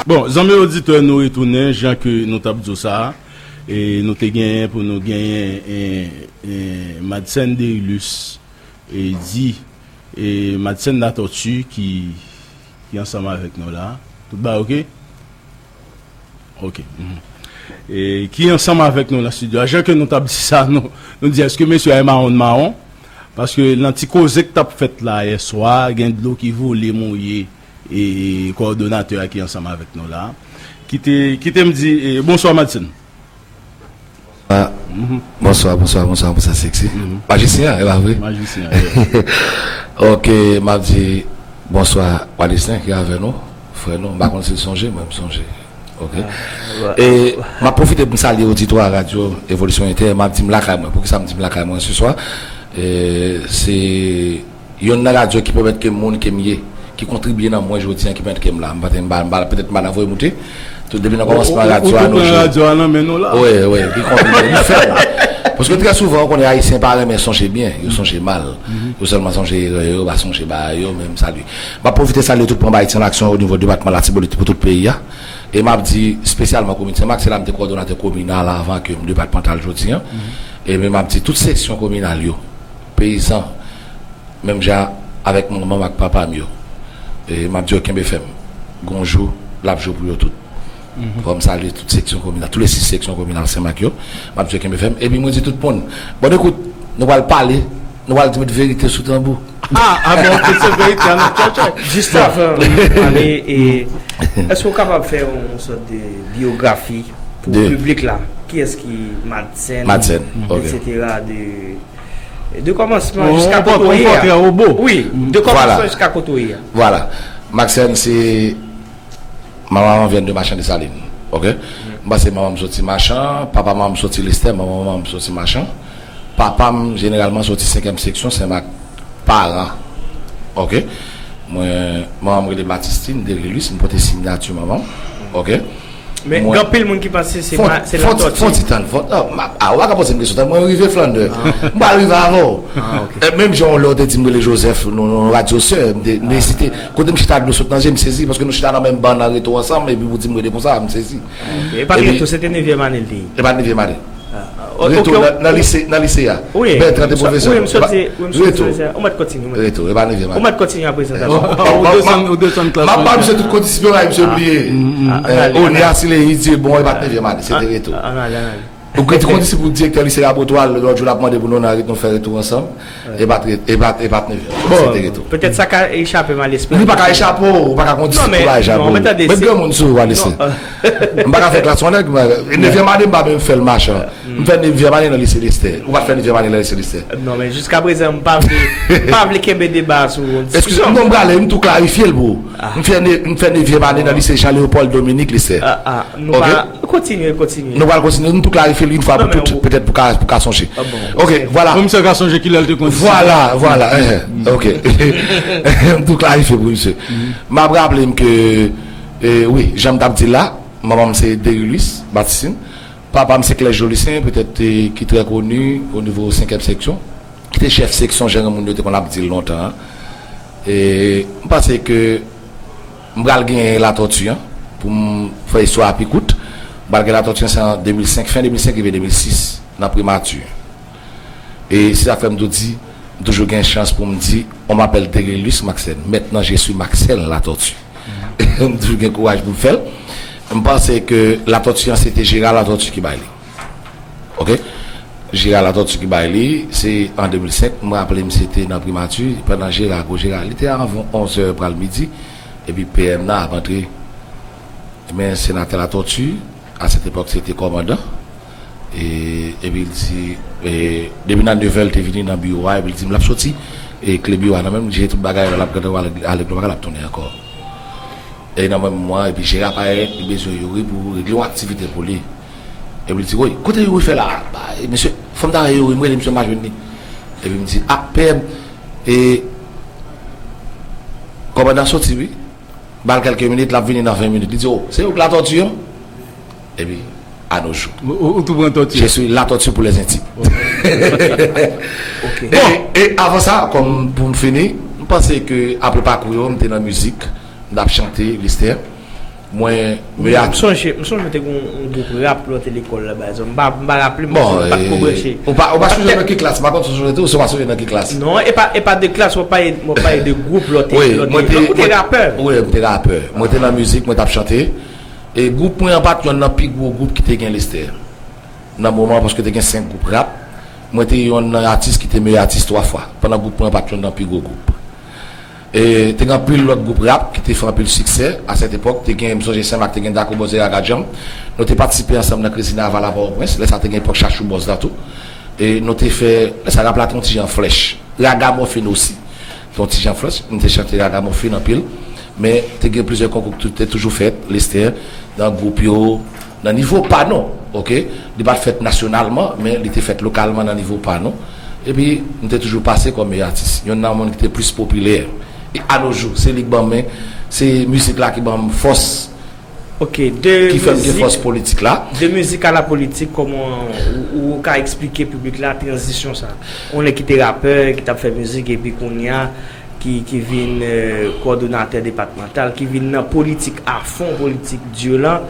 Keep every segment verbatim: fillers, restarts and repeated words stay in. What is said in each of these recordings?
Bon, zanmi oditè, nou retounen, jan ke nou t ap di w sa, e nou te genyen pou nou genyen, e, e, Madsen Derilus, e, di, e, Madsen Latortue ki, ki ansanm avèk nou la. Tout bagay oke? Oke. Mhm. E, ki ansanm avèk nou nan estidyo a. Jan ke nou t ap di sa, nou, nou di, èske mesye a e mawon mawon? Paske nan ti koze k t ap fèt la yè swa, gen dlo ki vole mouye, e, kowòdonatè a ki ansanm avèk nou la. Kite, kite m di, e, bonswa, Madsen. Ah, bonswa, bonswa, bonswa, bonswa, Sexy. Mhm. Majisyen, e pa vre? Majisyen, yeah. Ok, m ap di bonswa, Wadislen ki avè nou, frè nou. M pa konn si l sonje, mwen m sonje. Ok. Ah, e m ap pwofite pou m salye oditwa Radyo Evolisyon Entè. M ap di m lakay mwen. Poukisa m di m lakay mwen se swa? E, se youn nan radyo ki pèmèt ke moun ke m ye, ki kontribye nan mwen jodi a, ki pèmèt ke m la. M pa t, m pa, m pa, petèt m pa nan voye moute. Tout depi nan kòmansman radyo a, nou jwe. Radyo a nan men nou la. Wi, wi, li kontribye, li fè l. Paske trè souvan, ou konnen Ayisyen pa renmen sonje byen, yo sonje mal. Yo sèlman sonje erè yo, yo pa sonje bagay yo, men m salye. M ap pwofite salye tout manm Ayiti an Aksyon o nivo depatman Latibonit pou tout peyi a. E m ap di espesyalman komin Senmak, se la m te kowòdonatè kominal avan ke m depatmantal jodi a. E men m ap di tout seksyon kominal yo, peyizan, menm jan avèk manman m ak papa m yo. E m ap di yo kenbe fèm. Gon jou, l ap jou pou yo tout. Fò m salye tout seksyon kominal, tout le sis seksyon kominal Senmak yo. M ap di yo kenbe fèm. Epi mwen di tout moun, bòn ekout, nou pral pale, nou pral di met verite sou tanbou. Ah, ah bon, ok, se verite a n ap chèche. Jis avan nou ale, e, èske w kapab fè yon sòt de biyografi pou piblik la? Kiyès ki Madsen, Madsen, ok. Etsetera, de, de kòmansman jiska kote w ye a. Wi, de kòmansman jiska kote w ye a. Vwala. Madsen se Maman vient de Machan Desalin, ok? M panse manman m soti Machan, papa manman m soti Lestè, manman manman m soti Machan. Papa m jeneralman soti senkyèm seksyon, Senmak paran, ok? Mwen, manman m rele Batistin Derilus, m pote siyati manman m, ok? Men gen anpil moun ki panse se Latortue. Fon ti tann, fon, a, ou pa ka poze m kesyon, tann mwen rive Flandè. M pral rive avè w. Menm jan w lè w te di m rele Joseph, nou, nou, radyo sè, m te, m ezite. Kote m chita dlo sot nan je m, sezi, paske nou chita nan menm ban nan Reto ansanm, epi pou di m rele konsa, m sezi. E pa Reto, se te nevyèm ane l te ye. E pa nevyèm ane. Reto nan, nan lise, nan lise a. Bètran te pwofesè. Wi, m sot di, wi, m sot di, ou mèt kontinye, ou mèt. Reto, e pa nevyèm ane. Ou mèt kontinye a prezantasyon. Ou desann, ou desann klas. M ap ba misye tout kondisip yo la, misye bliye. Onia, Sileyi, Dyebon, e pa t nevyèm ane, se te Reto. Ann ale, ann ale. Ou kredi kondisip pou direktè lise Labotwa, lòt jou l ap mande pou nou nan rit nou fè retou ansanm. E pa t, e pa t, e pa t nevyèm. Se te retou. Petèt sa ka echape m a lespri. Li pa ka echape w, ou pa ka kondisip pou bagay chapo. Mèt granmoun sou ou a lise. M pa ka fè klas yon nèg, nevyèm ane m pa menm fè l machan. M fè nevyèm ane nan lise Lestè. Ou pa t fè nevyèm ane nan lise Lestè. Non, men jiska prezan, m pa vle, m pa vle kenbe deba sou yon diskisyon. Eskize m, non, m prale, m tou klarifye l pou ou. M fè ne-, m fè nevyèm ane nan lise Jean Léopold Dominique Lestè. Nou pa, kontinye, kontinye. Nou pral kontinye, nou tou klarifye l yon fwa pou tout, petèt pou ka, pou ka sonje. Ok, vwala. Pou misye ka sonje kilè l te konn. Vwala, vwala, ok. M tou klarifye pou misye. M ap raple m ke, e, wi, jan m t ap di l la, manman m se Derilis Batistin. Papa m se Klè Jolisyen, petèt, e, ki trè koni o nivo senkyèm seksyon, ki te chèf seksyon, jan moun yo te konn ap di l lontan an. E m panse ke m pral genyen Latòti an, pou m fè istwa a pi kout. M pral gen Latòti an, se an de mil senk, fen de mil senk rive de mil sis, nan primati. E se sa k fè m tou di, m toujou gen chans pou m di, on m'appelle Derilis Maxène. Maintenant, je suis Maxène Latortue. M toujou gen kouraj pou m fè l. M panse ke Latòti an, se te Jera Latòti ki bay li. Ok? Jera Latòti ki bay li, se an de mil senk, m raple m se te nan primati, pandan Jera, gwo Jera, li te anviwon onz è pral midi, epi P M nan ap antre. Men senatè Latòti, a sèt epòk, se te kòmandan. E, epi l di, e, depi nan nevè, l te vini nan biwo a, epi l di m l ap soti, e kle biwo a nan men l, jere tout bagay, l ap gade, w ale, ale, l pa ka, l ap tounen ankò. E nan menm mwa, epi Jera parèt, li bezwen Youri pou regle yon aktivite pou li. Epi l di, woy, kote Youri fè la? Ba, e, mesye, fò m ta wè Youri, m rele misye, m pa jwenn li. Epi m di, a, P M, e, kòmandan soti, wi. Ba l kèlke minit, l ap vini nan ven minit. Li di, o, se ou k Latòti an? Epi, à nos jours. Ou, ou, ou tou pran tòti. Je suis Latòti pour les intimes. Ok. E, e avan sa, kòm pou m fini, m panse ke apre pakou yo, m te nan mizik, m t ap chante, Listè. Mwen, wi, meyè m sonje, m sonje te gen yon gwoup rap lè w te lekòl la, pa egzanp. M pa, m pa raple m, bon, m pa t ko branche. Ou pa, ou pa sonje nan ki klas, m pa konn si w sonje tou, si w pa sonje nan ki klas. Non, e pa, e pa de klas, mwen pale, mwen pale de gwoup lè w te, wi, lè w te, mwen te, ou te rapè. Wi, mwen te rapè. Mwen te nan mizik, mwen t ap chante. E gwoup mwen an pa t yonn nan pi gwo gwoup ki te gen Lestè. Nan moman, paske te gen senk gwoup rap, mwen te yonn nan atis ki te meyè atis twa fwa, pandan gwoup mwen pa t yonn nan pi gwo gwoup. E te gen anpil lòt gwoup rap ki te fè anpil siksè a sèt epòk. Te gen, m sonje Senmak, te gen Dako Bòz e Raga Djanm. Nou te patisipe ansanm nan Crazy Naval a Pòtoprens. Lè sa te gen epòk Chachou Bòz la tou. E nou te fè, lè sa rap la te yon ti jan flèch. Ragamòfin osi. Te yon ti jan flèch, m te chante ragamòfin anpil. Men te gen plizyè konkou ki tou- te toujou fèt, Lestè, nan gwoup yo, nan nivo pa nou, oke? Li pa t fèt nasyonalman, men li te fèt lokalman nan nivo pa nou. Epi, m te toujou pase kòm meyè atis. Yonn nan moun ki te plis popilè. E anojou, se li k ban m, se mizik la ki ban m fòs, oke, de ki fè m gen mizik, fòs politik la. De mizik a la politik, kòman ou, ou ka eksplike piblik la tranzisyon sa? Ou nèg ki te rapè, ki t ap fè mizik, epi kounye a, ki, ki vin, eh, kowòdonatè depatmantal, ki vin nan politik a fon, politik di lan.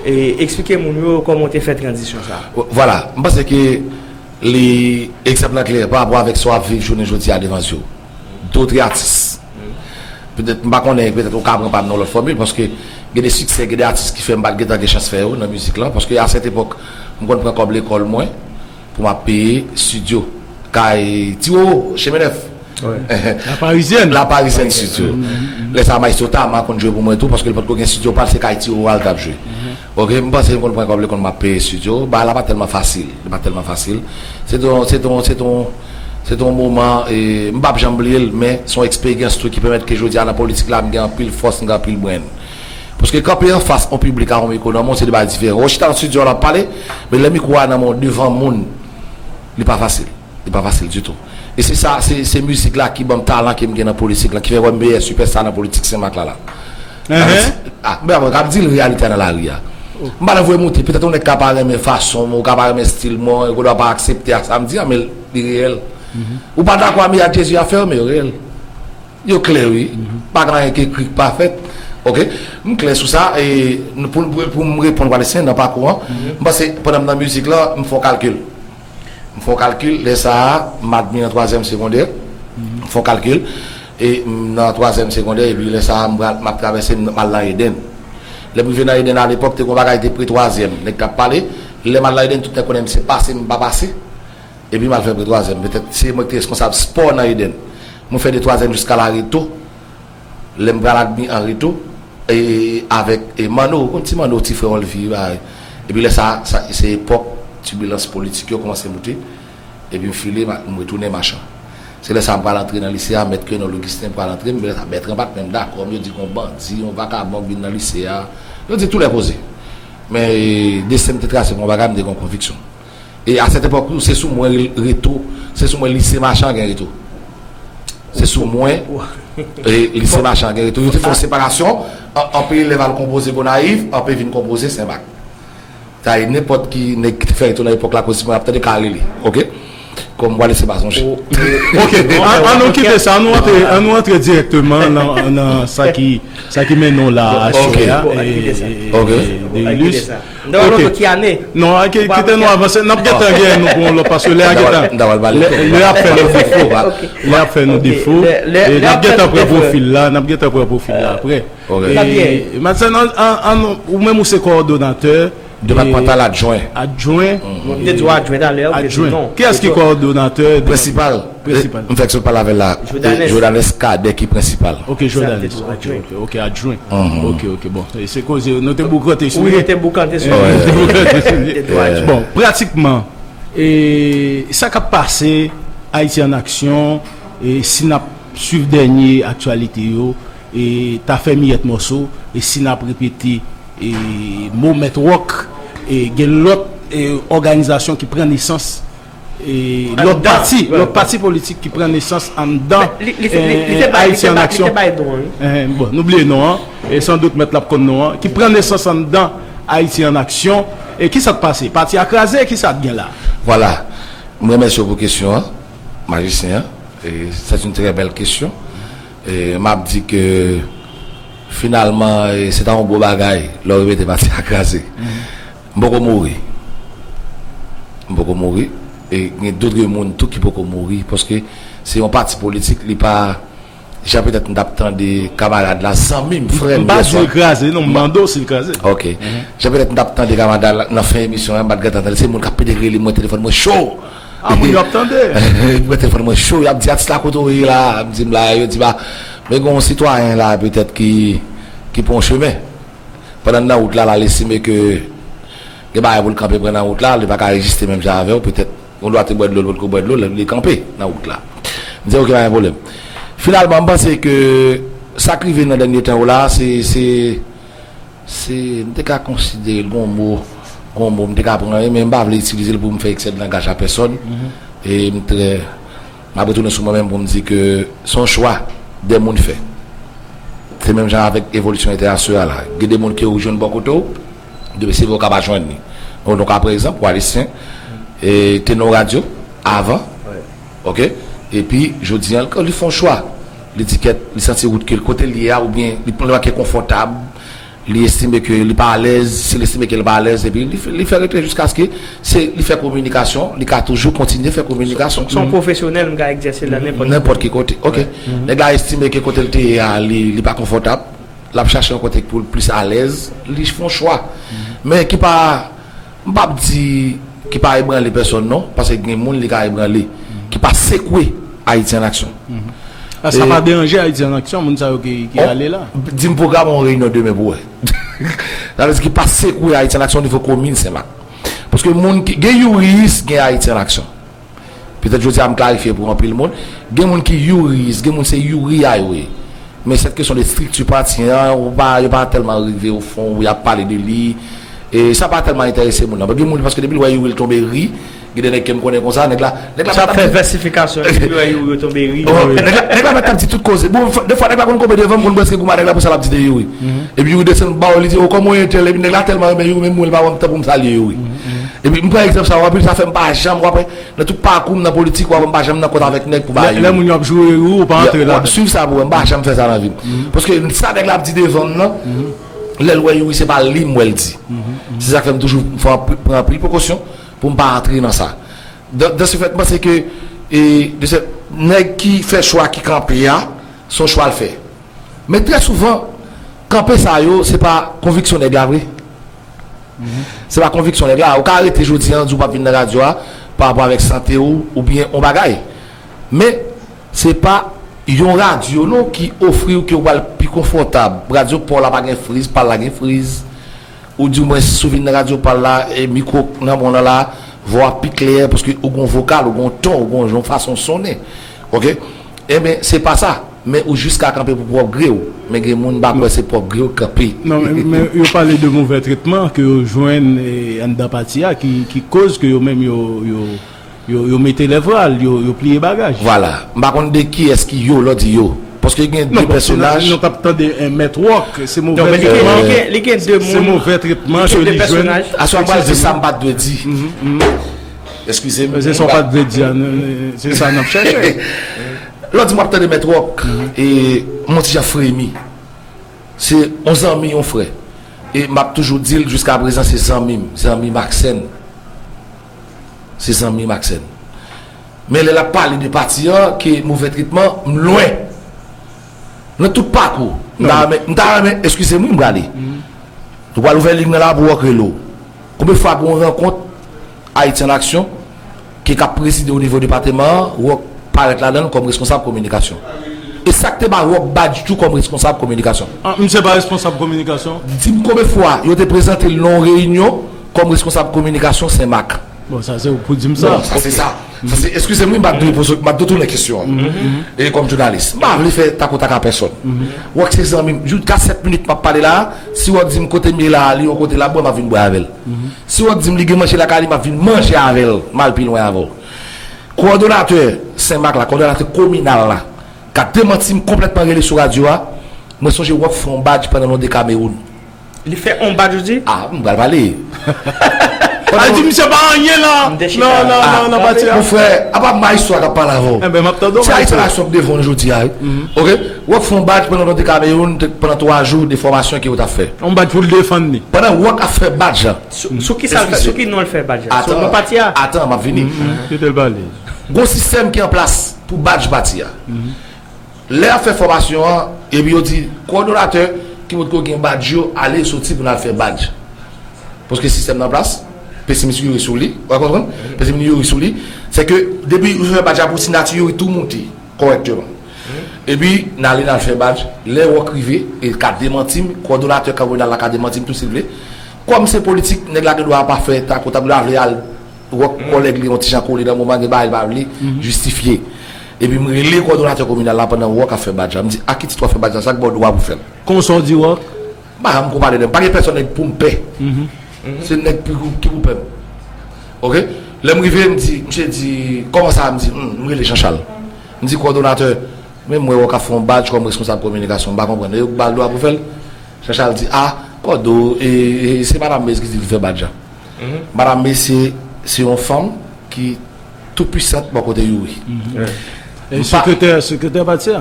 E, eksplike moun yo kòman w te fè tranzisyon sa. Vwala, m panse ke li, egzanp lan klè pa rapò avèk sa w ap viv jounen jodi a devan zye w. Dòt atis. Petèt, m pa konnen, petèt ou ka pran pa m nan lòt fòmil, paske gen de siksè, gen de atis ki fè m pa t gentan gen chans fè yo nan mizik lan, paske a sèt epòk, m konn pran kòb lekòl mwen, pou m ap peye estidyo. Kay Ti Wowo, Chemen Nèf. La Parizyèn. La Parizyèn Studio. Lè sa a, Maestro Tama konn jwe pou mwen tou, paske li potko gen estidyo pa l, se kay Ti Wowo a l t ap jwe. Oke, m panse m konn pran kòb lekòl, m ap peye estidyo. Bagay la pa tèlman fasil. Li pa tèlman fasil. Se te yon, se te yon, se te yon, se te yon moman, e, m p ap janm bliye l, men se yon eksperyans tou ki pèmèt ke jodi a nan politik la, m gen anpil fòs, m gen anpil brenn. Paske kanpe anfas yon piblik a yon mikwo nan men w, se de bagay diferan. Ou chita nan estidyo a, w ap pale, men lè mikwo a nan men w, devan moun, li pa fasil. Li pa fasil ditou. E se sa, se, se mizik la ki ban m talan ke m gen nan politik la, ki fè w wè m meyè sipèsta nan politik Senmak la la. Sa vle di, ah, men mwen k ap di l reyalite a nan lari a. M pa nan voye moute, petèt yon nèg ka pa renmen fason mwen, ou ka pa renmen estil mwen, ou ka pa aksepte ak sa m di a, men li reyèl. Ou pa dakò a meyad Jezi a fè yo, men yo reyèl. Yo klè, wi. Pa gen anyen ki ekri k pa fèt. Oke? M klè sou sa. E pou, pou, pou m reponn Walesyen nan pakou an, m panse pandan m nan mizik lan, m fè yon kalkil. M fè yon kalkil, lè sa a, m admi nan twazyèm segondè. M fè yon kalkil. E m nan twazyèm segondè, epi lè sa a, m pral, m ap travèse, m, m al nan Edenn. Lè m rive nan Edenn, alepòk, te gen yon bagay te pre twazyèm. Nèg t ap pale, lè m al nan Edenn, tout nèg konnen m se pase, m pa pase. Epi m al fè pre twazyèm. Petèt se mwen ki te reskonsab spò nan Edenn. Mwen fè de twazyèm jiska Lareto. Lè m pral admi an reto, e, avèk, e, Manno, ou konn ti Manno, ti frè Olvi, bagay. Epi lè sa, sa, se epòk tibilans politik yo kòmanse moute. Epi m file, m, m retounen Machan. Se lè sa m pral antre nan lise a, mèt Kenon Lougisten pral antre, men lè sa Bètran pa t menm dakò, m, yo di gen yon bandi, yon vakabon k vin nan lise a. Yo di tou lè koze. Men, e, desten m te trase pou yon bagay, m te gen yon konviksyon. E a sèt epòk, se sou mwen re-, reto, se sou mwen lise Machan gen reto. Se sou mwen, e, lise Machan gen reto. Yo te fè yon separasyon, an, anpil elèv al konpoze Gonayiv, anpil vin konpoze Senmak. Sa e nenpòt ki nèg ki te fè reto nan epòk la, koz si mwen ap tande ka rele, oke? Kòm Walesyen pa sonje. Oke, an, an nou kite sa, an nou antre, an nou antre dirèkteman nan, nan sa ki, sa ki mennen w la aswè a, e, e, e, Derilus. Oke. N ta pral wè ki ane. Non, ki, kite nou avanse. N ap gentan gen nou pou yon lòt, paske lè a gentan, lè, lè ap fè nou defo. Lè ap fè nou defo. E n ap gentan pran pwofil la, n ap gentan pran pwofil la apre. E, Madsen, an, an, an, ou menm ou se kowòdonatè depatmantal adjwen. Adjwen. Bon, m te di w adjwen talè, ou te di non. Kiyès ki kowòdonatè? Prensipal. Prensipal. M fèk sot pale avè l la. Jodanes. Jodanes Cadet ki prensipal. Ok, Jodanes. Ok, ok, ok, adjwen. Ok, ok, bon. E se koze, nou te boukante sou li. Wi, nou te boukante sou li. Nou te boukante sou li. Bon, pratikman, e, sa k ap pase, Ayiti an Aksyon, e, si n ap swiv dènye aktyalite yo, e, ta fè miyèt mòso, e si n ap repete, e, mo Mèt Wòk, e, gen lòt, e, òganizasyon ki pran nesans, e, lòt pati, lòt pati politik ki pran nesans anndan, e, Ayiti an Aksyon. Bon, nou bliye non an, e sandout mèt la ap konn non an, ki pran nesans anndan Ayiti an Aksyon. E kisa k pase? Pati a kraze, kisa k gen la? Vwala. M remèsye w pou kesyon an, majisyen an. E, c'est une très belle question. E, m ap di ke Finalman, e, se ta yon gwo bagay lè w repete pati a kraze. M poko mouri. M poko mouri. E gen dòt moun tou ki poko mouri, paske se yon pati politik, li pa, jan petèt m t ap tande kamarad la, zanmi m, frè m, M pa yè di swa. l kraze, non, m mande w si l kraze. Ok. Jan petèt m t ap tande kamarad la nan fen emisyon an, m pa t gentan tande, se moun k ap pede rele mwen, telefòn mwen cho. Ah, moun yo ap tande. Mwen, telefòn mwen cho, y ap di, "Atis la, kote w ye la?" M di, "M la." Yo di, "Ba, men gen yon sitwayen la, petèt, ki, ki pran yon chemen. Pandan l nan wout la, la, l estime ke gen bagay pou l kanpe pran nan wout la, li pa ka reziste menm jan avè w, petèt, yon lwa te bwè dlo, l potko bwè dlo, li kanpe nan wout la." M di, "Ok, pa gen pwoblèm." Finalman, m panse ke sa k rive nan dènye tan yo la, se, se, se, m te ka konsidere l, gon mo, gon mo, m te ka pran, men m pa vle itilize l pou m fè eksè de langaj a pèsòn. E m trè, m ap retounen sou mwen menm pou m di ke se yon chwa de moun fè. Se menm jan avèk evolisyon entènasyonal la. Gen de moun ke ou jwenn bò kote w, de se vre ou ka pa jwenn li. Donk, donk, pa egzanp, Walisyen, e, te nan radyo avan, ok? Epi, jodi an, li fè yon chwa. Li di kèt, li santi wout ke l kote l ye a, oubyen li pran yon ke konfòtab, li estime ke li pa alèz, si li estime ke li pa alèz, epi li, fè- li fè rete jiskaske se, li fè kominikasyon, li ka toujou kontinye fè kominikasyon. Se yon pwofesyonèl, m ka egzèse l nan nenpòt Nenpòt ki kote. Ok. Nèg la estime ke kote l te ye a, li, li pa konfòtab, l ap chache yon kote pou l plis alèz, li fè yon chwa. Men ki pa, m p ap di ki pa ebranle pèsòn non, paske gen moun li ka ebranle, ki pa sekwe Ayiti an aksyon. A, sa E pa deranje Ayiti an aksyon, moun sa yo ki, ki On- ale la. Di m pwograme yon reyinyon demen pou wè. Sa vle di ki pa sekwe Ayiti an aksyon nivo komin Senmak. Paske moun ki, gen Youri, gen Ayiti an aksyon. Petèt jodi a m klarifye pou anpil moun. Gen moun ki Youri, gen moun se Youri a yo ye. Men sèt kesyon de estrikti pati an, ou pa, yo pa tèlman rive o fon, y ap pale de li. E sa pa tèlman enterese moun nan. Gen moun, paske depi l wè Youri l tonbe ri, gen de nèg ke m konnen konsa, nèg la, nèg la Sa ap fè vèsifikasyon, epi wè Youri tonbe ri. Oh, nèg la, nèg la mèt ap di tout koze. Bon, f- defwa nèg la konn konbe devan m, konn prèske goumen nèg la pou sa l ap di de Youri. Epi Youri desann ba w, li di, "O, kòman w ye tèl?" Epi nèg la tèlman renmen Youri, menm mwen, li pa wè m tan pou m salye Youri. Epi m pran egzanp sa, w anpil sa fè m pa janm, w ap wè, nan tout pakou m nan politik, w ap wè m pa janm nan kont avèk nèg pou ba Youri. Lè moun yo ap joure Youri, ou pa antre ladan. Suiv sa pou wè, m pa janm fè sa nan vi m. Paske sa nèg la ap di devan m nan, lè l wè Youri se pa li m wè l di. Se sa k fè m toujou fè anpil- pran anpil prekosyon pou m pa antre nan sa. Dan, dan se fèt, m panse ke, e, de se, nèg ki fè chwa ki kanpe a, se yon chwa l fè. Men trè souvan, kanpe sa yo, se pa konviksyon nèg la vre. Se pa konviksyon nèg la. Ou ka rete jodi an, di w p ap vin nan radyo a, pa rapò avèk sante w, oubyen yon bagay. Men, se pa yon radyo non ki ofri w ke w pral pi konfòtab. Radyo pa w la pa gen friz, pa l la gen friz. Ou di mwen si w vin nan radyo pa l la, e mikwo nan men w lan la, vwa w ap pi klè, paske ou gon vokal, ou gon ton, ou gon jan fason w sonnen. Ok? Enben, se pa sa. Men ou jis ka kanpe pou pwòp gre w. Men gen moun m pa kwè se pwòp gre w k kanpe. Non, men, men yo pale de movè tretman ke yo jwenn, e, anndan pati a ki, ki koz ke yo menm yo, yo, yo, yo mete lèvral, yo, yo pliye bagaj. Vwala. M pa konn de kiyès ki yo, lè w di yo. Paske gen de Non, paske nou, pèsonaj. nou t ap tande, e, Mèt Wòk, se Non, movè men li gen, tretman. li gen, li gen de Se moun, movè tretman li gen ke de li jwenn. pèsonaj. Aswè m pral di sa m pa t dwe di. Eskize m. Se sa w pa t vle di a, n- n- se sa n ap chèche. Lòt di m ap tande Mèt Wòk, e m on ti jan fremi. Se yon zanmi, yon frè. E m ap toujou di l jiska prezan se zanmi m, zanmi Maxène. Se zanmi Maxène. Men lè l ap pale de pati an, ke movè tretman, m lwen. Nan tout pakou, m ta renmen, m ta renmen, eskize m wi, m prale. Nou pral ouvè liy nan la pou Wòk rele w. Konbyen fwa gen yon rankont Ayiti an Aksyon ki k ap prezide o nivo depatman an, Wòk parèt ladan l kòm reskonsab kominikasyon? E sa k te ba Wòk badj tou kòm reskonsab kominikasyon? Ah, misye pa responsab kominikasyon? Di m konbyen fwa yo te prezante l nan yon reyinyon kòm reskonsab kominikasyon Senmak? Bon, sa se ou pou di m sa. Non, sa se sa. Sa se, eskize m wi, m ap dwe poze, m ap dwe tounen kesyon an. E kòm jounalis, m pa vle fè takotaka pèsòn. Wòk se zanmi m. Jiska sèt minit m ap pale la, si Wòk di m kote m ye la, li yon kote l ap bwè, m ap vin bwè avè l. Si Wòk di m li gen manje lakay li, m ap vin manje avè l, m al pi lwen avè w. Kowòdonatè Senmak la, kowòdonatè kominal la, ka demanti m konplètman rele sou radyo a, mwen sonje Wòk fè yon badj pandan l on de Kamewoun. Li fè on badj ou di? Ah, m pral pale. Al di misye pa anyen nan, nan, nan, nan, nan pati a. Mon frè, apa m pa istwa k ap pale avè w. Enben, m ap tande w. Se Ayisyen la sòk devan w jodi a, wi. Oke? W ap fè yon badj pandan w te Kamewoun, te, pandan twa jou de fòmasyon ke w t ap fè. Yon badj pou l defann li. Pandan w ap fè badj la. Sou, sou ki sa l fè, sou ki non l fè badj la? Sou non pati a? Atan, m ap vini. Kite l pale. Gon sistèm ki an plas pou badj pati a. Lè y ap fè fòmasyon an, epi yo di, kowòdonatè ki potko gen badj yo, ale soti pou n al fè badj. Paske sistèm nan plas, pesimist youri sou li, w konprann? Pesimist youri sou li, se ke depi ou fè badj la pou sinati youri tou moute kòrèkteman. Epi, n ale n al fè badj, lè wòk rive, e ka demanti m, kowòdonatè kantonal la ka demanti m tou si l vle. Kòm se politik, nèg la gen dwa pa fè tako, ta dwa vle al wòk kòlèg li yon ti jan kole nan moman gen bagay li pa vle jistifye. Epi m rele kòdonatè kominal la pandan wòk ap fè badj la. M di, a ki tit w ap fè badj la? Sa k ba w dwa pou fè l? Konsa w di wòk? M pa janm ko pale de m. Pa gen pèsonn nèg pou m pè. Se nèg ki, ki pou pè m. Oke? Lè m rive, m di, misye di, kòman sa? M di, hmm, m rele Jean Charles. M di, kòdonatè, men m wè wòk ap fè yon badj kòm reskonsab kominikasyon. M pa konprann. E yo k ba l dwa pou fè l? Jean Charles di, a, kòdo, e, e, se madanm Mez ki di l fè badj la. Madanm Mez se, se yon fanm ki tou pwisant bò kote Youri. E sekretè, sekretè pati a?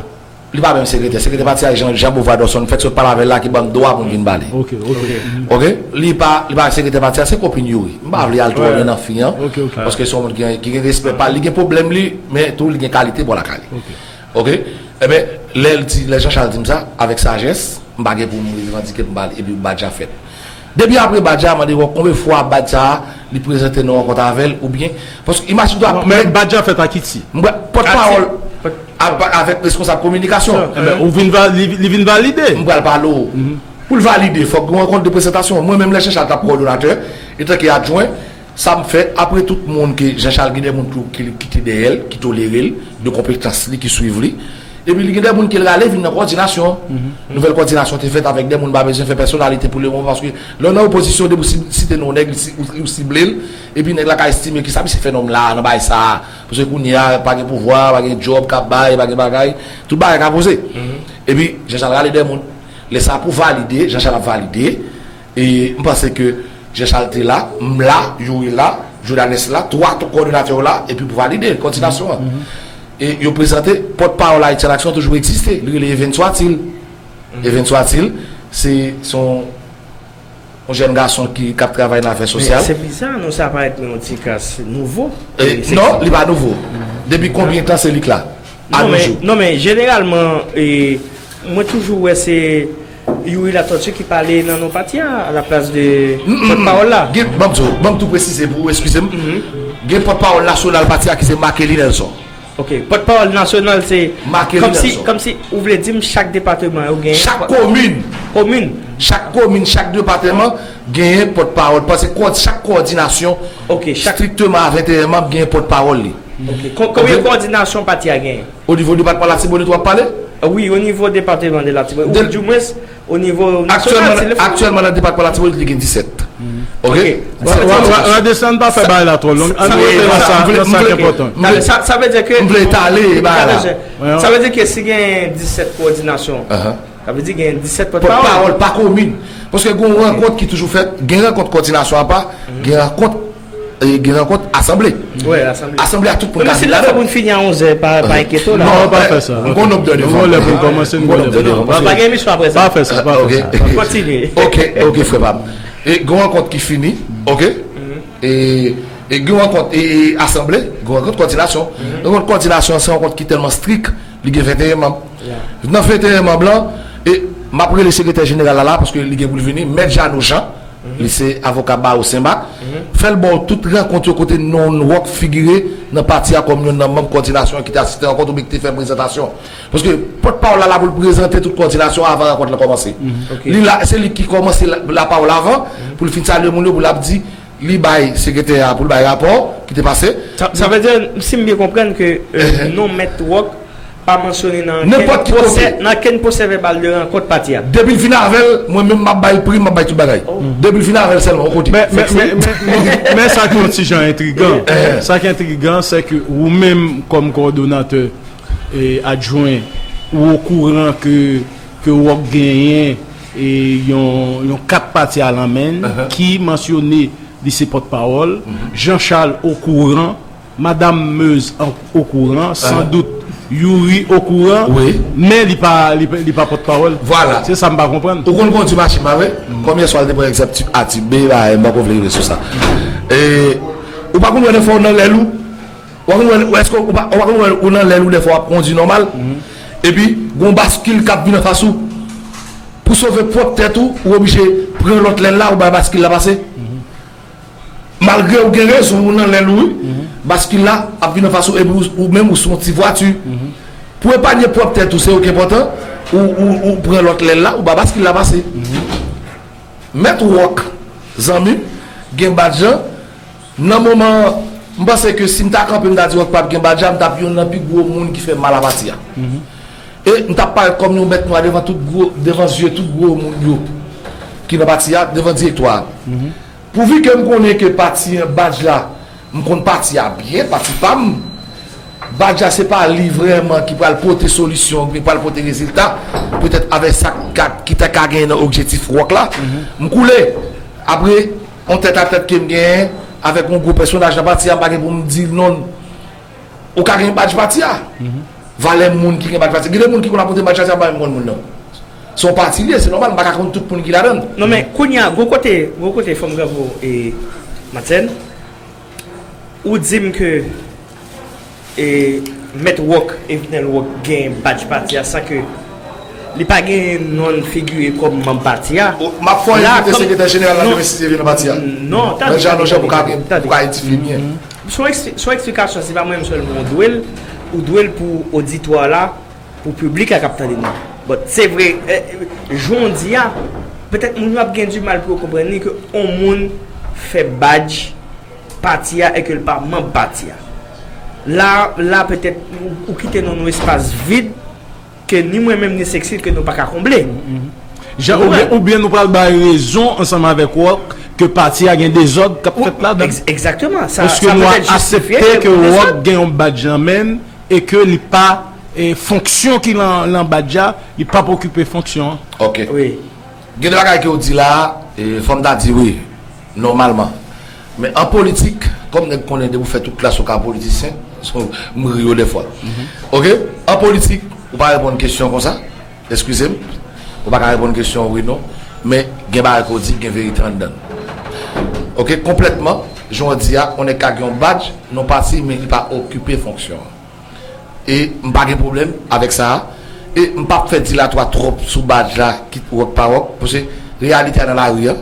Li pa menm sekretè. Sekretè pati a, Jean, Jean Beauvoir Dorson, fèk sot pale avè l la ki ban m dwa pou m vin pale. Oke, oke. Oke? Li pa, li pa sekretè pati a, se kopin Youri. M pa vle al twò lwen nan fi an, paske se yon moun ki, ki gen respè pa l. Li gen pwoblèm li, men tou li gen kalite bò lakay li. Oke? Enben, lè l di, lè Jean Charles di m sa, avèk sajès, m pa gen pou m revandike m pale, epi badj la fèt. Depi apre badj la, mande wòk konbyen fwa badj sa a, li prezante nan rankont avè l, oubyen, paske imajine twa, men badj la fèt a Kiti? M wè, pòtpawòl avèk reskonsab kominikasyon. Enben, ou vin va-, li, li vin valide. M pral pale w. Pou l valide, fòk gen rankont de prezantasyon. Mwen menm, lè Jean Charles t ap kowòdonatè, etanke adjwen, sa m fè, apre tout moun ke Jean Charles gen de moun tou ki li kite dèyè l, ki tolere l, de konpetans li, ki swiv li. Epi li gen de moun ke l rale vin nan kowòdinasyon. Nouvèl kowòdinasyon te fèt avèk de moun, m pa bezwen fè pèsonalite pou lemoman, paske lè w nan opozisyon, depi w si-, site non nèg, li si-, ou, ou sible l, epi nèg la ka estime ki sa misye fè nonm la nan bagay sa a. Paske kounye a, pa gen pouvwa, pa gen djòb k ap bay, pa gen bagay, tout bagay ka poze. Epi Jean Charles rale de moun. Lè sa pou valide, Jean Charles ap valide. E m panse ke Jean Charles te la, m la, Youri la, Jordanes la, twa kowòdonatè yo la, epi pou valide kowòdinasyon an. E yo prezante, pòtpawòl Haïti en Action toujou egziste, li rele Evens Watil. Evens Watil, se, se yon, yon jèn gason ki, k ap travay nan afè sosyal. Men se biza, non sa parèt mwen yon ti kras nouvo. E, non, li pa nouvo. Depi konbyen tan se li k la? Non, men, non, men jeneralman, e, mwen toujou wè se Youri Latortue ki pale nan non pati a, alaplas de pòtpawòl la. Gen, ban m di w, ban m tou presize pou ou, eskize m. Gen pòtpawòl nasyonal pati a ki se Markelly Nelson. Ok, pòtpawòl nasyonal se Markelly Nelson. Kòmsi, kòmsi ou vle di m chak depatman yo gen. Chak komin. Komin. Chak komin, chak depatman genyen pòtpawòl. Paske kò-, chak kowòdinasyon, ok, chak, strikteman a venteyen manm genyen pòtpawòl li. Ok. Ko-, konbyen kowòdinasyon pati a genyen? O nivo depatman Latibonit w ap pale? Wi, o nivo depatman de Latibonit. Ou di mwens, o nivo nasyonal, si l fò. Aktyèlman, nan depatman Latibonit, li gen disèt. Ok? Disèt. Radesann pa fè bagay la twò long. Ann rete nan sa, nan sa ki enpòtan. Sa, sa vle di ke, m vle etale bagay la. Sa vle di ke si gen disèt kowòdinasyon, sa vle di gen disèt pòtpawòl. Pòtpawòl pa komin. Paske gen yon rankont ki toujou fèt, gen rankont kowòdinasyon apa, gen rankont, e, gen rankont asanble. Wi, asanble. Asanble a tout moun ka vin ladan. Pou n fini a onzè, pa, pa enkyete w la. Non, pa fè sa. M gon nòb de devan. M gon lè pou n kòmanse, m gon lè pou n kòmanse. Pa gen emisyon apre sa. Pa fè sa, pa fè sa. Kontinye. Ok, ok, frè pa m. E gen yon rankont ki fini, ok? E, e gen yon rankont, e, e, asanble, gen yon rankont kowòdinasyon. Rankont kowòdinasyon, se yon rankont ki tèlman strik, li gen venteyen manm. Nan venteyen manm lan, e m ap rele sekretè jeneral la la, paske li gen pou l vini, Mèt Jeannot Jean, li se avoka bawo Senmak, fè l ba w tout rankont yo kote non wòk figire nan pati a kòm youn nan manm kowòdinasyon ki te asiste rankont oubyen ki te fè prezantasyon. Paske pòtpawòl la la pou l prezante tout kowòdinasyon avan rankont lan kòmanse. Li la, se li ki kòmanse la, lapawòl avan, pou l fin salye moun yo, pou l ap di, li bay sekretè a pou l bay rapò ki te pase. Sa, sa vle di, si m byen konprann, ke, e, non Mèt Wòk pa mansyone nan okenn pwosè, nan okenn pwosè vèbal de rankont pati a. Depi l fin avè l, mwen menm m ap bay l pri, m ap bay tout bagay. Depi l fin avè l sèlman, yon kote. Men, men, men, men, men, men sa ki yon ti jan entrigan. Sa ki entrigan, se ke ou menm, kòm kowòdonatè, e, adjwen, ou okouran ke, ke Wòk genyen, e, yon, yon kat pati a lanmen l ki mansyone Li se pòtpawòl. Jean Charles okouran, Madanm Meuse an- okouran, san dout Youri okouran, men li pa, li, pa- li pa pòtpawòl. Vwala. Se sa m pa konprann. Ou konn kondui machin pa vre? Kòm yèswa l te pran egzanp ti A ti B la, m pako vle rive sou sa. E, ou pa konn wè lè fò w nan lèl ou? Ou pa konn wè, ou èske ou pa, ou pa konn wè ou nan lèl ou lè fò w ap kondui nòmal? Epi, gon baskil k ap vin anfas ou. Pou sove pwòp tèt ou, ou oblije pran lòt lèl la, ou bay baskil la pase. Malgre ou gen rezon, ou nan lèl ou, wi. Baskil la ap vin anfas ou, epi ou, ou menm ou se yon ti vwati. Pou epanye pwòp tèt ou, se ou ki enpòtan, ou, ou, ou pran lòt lèl la, ou ba baskil la pase. Mèt Wòk, zanmi m, gen badj lan. Nan moman, m panse ke si m ta kanpe, m ta di Wòk p ap gen badj la, m t ap youn nan pi gwo moun ki fè mal a pati a. E m t ap parèt kòm yon bèt nwa devan tout gwo, devan zye tout gwo moun yo ki nan pati a, devan direktwa a. Pouvi ke m konnen ke pati an, badj la, m konn pati a byen, pati pa m, badj la se pa li vrèman ki pral pote solisyon, ki pral pote rezilta, petèt avèk sa k ka, ki ta ka genyen nan objektif Wòk la, m koule. Apre, yon tèt a tèt ke m genyen avèk yon gwo pèsonaj nan pati a, m pa gen pou m di l non. Ou ka gen badj pati a. Valè moun ki gen badj pati a. Gen de moun ki konn ap pote badj pati a, m pa menm konn moun nan. Se yon pati li ye, se nòmal, m pa ka konn tout moun ki ladan l. Non, men kounye a, gwo kote, gwo kote Fanm Granmo e Matèn, ou di m ke e, Mèt Wòk, Evenel Wòk gen badj pati a san ke li pa gen non l figire kòm manm pati a. M ap fè w envite sekretè jeneral la demen si Dye vle nan pati a. Non, tande, Mèt Jeannot Jean pou ka, pou ka edifye byen. Se yon ekspli- se yon eksplikasyon, se pa mwen menm sèlman ou dwe l, ou dwe l pou oditwa la, pou piblik la k ap tande nou. But se vre, eh, jan w di a, petèt moun yo ap gen di mal pou yo konprann li ke yon moun fè badj pati a e ke l pa manm pati a. La, la petèt ou, ou kite nou yon espas vid ke ni mwen menm ni Sexy ke nou pa ka konble. Jan, oubyen, oubyen nou pral bay rezon ansanm avèk Wòk ke pati a gen dezòd k ap fèt ladan. Egzakteman. Sa, sa petèt jistifye ke Wòk gen yon badj nan men l e ke li pa, e, fonksyon ki lan, lan badj la, li p ap okipe fonksyon an. Ok. Wi. Gen de bagay ke w di la a, e, fò m ta di wi, nòmalman. Men an politik, kòm nèg konnen depi w fè tout klas ou ka politisyen, so, m ri yo dèfwa. Ok? An politik, ou pa reponn kesyon konsa, eskize m, ou pa ka reponn kesyon wi non, men gen bagay ke w di, gen verite anndan l. Ok? Konplètman, jan w di a, yon nèg ka gen yon badj, non pati, men li pa okipe fonksyon an. E m pa gen pwoblèm avèk sa a. E m p ap fè dilatwa twòp sou badj la, kit Wòk pa Wòk, paske reyalite a nan lari a,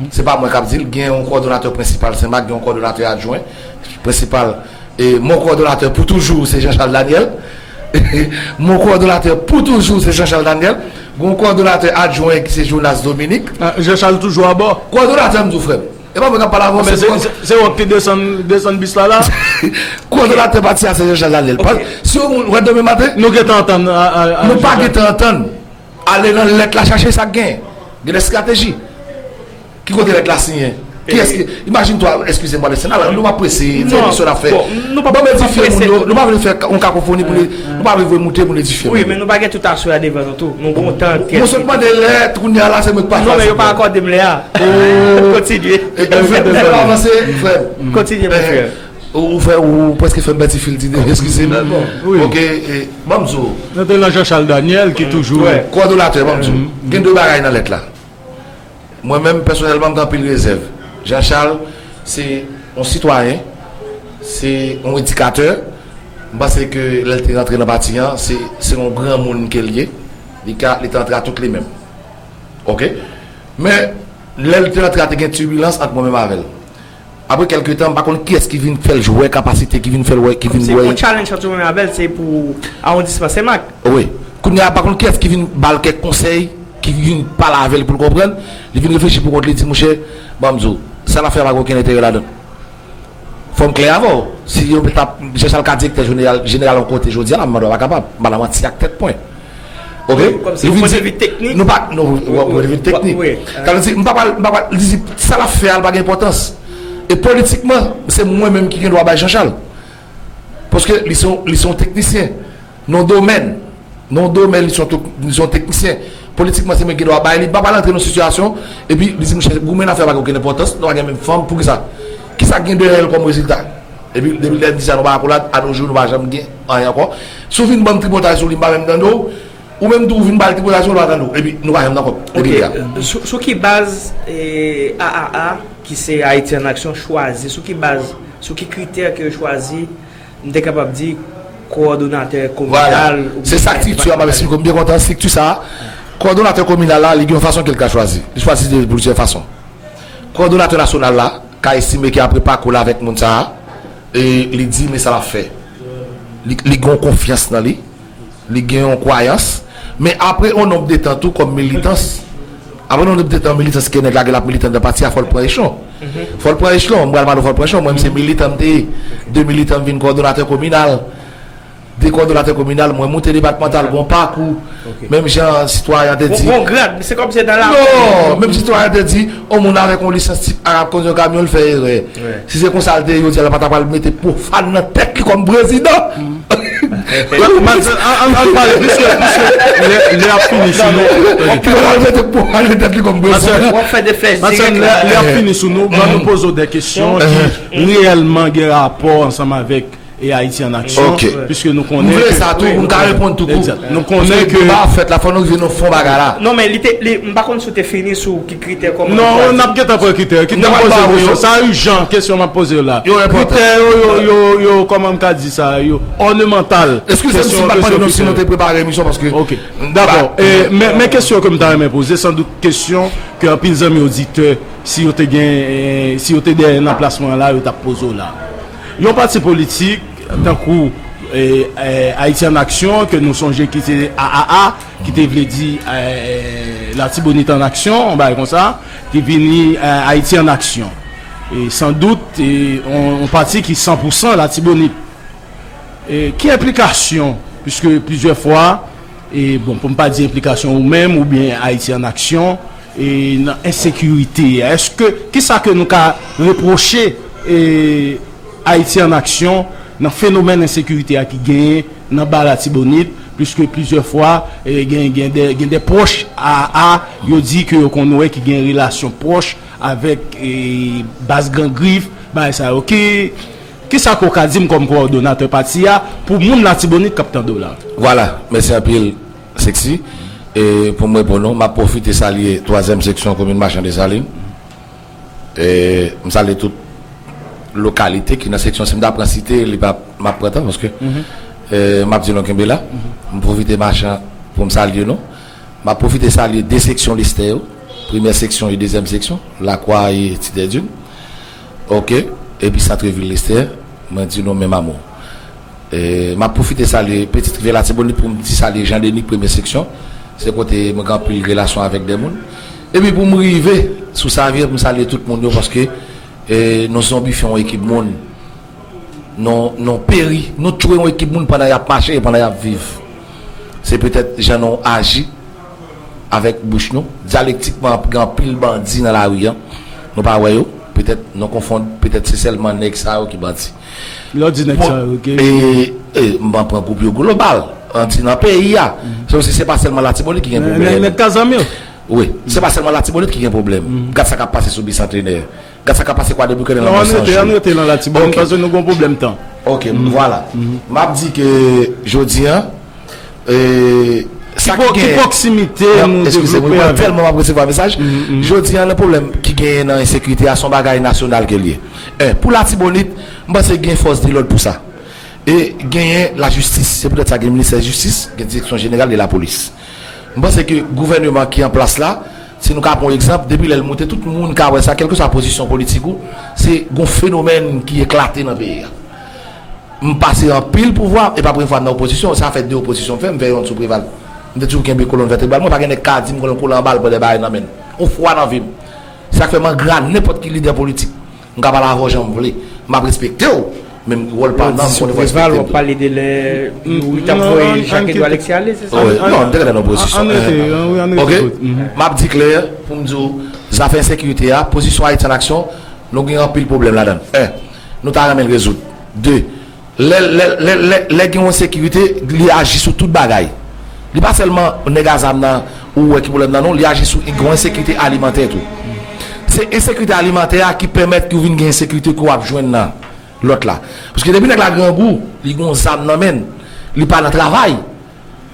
se pa mwen k ap di l, gen yon kowòdonatè prensipal Senmak, gen yon kowòdonatè adjwen prensipal, e mon coordonnateur pour toujours, se Jean Charles Daniel. Mon coordonnateur pour toujours, se Jean Charles Daniel. Gen yon kowòdonatè adjwen ki se Jonas Dominique. Ah, Jean Charles toujou abò. Kowòdonatè, m di w, frè m. E pa mwen k ap pale avè w, se, se, se Wòk ki desann, desann bis la la. Kowòdonatè pati a se Jean Charles Daniel. Ok. Si yon moun wè demen maten, nou gentan antann, a, a, a, nou pa gentan antann. Ale nan lèt la, chache sa k genyen. Gen de estrateji. Ki kote lèt la siyen? Kiyès ki, imajine twa, eskize m, Wadèsen, ala, nou pa prese, se emisyon n ap fè. Bon, nou pa, ban m edifye moun yo, nou pa vle fè yon kakofoni pou nou, nou pa vle voye moute pou nou edifye moun yo. Wi, men nou pa gen tout aswè a devan nou tou. Nou gen yon tan. Mwen sot mande lè, kounye a la, se mwen k pa fè. Non, men yo pa akòde m lè a. Kontinye. Ou fè, ou fè m avanse, frè m. Kontinye, mon frè. Ou, ou fè, ou prèske fè m pèdi fil di, eskize m. Bon, wi. Ok, e, ban m di w. Nou te nan Jean Charles Daniel, ki toujou. Kowòdonatè, ban m di w. Gen de bagay nan lèt la. Mwen menm, pèsonèlman, m gen anpil rezèv. Jean Charles, se yon sitwayen, se yon edikatè. M panse ke lè l te rantre nan pati an, se, se yon granmoun ke l ye. Li ka, li te rantre a tout li menm. Ok? Men, lè l te rantre a, te gen tibilans ant mwen menm avè l. Apre kèlke tan, m pa konn kiyès ki vin fè l jwè kapasite, ki vin fè l wè, ki vin wè. Kòmsi yon challenge ant ou menm avè l, se pou awondisman Senmak. Wi. Kounye a, pa konn kiyès ki vin ba l kèk konsèy, ki vin pale avè l pou l konprann. Li vin reflechi pou kont li, di, monchè, ban m di w, sa n ap fè a pa gen okenn enterè ladan l. Fò m klè avè w. Si yo t ap, Jean Charles ka direktè jeneral, jeneral yon kote jodi a la, m mande w pa kapab. M pa nan manti ak tèt mwen. Ok? Wi, kòmsi yon pwenndevi teknik. Nou pa, nou, yon pwenndevi teknik. Wi. Sa vle di, m pa pral, m pa pral, li di, sa l ap fè a, l pa gen enpòtans. E politikman, se mwen menm ki gen dwa bay Jean Charles. Paske li se yon, li se yon teknisyen. Nan yon domèn, nan yon domèn, li se yon tek-, li se yon teknisyen. politikman se mwen ki gen dwa bay li, m pa pral antre nan sitiyasyon, epi li di m chèche goumen afè pa gen okenn enpòtans, nou pa gen menm fanm, poukisa? Kisa k gen dèyè l kòm rezilta? Epi depi lè m di sa, nou pa akolad, atojou nou pa janm gen anyen ankò. Si w vin ban m tripotay sou li, m pa menm tande w, ou menm tou ou vin ba l tripotay sou li, ou pa tande w, epi nou pa janm nan kòb. Ok, epi lè a. Sou, sou ki baz eh, A A A, ki se Ayiti an Aksyon, chwazi, sou ki baz, sou ki kritè ke yo chwazi, m te kapab di, kowòdonatè kominal oubyen... Vwala. Se sa estrikti a m ap esplike w, m byen kontan estrikti sa a. Kowòdonatè kominal la, li gen yon fason ke l ka chwazi. Li chwazi de plizyè fason. Kowòdonatè nasyonal la ka estime ke apre pakou l avèk moun sa a, e li di men sa l ap fè. Li, li gen yon konfyans nan li, li gen yon kwayans, men apre yon nonb de tan tou kòm militans, apre yon nonb de tan militans ke nèg la gen l ap milite anndan pati a, fò l pran echelon. Fò l pran echelon, m pral pale w fò l pran echelon, mwen m se militan m te ye, de militan m vin kowòdonatè kominal, de kowòdonatè kominal, mwen moute depatmantal, gon pakou, menm jan sitwayen an te di. Gon grad, se kòm se nan la... Non, menm sitwayen an te di, yon moun avèk yon lisans tip arab kondui yon kamyon, l fè erè. Si se konsa l te ye, jodi a la pa ta pral mete pwofàn nan tèt li kòm prezidan. Madanm, an, an, an pale, piske, piske lè, lè ap fini sou nou. Li pa pral mete pwofàn nan tèt li kòm prezidan. Madanm, lè, lè ap fini sou nou, ban nou poze w de kesyon ki reyèlman gen rapò ansanm avèk e Ayiti an Aksyon, piske nou konnen ke... M vle sa tou, pou m ka reponn tou kou. Egzat. Nou konnen ke deba ap fèt la, fò nou rive nan fon bagay la. Non, men li te, li, m pa konn si w te fini sou ki kritè kòman... Non, n ap gentan pran kritè. Kite m poze w kesyon. Sa ijan, kesyon m ap poze w la. Yo enpòtan. Kritè yo, yo, yo, yo, kòman m ka di sa, yo ònemantal. Eskize m si m pa t mande nou si nou te prepare emisyon, paske... Ok. Dakò. E, men, men kesyon ke m ta renmen poze, sandout kesyon ke anpil zanmi oditè, si yo te gen, eh, si yo te dèyè nan plas mwen la, yo t ap poze w la. Yon pati politik, tankou, eh, eh, Ayiti an Aksyon, ke nou sonje ki se A A A, ki te vle di, eh, Latibonit an Aksyon, yon bagay konsa, ki vini, eh, Ayiti an Aksyon. E sandout, e, yon, yon pati ki san pou san Latibonit. E, ki enplikasyon, piske plizyè fwa, e, bon, pou m pa di enplikasyon ou menm oubyen Ayiti an Aksyon, e, nan ensekirite a, èske, kisa ke nou ka repwoche, e, Ayiti an Aksyon nan fenomèn ensekirite a ki genyen nan Ba Latibonit, piske plizyè fwa, e, gen, gen de, gen de pwòch A A, yo di ke yo konn wè ki gen relasyon pwòch avèk, e, baz Gran Grif, bagay sa yo. Ki, kisa ke w ka di m kòm kowòdonatè pati a pou moun Latibonit k ap tande w la? Vwala, mèsi anpil, Sexy. E pou m reponn ou, m ap pwofite salye twazyèm seksyon komin Machan Desalin. E m salye tout lokalite ki nan seksyon. Si m ta pran site, li pa, m ap pran tan, paske, e, m ap di nou kenbe la. M pwofite Machan pou m salye nou. M ap pwofite salye de seksyon Lestè yo, premyè seksyon e dezyèm seksyon, Lakwa e Ti Tèdin. Ok, epi santrevil Lestè, mwen di nou menm amou. E, m ap pwofite salye Petite Rivière Latibonite pou m di salye Jan Deni, premye seksyon. Se kote mwen gen anpil relasyon avèk de moun. Epi pou m rive sou Savyen, pou m salye tout moun yo, paske, e, nou zonbifye yon ekip moun. Nou, nou peri, nou tchwe yon ekip moun pandan y ap mache e pandan y ap viv. Se petèt jan nou aji avèk bouch nou. Dyalektikman, gen anpil bandi nan lari a. Nou pa wè yo. Petèt nou konfonn, petèt se sèlman nèg sa yo ki bandi. Lè w di nèg sa yo, ke... E, e, m pa pran gwoup yo global. An di nan peyi a. Se osi, se pa sèlman Latibonit ki gen pwoblèm. Nèg, nèg k ak zam yo. Wi, se pa sèlman Latibonit ki gen pwoblèm. Gad sa k ap pase sou Bisantenè. Gad sa k ap pase Kwadèboukè nan Monsonj. Non, ann rete, ann rete nan Latibonit, paske nou gen yon pwoblèm tan. Ok, vwala. M ap di ke jodi a, e, sa ki gen... Ki pwoksimite nou devlope avèk... Eskize m, tèlman m ap resevwa mesaj. Jodi a, nan pwoblèm ki genyen nan ensekirite a, se yon bagay nasyonal ke l ye. En, pou Latibonit, m panse gen fòs de lòd pou sa. E genyen lajistis. Se poutèt sa gen ministè jistis, gen direksyon jeneral de lapolis. M panse ke gouvèneman ki an plas la, si nou ka pran yon egzanp, depi lè l moute, tout moun ka wè sa, kèlkeswa pozisyon politik ou, se gon fenomèn ki eklate nan peyi a. M pase anpil pouvwa, e pa premye fwa m nan opozisyon, sa fè de opozisyon m fè, m fè yonn sou Preval. M te toujou kenbe kolòn vètebral mwen, pa gen nèg ka di m kolòn koule anba l pran de bagay nan men l. Yon fwa nan vi m. Sa k fè m angra nenpòt ki lidè politik. M ka pale avè w jan m vle. M ap respekte w. Men wòl pa m nan, m konnen fò respekte m tou. Lè w di sou Preval, w ap pale de lè yo t ap voye Jacques Edouard Alexis ale, se sa? Wi, non, m te gentan nan opozisyon. Ann rete, wi, ann rete. Ok? M ap di klè, pou m di w, zafè ensekirite a, pozisyon Ayiti an Aksyon, nou gen anpil pwoblèm ladan l. En, nou ta renmen l rezoud. De, lè, lè, lè, lè, lè gen yon ensekirite, li aji sou tout bagay. Li pa sèlman nèg a zam nan, ou wè ki pwoblèm nan non, li aji sou yon ensekirite alimantè tou. Se ensekirite alimantè a ki pèmèt ke w vin gen ensekirite ke w ap jwenn nan lòt la. Paske depi nèg la grangou, li gen yon zam nan men l, li pa nan travay.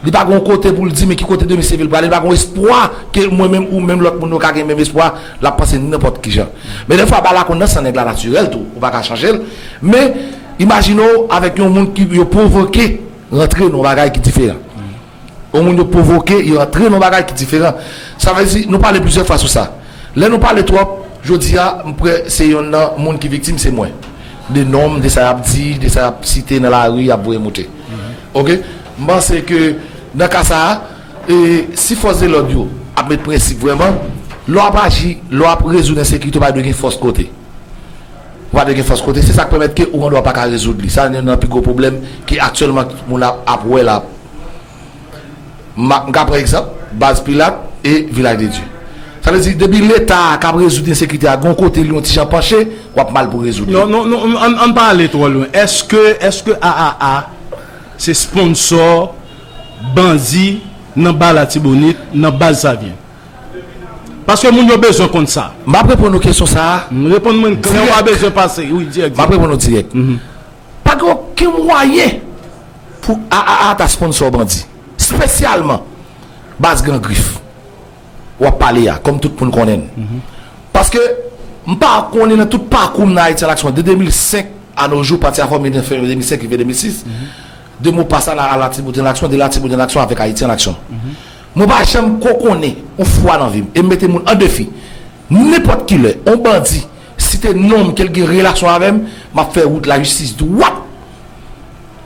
Li pa gen yon kote pou l di, men ki kote demen seve l prale, li pa gen yon espwa ke mwen menm ou menm lòt moun yo ka gen menm espwa, l ap panse nenpòt ki jan. Men dèfwa, bal la konn nan san nèg la natirèl tou, ou pa ka chanje l. Men, imajine w avèk yon moun ki yo pwovoke rantre nan yon bagay ki diferan. Yon moun yo pwovoke, yo rantre nan bagay ki diferan. Sa vle di, nou pale plizyè fwa sou sa. Lè nou pale twòp, jodi a, m kwè se yonn nan moun ki viktim, se mwen. De non m, de sa y ap di, de sa y ap site nan lari, y ap voye moute. Oke? M panse ke nan ka sa a, e, si fòs de lòd yo ap met prensip vrèman, lè w ap aji, lè w ap rezoud ensekirite, w pa dwe gen fòs kote. Ou pa dwe gen fòs kote. Se sa k pèmèt ke ou gen dwa pa ka rezoud li. Sa yonn nan pi gwo pwoblèm ke aktyèlman moun ap, ap wè la. M a- m ka pran egzanp, Baz Pilat e Vilaj de Dye. Sa vle di, depi Leta a k ap rezoud ensekirite a, gen yon kote li yon ti jan panche, w ap mal pou rezoud li. Non, non, non, ann, ann pa ale twò lwen. Èske, èske A A A se sponsò bandi nan Ba Latibonit, nan baz Savyen? Paske moun yo bezwen konn sa. M ap reponn ou kesyon sa a. Reponn mwen klè, w pa bezwen pase. Wi, dirèk. M ap reponn ou dirèk. Pa gen okenn mwayen pou A A A ta sponsò bandi. Espesyalman baz Gran Grif. W ap pale a, kòm tout moun konnen n. Paske m pa konnen nan tout pakou m nan Ayiti an Aksyon, de de mil senk a no jou, pati a fòme nan fen de mil senk rive de mil sis, de MOPAS a la Latibonit an Aksyon, de Latibonit an Aksyon avèk Ayiti an Aksyon. Mwen pa janm ko konnen, yon fwa nan vi m, e m mete moun an defi, nenpòt ki lè, yon bandi site non m ke l gen relasyon avè m, m ap fè wout lajistis dwat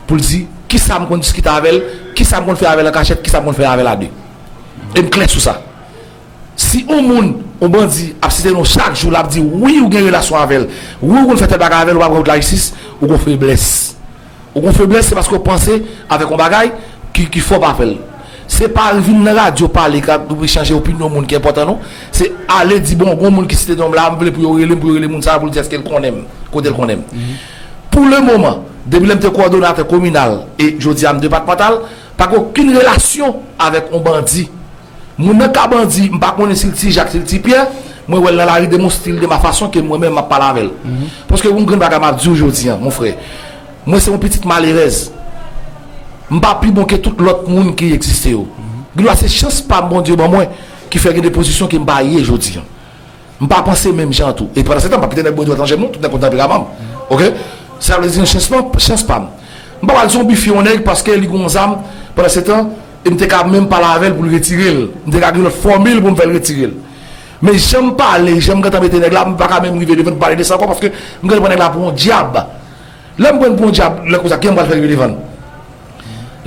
pou l di kisa m konn diskite avè l, kisa m konn fè avè l an kachèt, kisa m konn fè avè l a de. E m klè sou sa. Si yon moun, yon bandi, ap site non w chak jou, l ap di wi ou gen relasyon avè l, wi ou konn fè tèl bagay avè l, ou pa pran wout lajistis, ou gon feblès. Ou gon feblès, se paske w panse avèk yon bagay ki, ki fò pa fè l. Se pa vin nan radyo pale, ka, pou chanje opinyon moun ki enpòtan non. Se ale di, bon, gon moun ki site non m la, m vle pou yo rele m, pou yo rele moun sa a, pou l di èske l konnen m, kote l konnen m. Pou le moman, depi lè m te kowòdonatè kominal e jodi a m depatmantal, pa gen okenn relasyon avèk yon bandi. Moun nan ka bandi, m pa konnen si l Ti Jak, si l Ti Pyè, mwen wè l nan lari de mon stil, de ma fason ke mwen menm m ap pale avè l. Paske yon grenn bagay m ap di w jodi a, mon frè. Mwen se yon pitit malerèz. M pa pi bon ke tout lòt moun ki egziste yo. Gen dwa se chans pa m Bondye ban mwen ki fè gen de pozisyon ke m pa ye jodi a. M pa panse menm jan tou. E pandan se tan, m pa kite nèg bwè dwèt an je m non, tout nèg konn tanperaman m. Oke? Sa vle di yon chans pa, chans pa m. M pa pral zonbifye yon nèg paske li gen yon zam pandan se tan, e m te ka menm pale avè l pou l retire l. M te ka gen lòt fòmil pou m fè l retire l. Men jan m pale, jan m gentan mete nèg la, m pa ka menm rive devan l pou pale de sa ankò paske m gentan pran nèg la pou yon dyab. Lè m pran l pou yon dyab, lè konsa, kijan m pral fè rive devan l?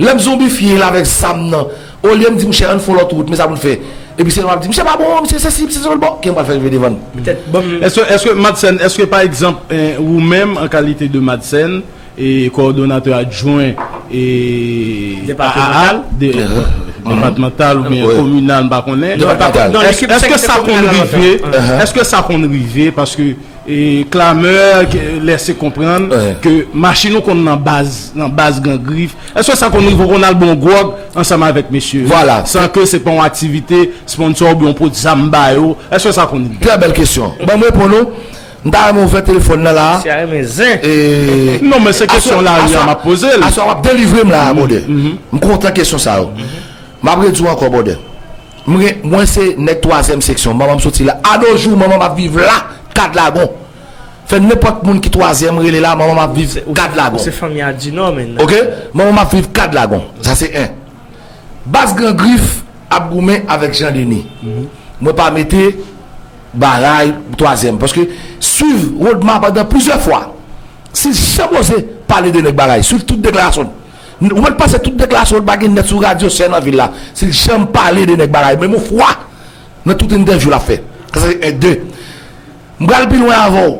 Lè m zonbifye l avèk zam nan, olye m di, monchè, ann fè yon lòt wout, men sa pou n fè. Epi se lè m ap di, misye pa bon, misye sesi, misye se bon, kijan m pral fè rive devan l? Petèt, bon. Èske, èske Madsen, èske pa egzanp, eh, ou menm, an kalite de Madsen, e kowòdonatè adjwen, e Depatmantal. A A A, de- depatmantal oubyen kominal, m pa konnen. Depatmantal. Èske, èske sa konn rive, èske sa konn rive, paske e klamè ke lèse konprann ke machin ou konn nan baz, nan baz Gran Grif. Èske sa konn rive ou konn al bon gwòg ansanm avèk mesye yo? Vwala. San ke se pa yon aktivite sponsò oubyen yon pwodui sa m ba yo? Èske sa konn rive? Trè bèl kesyon. Ban m reponn ou. M ta renmen ouvè telefòn nan la. Si a renmen zen. E non, men se kesyon lari a m ap poze l. Aswè w ap delivre m la, brother. M kontan kesyon sa yo. M ap redi w ankò, brother. Mwen, mwen se nèg twazyèm seksyon. Manman m soti la. A no jou, manman m ap viv la, Kad Lagon. Fè nenpòt moun ki twazyèm rele la, manman m ap viv Kad Lagon. Se fanmi a Dinò, men. Oke? Manman m ap viv Kad Lagon. Sa se en. Baz Gran Grif ap goumen avèk Jan Deni. Mwen pa mete Baray twazyèm. Paske swiv Rodma pandan plizyè fwa. Si l janm oze pale de nèg Baray, swiv tout deklarasyon l. Ou mèt panse tout deklarasyon yo pa gen nèt sou radyo sè nan vil la. Si l janm pale de nèg Baray, menm yon fwa nan tout entèvyou l ap fè. Sa se en, de. M pral pi lwen avè w.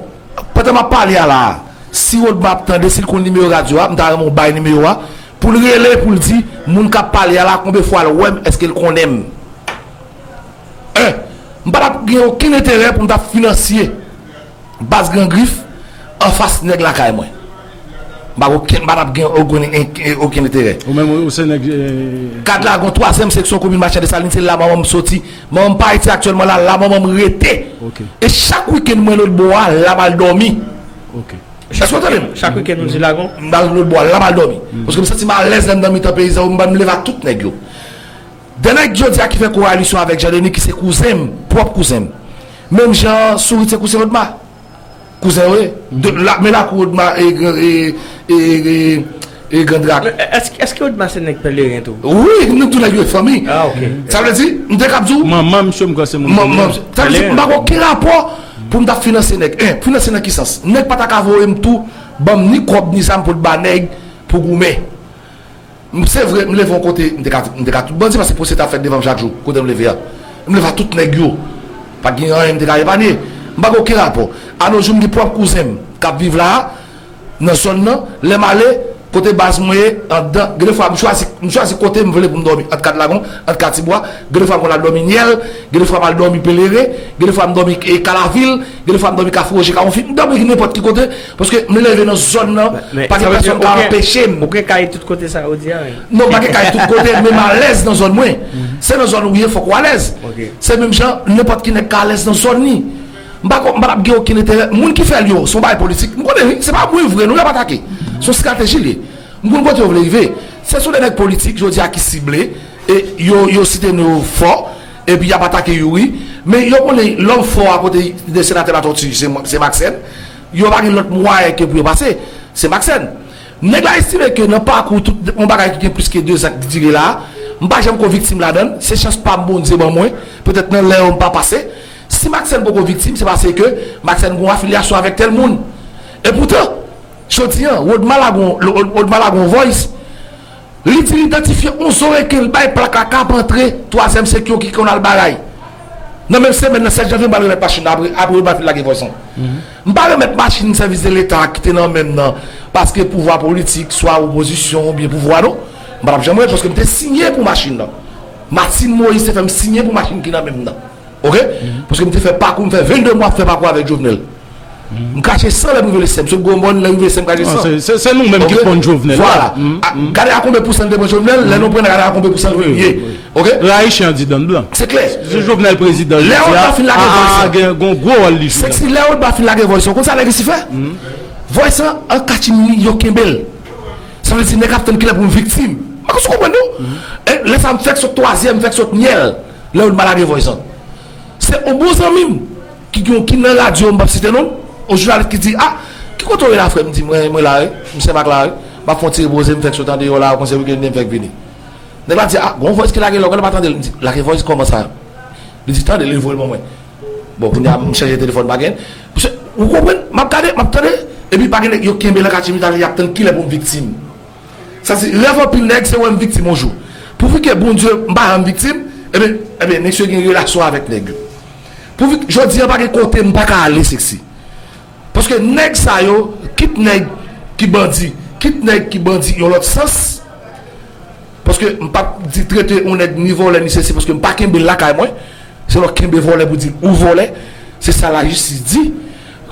Pandan m ap pale a la a, si Rodma ap tande, si l konn nimewo radyo a, m ta renmen w bay nimewo a, pou l rele, pou l di, moun k ap pale a la, konbyen fwa l wè m, èske l konnen m? En, m pa t ap gen okenn enterè pou m ta finansye Baz Gran Grif anfas nèg lakay mwen. M pa okenn, m pa t ap gen okenn, okenn enterè. Ou menm, ou se nèg, eh, Kad Lagon, twazyèm seksyon komin Machan Desalin, se la manman m soti. Manman m pa Ayiti aktyèlman, la, la manman m rete. Ok. E chak wikenn, mwen lòt bò a, la m al dòmi. Ok. Èske w tande m? Chak wikenn, ou di Lagon? M al lòt bò a, la m al dòmi. Paske m santi m alèz lè m nan mitan peyizan yo, m, m leve ak tout nèg yo. De nèg jodi a ki fè koalisyon avèk Jean Denis, ki se kouzen m, pwòp kouzen m. Menm jan Sourit se kouzen Odma. Kouzen yo ye. De, la, men lakou Odma e, e, e, e, e Gran Drak. Men, èske, èske Odma se nèg Pèleren tou? Wi, nou tou nèg yo fanmi. Ah, ok. Sa vle di, m te kab di w, manman misye, m kwè se moun Pèleren. Sa vle di, m pa gen okenn rapò pou m t ap finanse nèg. En, finanse nan ki sans? Nèg pa ta ka voye m tou, ban m ni kòb, ni zam pou l ba nèg pou goumen. M, se vre, m leve yon kote, m te ka, m te ka tout bandi, paske pwosè t ap fèt devan m chak jou, kote m leve a. M leve a tout nèg yo. Pa t gen anyen m te ka epanye. M pa gen okenn rapò. Anojou, m gen pwòp kouzen m k ap viv la a, nan zòn nan. Lè m ale, kote baz mwen ye, anndan, gen de fwa, m chwazi, m chwazi kote m vle pou m dòmi, ant Kad Lagon, ant Katibwa, gen de fwa m konn al dòmi Nyèl, gen de fwa m al dòmi Pelere, gen de fwa m dòmi, e, Kalavil, gen de fwa m dòmi Kafou Woje, Kawonfi, m dòmi nenpòt ki kote, paske m leve nan zòn nan, pa gen pèsonn k ap anpeche m. Ou gen kay tout kote sa yo di a, wi. Non, m pa gen kay tout kote, men m alèz nan zòn mwen. Se nan zòn ou ye, fòk ou alèz. Ok. Se menm jan, nenpòt ki nèg ka alèz nan zòn li. M pa, m pa t ap gen okenn enterè. Moun ki fè l yo, se yon bagay politik. M konnen, wi, se pa mwen vre, non, y ap atake. Se yon estrateji l ye. M konn kote yo vle rive. Se sou de nèg politik, jodi a, ki sible, e yo, yo site non yo fò, epi y ap atake Youri. Men yo konnen lòm fò a kote de senatè Latòti, se, se Maxène. Yo pa gen lòt mwayen ke pou yo pase. Se Maxène. Nèg la estime ke nan pakou tout yon bagay ki gen plis ke de zan k dire la, m pa janm ko viktim ladan l, se chans pa m Bondye ban mwen, petèt nan lè yo m pa pase. Si Maxène poko viktim, se paske Maxène gon afilyasyon avèk tèl moun. Epoutan, jodi a, Rodma la gon, Rodma la gon voice, li di l idantifye yon zo reken, l bay plak la k ap antre twazyèm seksyon ki konn al bagay. Nan menm semèn nan, sèt janvye, m pral remèt machin nan apre, apre Rodma fin lage voice lan. M pa remèt machin sèvis de leta ki te nan men m nan, paske pouvwa politik, swa opozisyon oubyen pouvwa non. M pa t ap janm remèt, paske m te siyen pou machin nan. Martine Moïse te fè m siyen pou machin ki nan men m nan. Ok? Paske m te fè pakou, m fè vennde mwa ap fè pakou avèk Jovenel. M kache san lè m rive Lesèm. Sot Gwomòn, lè m rive Lesèm, m kache san. Se, se, se nou menm ki pran Jovenel. Vwala. Gade a konbyen pousan n te pran Jovenel, lè nou pran, gade a konbyen pousan nou ye. Ok? Rayisyen an di dan blan. Se klè. Se Jovenel prezidan, jodi a, a, a gen gon gwo wòl li jwe la. Sexy, lè Rodma fin lage voice lan, ou konn sa nèg isi fè? Voice lan, an katimini, yo kenbe l. Sa vle di nèg ap tann kilè pou m viktim. M pa konn si w konprann non. E lè sa m fèk sot twazyèm, m fèk sot Nyèl. Lè Rodma lage voice lan. Se yon bon zanmi m ki gen, ki nan radyo, m p ap site non l, yon jounalis ki di, "Ah, ki kote w ye la, frè m?" M di, "Mwen, mwen la, wi. M Senmak la, wi. M ap fè yon ti repoze, m fèk sot andeyò la, konsa wikenn m fèk vini." Nèg la di, "Ah, gon voice ki lage la, ou genlè pa tande l." M di, "Lage voice kòman sa?" Li di, "Tande l, li voye l ban mwen." Bon, kounye a, m chanje telefòn, pa gen. Paske, ou konprann? M ap gade, m ap tande, epi pa gen nèg, yo kenbe l an katimini, y ap tann kilè pou m viktim. Sa se rèv anpil nèg, se wè m viktim yon jou. Pouvi ke Bondye, m pa janm viktim, ebyen, ebyen, mesye gen relasyon avèk nèg yo. Pouvi, jodi a pa gen kote m pa ka ale, Sexy. Paske nèg sa yo, kit nèg ki bandi, kit nèg ki bandi yon lòt sans, paske m p ap di trete yon nèg ni vòlè, ni sesi, paske m pa kenbe l lakay mwen. Se lè w kenbe vòlè pou di l ou vòlè. Se sa lajistis di.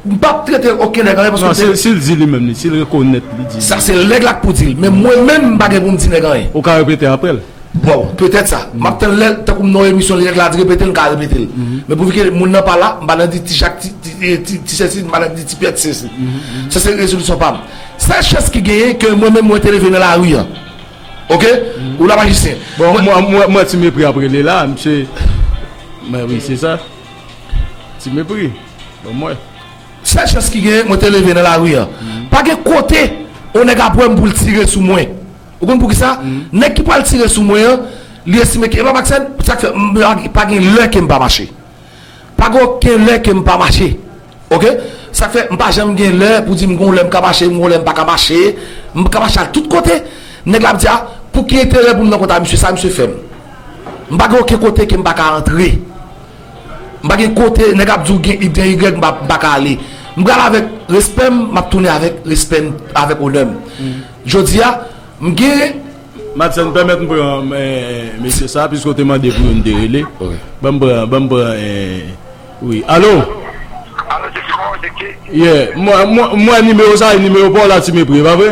M p ap trete okenn nèg anyen paske... Non, si, si l di li menm, li, si l rekonèt li di. Sa se nèg la k pou di l. Men mwen menm, m pa gen pou m di nèg anyen. Ou ka repete apre l. Bon, petèt sa. M ap tann lè, tankou m nan yon emisyon, lè nèg la di repete l, m ka repete l. Men pouvi ke moun nan pa la, m pa nan di ti Jak, ti, ti, ti, ti sesi, m pa nan di ti Pyè, ti sesi. Sa se rezolisyon pa m. Sèl chans ki genyen ke mwen menm mwen te leve nan lari an. Ok? Ou la, Majisyen. Bon, mwen, mwen, mwen, Ti Mepri ap rele la, misye. Men wi, se sa. Ti Mepri. Bon, mwen. Sèl chans ki genyen, mwen te leve nan lari an. Pa gen kote yon nèg ap wè m pou l tire sou mwen. Ou konn poukisa? Nèg ki pral tire sou mwen an, li estime ke, e pa Maxène, sa k fè, m, pa, pa gen lè ke m pa mache. Pa gen okenn lè ke m pa mache. Ok? Sa k fè, m pa janm gen lè pou di m gon lè m ka mache, m gon lè m pa ka mache. M ka mache al tout kote. Nèg la ap di, "Ah, pou ki enterè pou m nan kontak misye?" Sa misye fè m. M pa gen okenn kote ke m pa ka antre. M pa gen kote nèg ap di w gen X, gen Y, m pa, m pa ka ale. M pral avèk respè m, m ap tounen avèk respè m, avèk onè m. Jodi a, m gen... Madsen, pèmèt m pran, eh, mesye sa, piske w te mande pou youn te rele. Ok. Ban m pran, ban m pran, eh, wi. Alo? Alo, se ki kòman w se ki? Yeah. Mwen, mwen, mwen nimewo sa, e nimewo pa w la, Ti Mepri, e pa vre?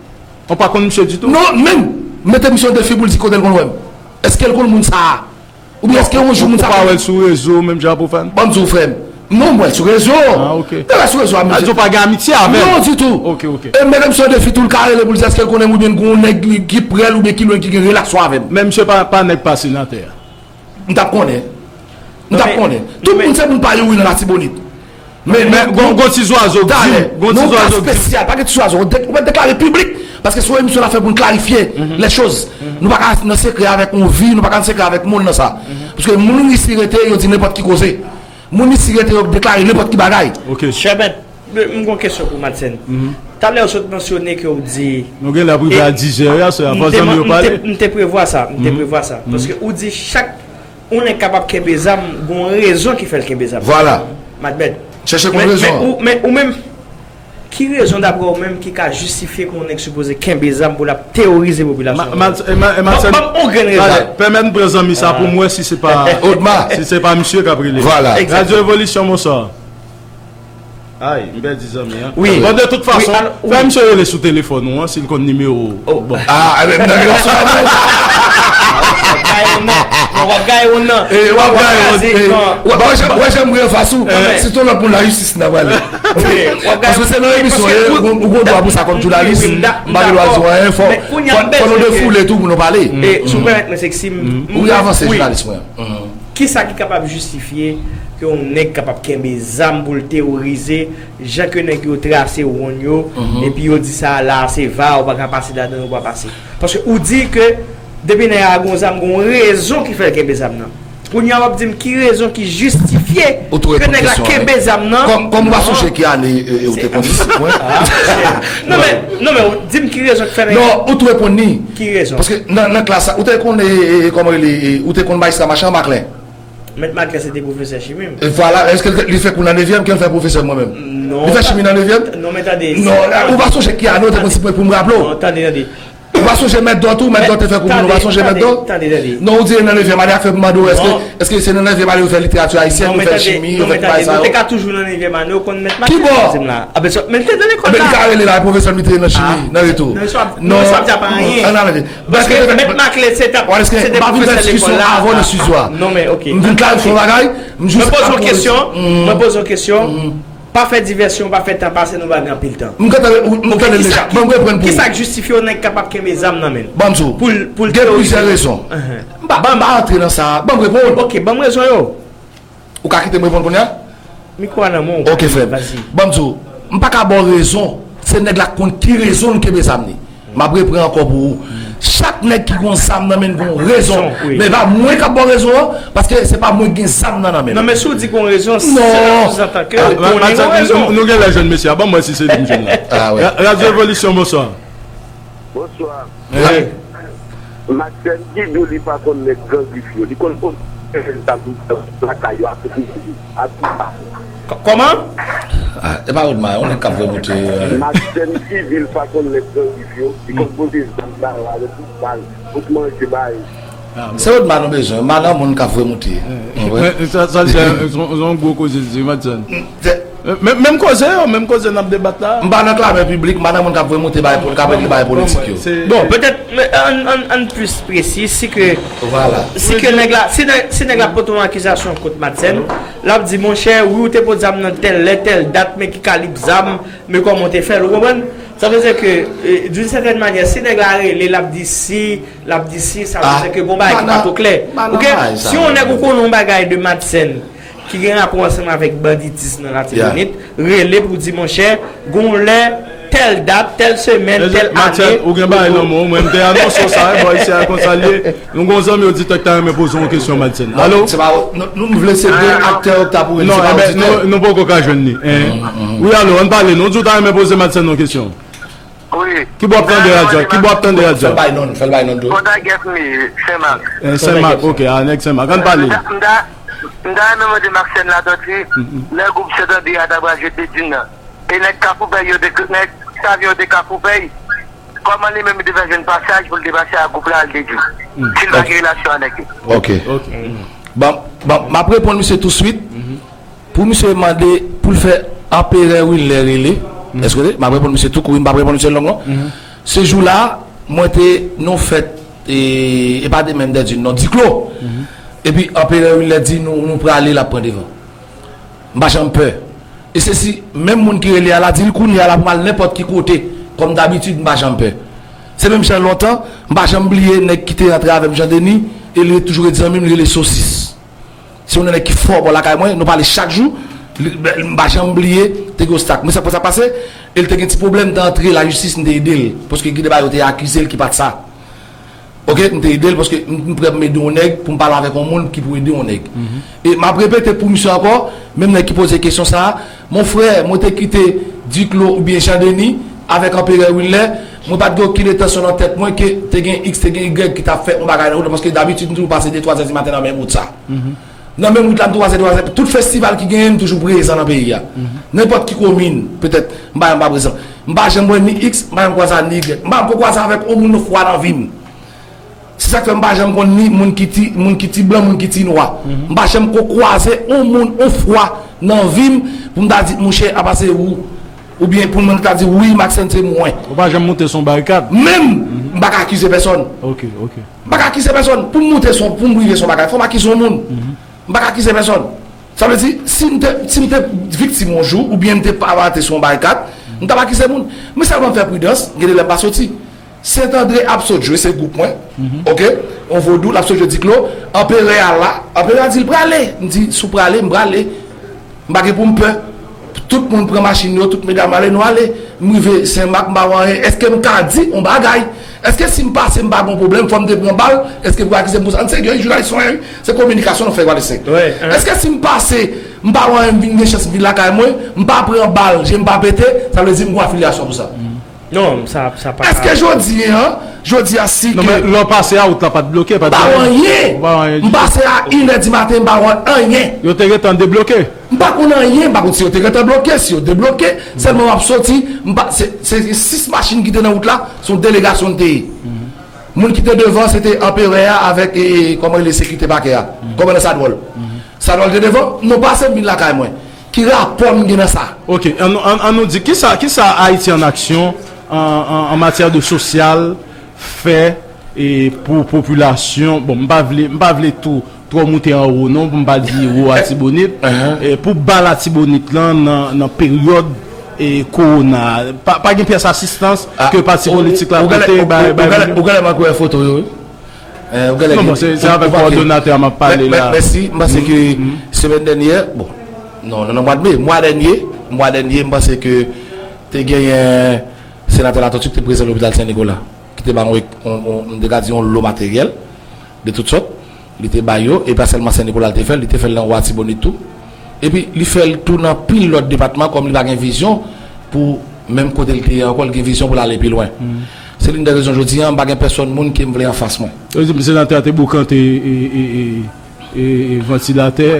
Ou pa konn misye ditou? Non, menm. Mete misye an defi pou l di kote l konn wè m. Èske l konn moun sa a? Oubyen èske yon jou moun sa a pa wè l sou rezo, menm jan pou fè m? Ban m di w, frè m. Non, m wè l sou rezo. Ah, ok. M te wè l sou rezo a, mesye. Sa di w pa gen amitye avè l? Non, ditou. Ok, ok. E m mete misye an defi tou, l ka rele pou l di èske l konnen m oubyen l gen yon nèg ki prè l oubyen ki lwen ki gen relasyon avè m. Men misye pa, pa nèg pase nan tè a. M t ap konnen. M t ap konnen. Tout moun se moun pa yo wi nan Latibonit. Men, men gon, gon ti zwazo k di m. Gon ti zwazo k di m. Espesyal, pa gen ti zwazo. Ou pa deklare piblik, paske se yon emisyon n ap fè pou n klarifye lè choz. Nou pa ka nan sekrè avèk yon vi, nou pa ka nan sekrè avèk moun nan sa. Paske moun isi rete, yo di nenpòt ki koze. Moun isi rete, yo deklare nenpòt ki bagay. Ok. Chèbèt, m gon kesyon pou Madsen. Talè ou sot mansyone ke ou di. Nou gen lè ap rive a dizè a, sè, avan zanmi yo pale. M te prevwa sa, m te prevwa sa. Paske ou di chak yon nèg kapab kenbe zam, gon rezon ki fè l kenbe zam. Vwala. Madbèt. Chèche konn rezon an. Men ou menm, ki rezon daprè ou menm ki ka jistifye ke yon nèg sipoze kenbe zam pou l ap teworize popilasyon an? Ban m yon grenn rezon. Pèmèt m pran zanmi sa pou m wè si se pa, si se pa misye k ap rele. Vwala. Radyo Evolisyon, bonswa. Ay, m pèdi zanmi an. Wi. Bon, de tout fason, fè misye rele sou telefòn ou an, si l konn nimewo ou. Bon. Ah, e ben, nan yon sou. W ap gaye yon nan. W ap gaye yon nan. E, w ap gaye yon nan. Wè, wè, jan m revas ou. Si ton lòt moun lajistis nan pral. Paske se nan emisyon, ou gon dwa pou sa kòm jounalis. M pa gen dwa di w anyen, fò, fò nou defoule tou pou nou pale. E, si w pèmèt mwen, Sexy, m, m, wi, avanse, jounalis mwen. Kisa ki kapab jistifye ke yon nèg kapab kenbe zam pou l teworize, jan ke nèg yo trase wonn yo, epi yo di sa la se va, ou pa ka pase ladan, ou pa pase? Paske ou di ke depi nèg la gon zam, gon rezon ki fè l kenbe zam nan. Kounye a w ap di m ki rezon ki jistifye ke nèg la kenbe zam nan. Kòm, kòm ou pa sonje ki ane, e, e, ou te konn disip mwen. Non, men, non, men, ou di m ki rezon ki fè nèg. Non, ou tou reponn ni. Ki rezon? Paske nan, nan klas la, ou te konn, e, e, kòman rele, e, ou te konn majistra machan Maclen. Mèt Maclen se te pwofesè chimi m. E vwala, èske li, li fè kou nan nevyèm, ke l fè pwofesè mwen menm? Non. Li fè chimi nan nevyèm? Non, men tande. Non, ou pa sonje ki ane ou te konn disip mwen pou m raple w? Non, tande, tande. Ou pa sonje mèt Dò tou, mèt Dò te fè kou pou nou, ou pa sonje mèt Dò? Tande, tande. Non, ou di nan nevyèm ane, a fè pou mande w, èske, èske se nan nevyèm ane yo fè literati ayisyèn, yo fè chimi, yo fè bagay sa yo? Nou te ka toujou nan nevyèm ane, ou konn mèt Maclen. Ki bò? Di m la. A, ben, men l te nan lekòl la. Men li ka rele la, pwofesè m li te nan chimi, nan reto. Non, sa pa anyen. Paske mèt Maclen se t ap, se te pwofesè lekòl la. Avan nan studio a. Non, men, ok. M vin klarifye yon bagay. Mwen poze yon kesyon, mwen poze yon kesyon. Pa fè divèsyon, pa fè tan pase, nou pa gen anpil tan. M kontan, m kontan deja. Ban m reprann pou ou. Kisa k jistifye yon nèg kapab kenbe zam nan men l? Ban m di w. Pou l, pou l gen plizyè rezon. M pa, m pa antre nan sa. Ban m reponn. Ok, ban m rezon yo. Ou ka kite m reponn kounye a? Mikwo a nan men w. Ok, frè m. Ban m di w. M pa ka ba w rezon. Se nèg la k konn ki rezon l kenbe zam li. M ap repran ankò pou ou. Chak nèg ki gon zam nan men l gon rezon. Men pa mwen k ap ba w rezon an, paske se pa mwen ki gen zam nan nan men l. Non, men si w di gon rezon, se nan souzantan ke ou konnen gon rezon. Nou gen lè jwenn mesye a, ban m wè si se li m jwenn la. Radyo Evolisyon, bonswa. Bonswa. Madjèn ki di w li pa konn nèg Gran Grif yo, li konn poze zam lakay yo a tout nèg yo. Kòman? Ah, e pa Rodma, yon nèg k ap vre moute. Madjèn sivil pa konn nèg Gran Grif yo, li konn poze zam la, avèk tout bal, tout manje bay. Se Rodma nou bezwen, Rodma nan moun k ap vre moute. Sa, sa se yon gwo koze, se Madjèn. Menm, menm koze yo, menm koze n ap debat la. M pa nan klamè piblik, m pa nan moun k ap vre moute bay, k ap regle bay politik yo. Bon, petèt, ann, ann, ann plis presi, si ke, si ke nèg la, si nèg, si nèg la pote yon akizasyon kont Madjèn, l ap di, monchè, wi, ou te pot zam nan tèl lè, tèl dat, men ki kalib zam, men kòman w te fè l, ou konprann? Sa vle di ke, d'une certaine manière, si nèg la rele, l ap di si, l ap di si, sa vle di ke gon bagay ki pa twò klè. Oke? Si yon nèg ou konnen yon bagay de Madjèn, ki gen rapò ansanm avèk banditis nan Latibonit, rele pou di, monchè, gon lè, tèl dat, tèl semèn, tèl ane. Ou gen bagay nan men w, mwen m te anonse w sa, bò isi a konsa l ye. Nou gon zanmi oditè ki ta renmen poze w yon kesyon, Madjèn. Alo? Se pa, nou, nou vle se de aktè yo ki ta pou rele, se pa oditè. Non, nou poko ka jwenn li. Wi, alo, ann pale, non, di w ta renmen poze Madjèn yon kesyon. Wi. Ki bò w ap tande radyo a? Ki bò w ap tande radyo a? Fè l bay non, fè l bay non tou. Pòtagès m ye, Senmak. Senmak, ok, a nèg Senmak. Ann pale. M ta, m ta, m ta renmen mande Madjèn Ladòti, lè gwoup Sentandye a ta pral jwe Dedin nan. E nèg Kafoufèy yo te, nèg Savyen yo te Kafoufèy. Kòman li menm li te fè jwenn pasaj pou l te pase a gwoup la, al Dedin? Si l pa gen relasyon a nèg yo. Ok. Bon, bon, m ap reponn misye touswit. Pou misye mande pou l fè Anperè Wilner rele. Èske m ap reponn misye tou kouri, m p ap reponn misye long non. Se jou la, mwen te nan yon fèt, e, e pa demen m pèdi non, Diklo. Epi Anperè Wilner di nou, nou prale, l ap pran devan. M pa janm pè. E se si menm moun ki rele a la di l kounye a la pou m al nenpòt ki kote, kòm dabitid, m pa janm pè. Se menm jan lontan, m pa janm bliye nèg ki te rantre avè m, Jan Deni, e li toujou ret zanmi m, li rele Sosis. Se yon nèg ki fò bò lakay mwen, nou pale chak jou. Li, m pa janm bliye, te gen obstak. Men sa, sa pase, e l te gen ti pwoblèm, m te antre lajistis, m te ede l. Paske gen de bagay yo te akize l ki pa t sa. Ok, m te ede l, paske m, m prè pou m ede yon nèg, pou m pale avèk yon moun ki pou ede yon nèg. E m ap repete pou misye ankò, menm nèg ki poze kesyon sa a, mon frè, mwen te kite Diklo oubyen Jan Deni avèk Anperè Wilner, mwen pa t gen okenn entansyon nan tèt mwen ke te gen X, te gen Y ki t ap fè yon bagay nan wout la, paske dabitid m toujou pase de, twa zè di maten nan menm wout sa. Nan menm wout la, m twa zè, twa zè, tout festival ki genyen, m toujou prezan nan peyi a. Nenpòt ki komin, petèt, m pa, m pa prezan. M pa janm wè ni X, m pa janm kwaze a ni Y. M pa janm kwaze avèk yon moun yon fwa nan vi m. Se sa k fè m pa janm konn ni moun ki ti, moun ki ti blan, moun ki ti nwa. M pa janm ko kwaze yon moun, yon fwa nan vi m, pou m ta di, mouche, apa se ou. Oubyen pou moun ta di, wi, Maxence, se mwen. Ou pa janm moute sou yon barikad? Menm, m pa ka akize pèsòn. Ok, ok. M pa ka akize pèsòn. Pou m moute sou, pou m rive sou yon bagay, fò m akize yon moun. M pa ka akize pèsòn. Sa vle di, si m te, si m te viktim yon jou, oubyen m te pa rate sou yon barikad, m t ap akize moun. Men sèlman m fè pridans, gen de lè m pa soti. Sentandre ap sot jwe, se gwoup mwen. Ok? On vodou, l ap sot jwe Diklo. Anperè a la. Anperè a di l prale. M di, si w prale, m prale. M pa gen pou m pè. Tout moun pran machin yo, tout medam ale, nou ale. M rive Senmak, m pa wè anyen. Èske m ka di on bagay? Èske si m pase, m pa gon pwoblèm, fò m te pran bal? Èske pou akize m pou sa? N serye, wi, jounalis nou ye, wi. Se kominikasyon nou fè, Walesenk. Èske si m pase, m pa wè anyen, m vin gen chans, m vin lakay mwen, m pa pran bal, je m pa pete, sa vle di m gon afilyasyon pou sa? Non, sa, sa pa ka. Èske jodi an, jodi a si ke. Non, men lè w pase a, wout la pa t bloke, pa t gen anyen. M pa wè anyen. M pase a inè di maten, m pa wè anyen. Yo te gentan debloke. M pa konn anyen, m pa konn si yo te gentan bloke, si yo debloke, sèlman m ap soti, m pa, se, se sis machin ki te nan wout la, se yon delegasyon n te ye. Moun ki te devan, se te anperè a avèk, e, e, kòman rele, sekirite pakè a, kòmandan Sadwòl. Sadwòl te devan, nou pase m vin lakay mwen. Ki rapò m gen nan sa? Ok, an, an, an nou di, kisa, kisa Ayiti an Aksyon an, an, an matyè de sosyal fè, e, pou popilasyon, bon, m pa vle, m pa vle tou twò moute anwo non, pou m pa di wo Atibonit, e, pou ba Latibonit lan nan, nan peryòd, e, kowona a, pa, pa gen pyès asistans ke pati politik la pote bay, bay moun yo? Ou genlè manke wè foto yo, wi. Eh, ou genlè gen, bon, se, se avèk kowòdonatè a m ap pale la. Mèsi, m panse ke semèn dènyè, bon, non, nan, nan mwa de me, mwa dènyè, mwa dènyè, m panse ke te genyen senatè Latòti ki te prezan lopital Sen Nikola, ki te ba yon, yon, yon, m te ka di yon lo materyèl de tout sòt, li te ba yo, e pa sèlman Sen Nikola li te fè l, li te fè l nan Watibonit tou. Epi li fè l tou nan pil lòt depatman, kòm li pa gen vizyon pou menm kote l te ye ankò, li gen vizyon pou l ale pi lwen. Se l'une des raisons jodi a, m pa gen pèsòn moun ke m vle anfas mwen. Yo di m senatè a te boukante, e, e, e, e, e, vantilatè.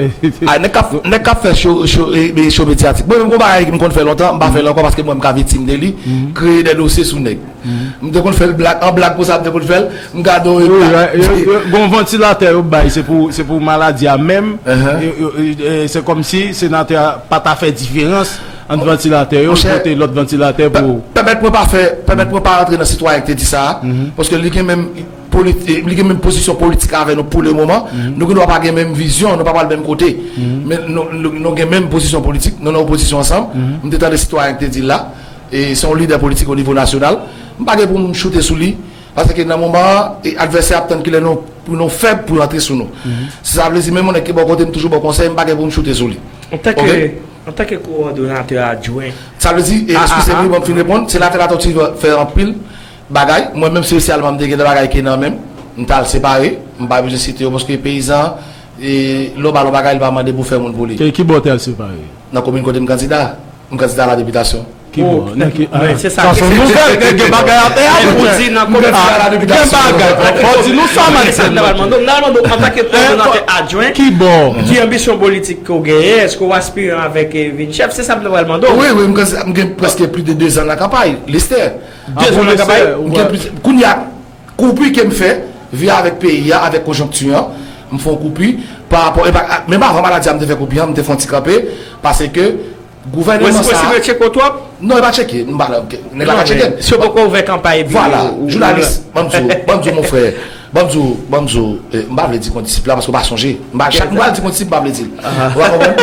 Ah, nèg k ap, nèg k ap fè cho, cho, e, e, cho medyatik. Mwen menm, gon bagay ke m konn fè lontan, m pa fè l ankò paske mwen, m ka viktim de li, kreye de dosye sou nèg. M te konn fè l blag, an blag konsa, m te konn fè l, m gade w, e, yo, yo, yo, gon vantilatè yo bay, se pou, se pou maladi a menm. Yo, yo, e, e, se kòmsi senatè a pa ta fè diferans ant vantilatè yo, pote lòt vantilatè pou. Pèmèt mwen pa fè, pèmèt mwen pa rantre nan sitwayen ki te di sa a, paske li gen menm politi-, li gen menm pozisyon politik avè nou pou le moman. Nou gen dwa pa gen menm vizyon, nou pa pral menm kote. Men nou, nou, nou gen menm pozisyon politik, nou nan opozisyon ansanm. M te tande sitwayen ki te di l la, e se yon lidè politik o nivo nasyonal. M pa gen pou m choute sou li, paske nan moman an, e advèsè a ap tann kilè nou, pou nou fèb pou l antre sou nou. Sa vle di, menm yon nèg ki bò kote m toujou ba w konsèy, m pa gen pou m choute sou li. Antanke, antanke kowòdonatè adjwen. Sa vle di, e, eskize m, wi, ban m fin reponn, senatè Latòti fè anpil bagay. Mwen menm, espesyalman, m te gen de bagay ki nan men m, m t al separe, m pa bezwen site yo, paske peyizan, e, lè w ba l yon bagay, li pa mande pou fè moun pou li. Ki, ki bò w te al separe? Nan komin kote m kandida. M kandida a la depitasyon. Ki bò? Nan ki, ah, se sa, sa se yon nouvèl, gen, gen bagay atè a, pou di nan komin. Gen bagay, fò di nou sa, Maxime. Sa m ta pral mande w, m ta pral mande w, antanke kowòdonatè adjwen, ki bò? Ki anbisyon politik ke w genyen? Èske w aspiran avèk, eh, vin chèf? Se sa m ta pral mande w. Wi, wi, m gen, m gen prèske plis de dezan nan kanpay, Lestè. Dezan nan kanpay? M gen plis, kounye a, koupi ke m fè, vi avèk peyi a, avèk konjonkti an, m fè yon koupi pa rapò, e pa, menm avan maladi a, m te fè koupi an, m te fè yon ti kanpe, paske gouvènman sa a. Ou estimé tcheke w twòp? Non, e pa tcheke, m pa, nèg la ka tcheke m. Si w poko ouvè kanpay epi. Vwala, jounalis, ban m di w, ban m di w, mon frè, ban m di w, ban m di w, eh, m pa vle di kondisip la, paske w pa sonje. M pa, chak mwa l di kondisip, m pa vle di l. Ou pa konprann?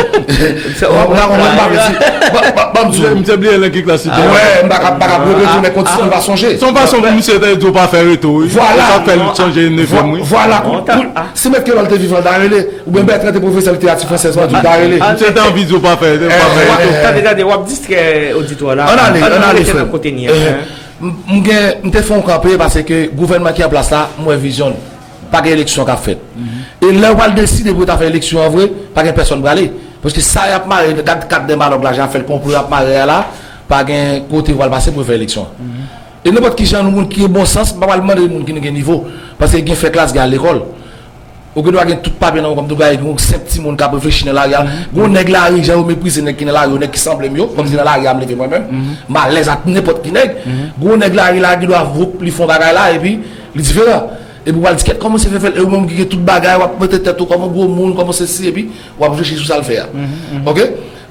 Ou pa konprann, m pa vle di. Ban, ban, ban m di w. M te bliye nan ki klas li te. Wè, m pa ka, m pa ka regrete, men kondisip, m pa sonje. Se yon fason pou misye te di w pa fè reto, wi. Vwala. Se sa k fè l chanje nèfè m, wi. Vwala, kou, kou, si Mèt Kelòl te vivan, l ta rele. Oubyen Bètran te pwofesè literati fransèz, Madjou, ta rele. Misye te anvi di w pa fè, pa fè reto. Tande, tande, w ap distrè oditwa la. Ann ale, ann ale, frè m. Ann rete nan kote n ye a. M, m gen, m te fè yon kanpe paske gouvènman ki an plas la, m wè vizyon l. Pa gen eleksyon k ap fèt. E lè yo pral deside pou yo ta fè eleksyon an vre, pa gen pèsonn prale. Paske sa y ap mare, gad kat dèmalòg la, jan y ap fè l konplo y ap mare a la, pa gen kote yo pral pase pou yo fè eleksyon an. E nenpòt ki jan nou moun ki gen bon sans, m pa pral mande moun ki gen nivo. Paske gen fè klas, gen al lekòl. Ou gen dwa gen tout papye nan men w kòm tout bagay, gen yon senp timoun k ap reflechi nan lari a. Gen yon nèg lari, jan yo meprize nèg ki nan lari yo, nèg ki sanble m yo, kòmsi nan lari a m leve mwen menm. M alèz ak nenpòt ki nèg. Gen yon nèg lari la, gen dwa voup, li fè yon bagay la, epi li diferan. Epi w pral di, "Kèt, kòman se fè fè l?" E ou menm ki gen tout bagay, w ap mete tèt ou kòm yon gwo moun, kòm yon sesi, epi w ap reflechi sou sa l fè a. Oke?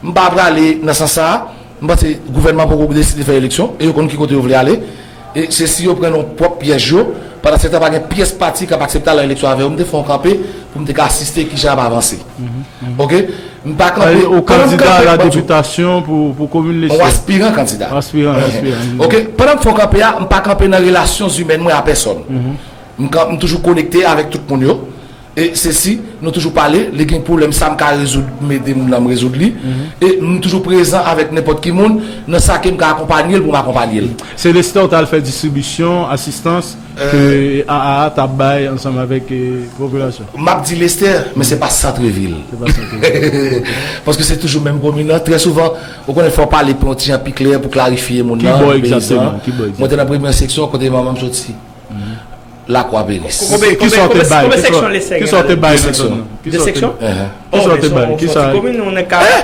M pa prale nan sans sa a. M panse gouvènman poko deside fè eleksyon, e yo konn ki kote yo vle ale. E se si yo pran nan pwòp pyèj yo, pandan se tan pa gen pyès pati k ap aksepte al nan eleksyon avè yo. M te fè yon kanpe pou m te ka asiste kijan y ap avanse. Oke? M pa kanpe, pandan m kanpe, m ap di w, depitasyon pou, pou komin Lesye. Yon aspiran kandida. Yon aspiran, yon aspiran. Oke? Pandan m fè yon kanpe a, m pa kanpe nan relasyon imèn mwen a pèsòn. M kan-, m toujou konekte avèk tout moun yo. E se si nou toujou pale, li gen pwoblèm sa m ka rezoud, m ede moun nan m rezoud li. E m toujou prezan avèk nenpòt ki moun nan sa ke m ka akonpanye l pou m akonpanye l. Se Lestè w t al fè distribisyon, asistans ke A A A t ap bay ansanm avèk, eh, popilasyon. M ap di Lestè, men se pa santrevil. Se pa santrevil. Paske se toujou menm komin nan. Trè souvan, ou konnen fò w pale pou yon ti jan pi klè pou klarifye moun nan, peyizan. Ki bò egzakteman? Ki bò egzakteman? Mwen te nan premyè seksyon kote manman m soti. Lakwa Peris. Konbe-, konbe-, konbe seksyon Lestè gen la? Ki sa w te bay nan zòn nan? De seksyon? Ki sa w te bay? Ki sa? Komin, nou nan ka. Eh,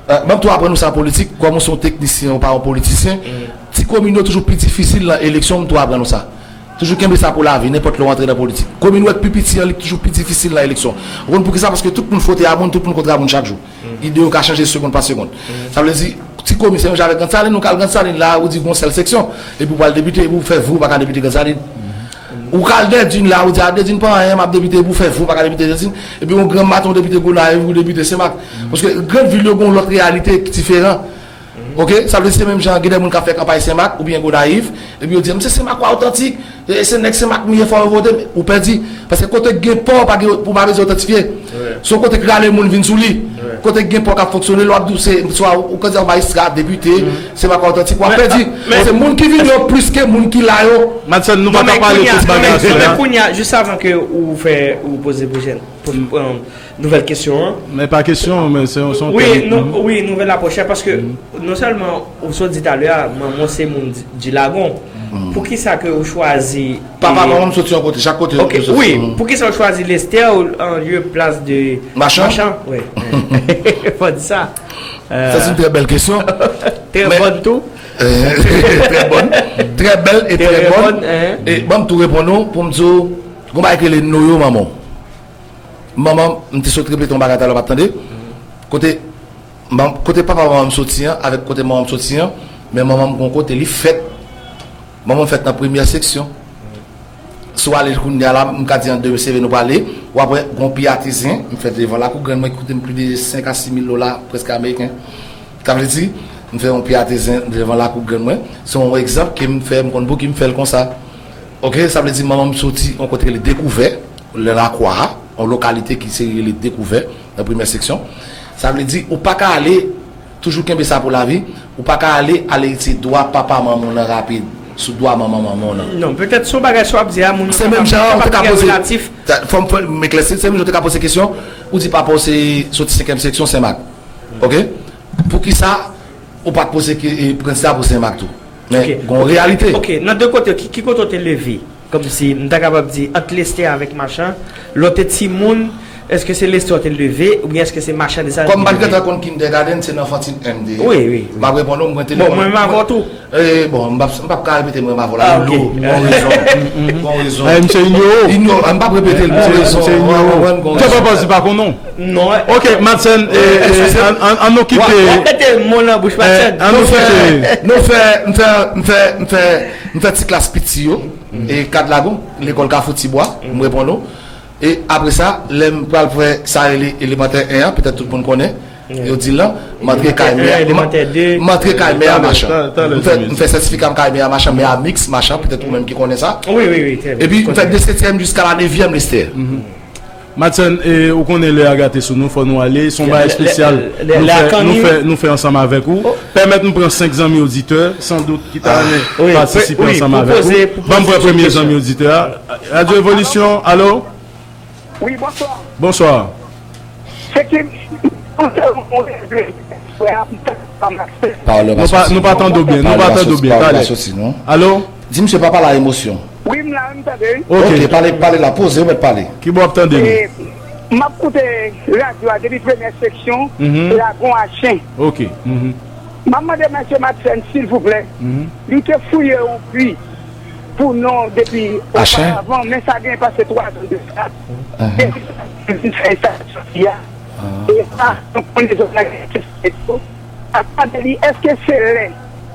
ban m tou aprann ou sa politik, kòm ou se yon teknisyen, ou pa yon politisyen. Ti komin yo toujou pi difisil nan eleksyon, m tou aprann ou sa. Toujou kenbe sa pou lavi, nenpòt lè w antre nan politik. Komin ou wè k pi piti an, li toujou pi difisil nan eleksyon. Ou konn poukisa? Paske tout moun fwote a moun, tout moun kontre a moun chak jou. Ide yo ka chanje segonn pa segonn. Sa vle di, ti komin se menm jan avèk Grann Salin, ou ka al Grann Salin la, ou di gon sèl seksyon, epi ou pral depite, epi ou fè vre ou pa ka depite Grann Salin. Ou ka al Dèdin la, ou di a Dèdin pa anyen, m ap depite, epi ou fè vre ou pa ka depite Dèdin, epi yon granm maten ou depite Gonayiv, ou depite Senmak. Paske grann vil yo gon lòt reyalite ki diferan. Oke? Sa vle di se menm jan gen de moun k ap fè kanpay Senmak oubyen Gonayiv, epi yo di, "M se Senmakwa otantik, e se nèg Senmak m ye, fò yo vote m." Ou pèdi. Paske kote k gen pò, pa gen, ou pa bezwen otantifye. Se yon kote k rale moun vin sou li. Kote k gen pò k ap fonksyone, lè w ap di w se, swa ou kandida majistra, depite, Senmakwa otantik, w ap pèdi. Se moun ki vini yo plis ke moun ki la yo. Madson, nou pa ka pale tout bagay sou la. Men kounye a, jis avan ke ou fè, ou poze pwochèn, pwochèn, nouvèl kesyon an. Men pa kesyon, men se yon, se yon tèm. Wi, nouvèl apwòch la, paske non sèlman ou sot di talè a, manman w se moun di, di Lagon. Poukisa ke ou chwazi... Papa, manman m soti yon kote, chak kote yo soti. Wi, poukisa ou chwazi Lestè an lye plas de Machan? Machan, wi. Fò di sa. Sa se yon trè bèl kesyon. Trè bòn tou. Trè bòn. Trè bèl e trè bòn. E ban m tou reponn ou pou m di w, gon bagay ki rele noyo manman w. Manman m, m te sot repete yon bagay talè w pa t tande. Kote, kote papa manman m soti an, avèk kote manman m soti an, men manman m gon kote li fèt. Manman m fèt nan premyè seksyon. Si w ale kounye a la, m ka di an de seve nou prale, w ap wè gon pye atezen, m fèt devan lakou grann mwen ki koute m plis de senk a sis mil dola, prèske ameriken. Sa vle di, m fè yon pye atezen devan lakou grann mwen. Se yon egzanp ke m fè, m konn pou ki m fè l konsa. Oke, sa vle di manman m soti yon kote rele Dekouvè, nan Lakwa a, yon lokalite ki se rele Dekouvè, nan premyè seksyon. Sa vle di, ou pa ka ale, toujou kenbe sa pou lavi, ou pa ka ale, ale itilize dwa papa manman w nan rapid, sou dwa manman manman w nan. Non, petèt se yon bagay sa w ap di a, moun yo kapab, kapab trè relatif. Fò m, fò m eklèsi, se menm jan w te ka poze kesyon, ou di papa w se soti senkyèm seksyon Senmak. Oke? Poukisa ou pa t poze ke, e, kandida pou Senmak tou? Men, gon reyalite. Oke, nan de kote, ki, ki kote w te leve? Kòmsi, m ta kapab di, ant Lestè avèk Machan, lè w te timoun, èske se Lestè w te leve, oubyen èske se Machan desann ki leve? Kòm m pa t gentan konn kindergarten, se nan Fantin M de. Wi, wi, wi. M ap reponn ou, mwen te... Bon, mwen menm avè w tou. E, bon, m p ap, m p ap ka repete mwen menm avè w la, li lou, gon rezon, gon rezon. E, misye inyore w. Inyore, m p ap repete l, gon rezon. Misye inyore w. Gon rezon. Papa w di pa konnen w. Non. Ok, Madson, e, e, an, an, an nou kite. W ap mete mo nan bouch Madson. E, an nou kite. Nou fè, m fè, m fè, m fè, m fè ti klas piti yo, e, Kad Lagon, lekòl Kafou Tibwa, m reponn ou. E apre sa, lè m pral fè sa rele elemantè en an, petèt tout moun konnen, yo di l lan, m antre kay mè, m antre kay mè a Machan. M fè, m fè sètifika m kay mè a Machan, mè a miks Machan, petèt ou menm ki konnen sa. Epi m fè de setyèm jiska la nevyèm Lestè. Madson, e, ou konnen lè a gate sou nou, fò nou ale. Se yon bagay espesyal. Nou fè, nou fè, nou fè ansanm avèk ou. Pèmèt nou pran senk zanmi oditè, san dout, ki ta renmen patisipe ansanm avèk ou. Ban m pran premye zanmi oditè a. Radyo Evolisyon, alo? Wi, bonswa. Bonswa. Se ki, nou pa, nou pa tande w byen, nou pa tande w byen, pale. Alo? Di misye pa pale a emosyon. Wi, m la, m tande, wi. Ok. Ok, pale, pale la, poze, ou mèt pale. Ki bò w ap tande nou? E, m ap koute radyo a depi premyè seksyon, Lagon a Chen. Ok. M ap mande mesye Madson, silvouplè, li te fouye yon pi. pou non depi oparavan, men sa gen pase twa zan de sa. Depi sa vin fè sa soti a. E sa, nou konnen zòn nan gen tout sa tou. Sa k mande li, èske se lè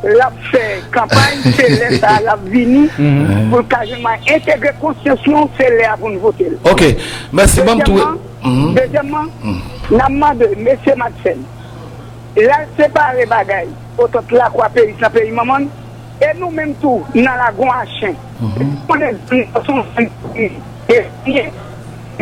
l ap fè kanpay, se lè sa a l ap vini pou l ka jwenn mwayen entegre konsyans nou, se lè a pou n vote l. Ok, mèsi, ban m tou. Dezyèmman, dezyèmman, n ap mande mesye Madsen, l al separe bagay, otant lakwa peyi nan peyi manman l, e nou menm tou, nan lagon Achen. Konnen zòn nan se yon zòn ki, e, e,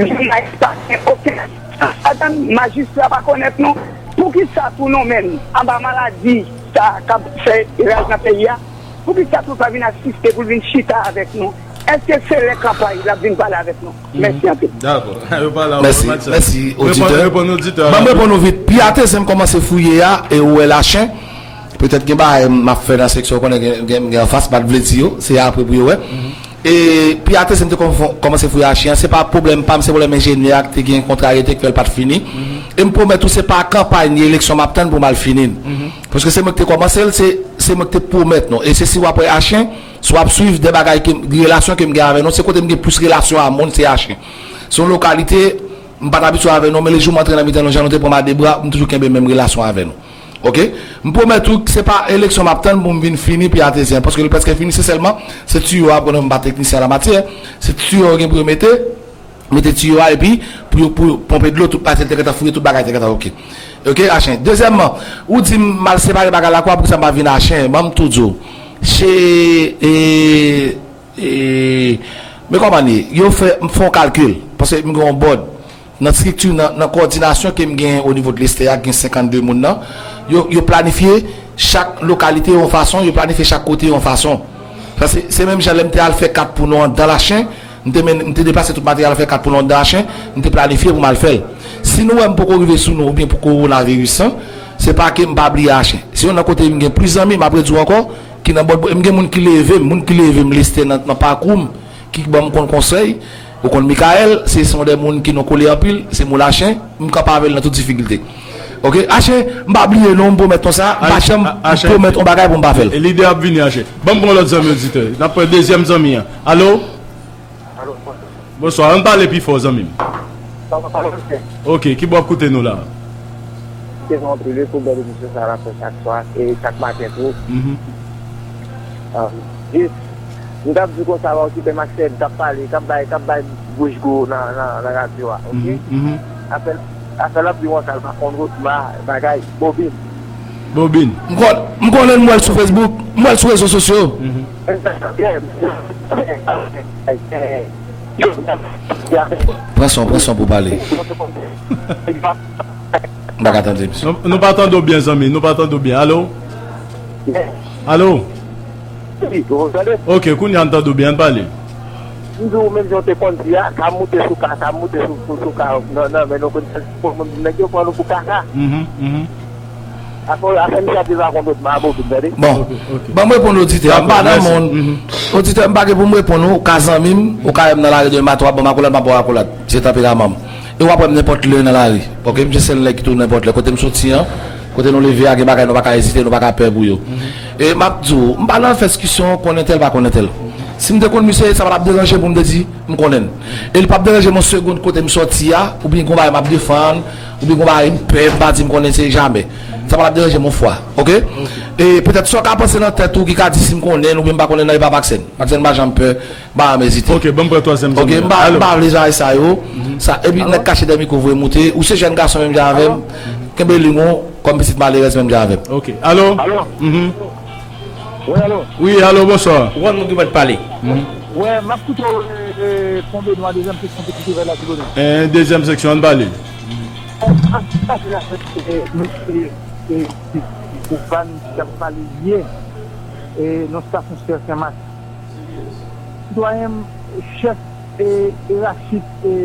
zòn nan pa gen okenn sans ladan l, majistra pa konèt nou. Poukisa tou nou menm, anba maladi sa k ap fè raj nan peyi a, poukisa tou l pa vin asiste pou l vin chita avèk nou? Èske se lè kanpay l ap vin pale avèk nou? Mèsi anpil. Dakò. Yo pale avè Madsen. Mèsi, mèsi, oditè. Reponn, reponn oditè a. Ban m reponn ou vit. Piyate se m kòmanse fouye a, e ou wè Lachen. Petèt gen bagay m ap fè nan seksyon, ou konnen gen, gen, gen anfas, m pa t vle di yo, se apre pou yo wè. E Piyate se m te kòm-, kòmanse fouye Achen an, se pa pwoblèm pa m, se pwoblèm enjenyè a ki te gen kontrariyete ki fè l pa t fini. E m pwomèt ou se pa kanpay ni eleksyon m ap tann pou m al fini l. Paske se mwen ki te kòmanse l, se, se mwen ki te pwomèt nou. E se si w ap wè Achen, si w ap swiv de bagay ke m, relasyon ke m gen avè nou, se kote m gen plis relasyon a moun, se Achen. Se yon lokalite, m pa t abitye avè nou, men lejou m antre nan mitan nou, jan nou te pran m a de bra, m toujou kenbe menm relasyon avè nou. Ok? M pwomèt ou, se pa eleksyon m ap tann pou m vin fini Piyatezyen, paske li prèske fini, se sèlman, se tiyo a, konnen m pa teknisyen an la matyè, se tiyo yo gen pou yo mete, mete tiyo a, epi pou yo, pou yo ponpe dlo, tout bagay te gentan fouye, tout bagay te gentan ok. Ok, Achen. Dezyèmman, ou di m mal separe bagay la, kwa, poukisa m pa vin Achen? Ban m tou di w. Se, e, e, men kòman li ye? Yo fè, m fè yon kalkil, paske m gen yon bòd. Nan estrikti, nan, nan kowòdinasyon ke m gen o nivo de Lestè a, gen senkannde moun nan, yo, yo planifye chak lokalite yon fason, yo planifye chak kote yon fason. Sa se, se menm jan lè m te al fè kat pou nou anndan Lachen, m te men, m te deplase tout materyèl al fè kat pou nou anndan Achen, m te planifye pou m al fè l. Si nou wè m poko rive sou nou oubyen pou kowonaviris lan, se pa ke m pa bliye Achen. Se youn nan kote m gen plis zanmi, m ap redi w ankò, ki nan bòd, m gen moun ki leve m, moun ki leve m Lestè nan, nan pakou m, ki ban m konn konsèy, ou konn Michael, se, se yon de moun ki nou kole anpil, se moun Achen, m kanpe avè l nan tout difikilte. Ok, Achen, m pa bliye non, m pwomèt nou sa, m pa janm pwomèt yon bagay pou m pa fè l. E lide ap vini, Achen. Ban m pran lòt zanmi oditè. N ap pran dezyèm zanmi an. Alo? Alo, bonswa. Bonswa, ann pale pi fò, zanmi m. Sa va pale, monchè? Ok, ki bò w ap koute nou la? Se yon anpil wi pou bèl emisyon sa a n ap fè chak swa, e chak maten tou. Mhm. Ah, jis, m t ap di konsa, w a okipe m ak sè m k ap pale, k ap bay, k ap bay bouch gwo nan, nan, nan radyo a, ok? Mhm, mhm. Afè, afè l ap di konsa, l pa konn wotma, bagay, bobin. Bobin. M kon-, m konnen, m wè l sou Facebook, m wè l sou rezo sosyo. Mhm. Pran son, pran son pou pale. M pa ka tande, misye. Nou, nou pa tande w byen, zanmi. Nou pa tande w byen. Alo? Alo? Wi, ou tande? Ok, kounye a n tande w byen, ann pale. M di w menm jan w te konn di a, sa moute sou ka, sa moute sou, sou, sou ka, nan, nan, men nou konn, nèg yo pran nou pou kaka. Mhm, mhm. Afè, afè misye ap di pa konn wotma, bobin, tande? Bon, ok, ok. Ban m reponn oditè a. M pa nan moun. Mhm. Oditè, m pa gen pou m reponn ou, ou ka zanmi m, ou ka wè m nan lari demen maten, w ap ban m akolad, m ap ba w akolad. Se tanperaman m. E w ap wè m nenpòt lè nan lari. Ok, m se sèl nèg ki toujou nenpòt lè. Kote m soti an, kote nou leve a, gen bagay nou pa ka ezite, nou pa ka pè pou yo. Mhm. E m ap di w, m pa nan fè diskisyon, konn entèl, pa konn entèl. Si m te konn misye, sa pa t ap deranje pou m te di, m konnen l. E li p ap deranje m yon segonn kote m soti a, oubyen gon bagay m ap defann, oubyen gon bagay m pè, m pa di m konnen, se jamè. Sa pa t ap deranje m yon fwa, ok? E petèt sa w ka panse nan tèt ou ki ka di si m konnen l oubyen m pa konnen l nan, e pa Maxène. Maxène pa janm pè, m pa janm ezite. Ok, ban m pran twazyèm zanmi an. Ok, m pa, m pa vle jan sa yo. Sa, epi nèg kache dèyè mikwo voye moute. Ou se jèn gason menm jan avè m. Kenbe liy ou kòm pitit malerèz menm jan avè m. Ok, alo? Alo? Mhm. Wi, alo? Wi, alo, bonswa. Ou konn moun ki pral pale. Mhm. Wè, m ap koute w, e, e, Pon Benwa, dezyèm seksyon, Petit Rivyè, Latibonit. E, dezyèm seksyon, ann pale. An, an, an, e, e, e, e, Pwofàn, ki t ap pale yè, e, nan estasyon Sè Senmak. Sitwayen m, chèf, e, erachik, e,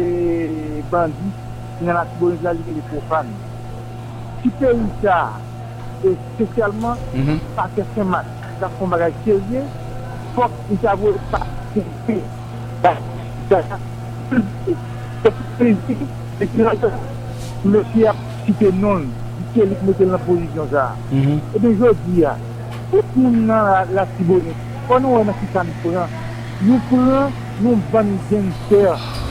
bandi ki nan Latibonit la, li rele Pwofàn. Si peyi sa a, espesyalman, mhm, pakè Senmak, ta fè yon bagay serye, fòk li ta voye pa, mesye ap site non l, di se li k mete l nan pozisyon sa a. Mhm. Ebyen, jodi a, tout moun nan la, Latibonit, fò nou wè nan kisa n pran Yo pran yon bann gangstè.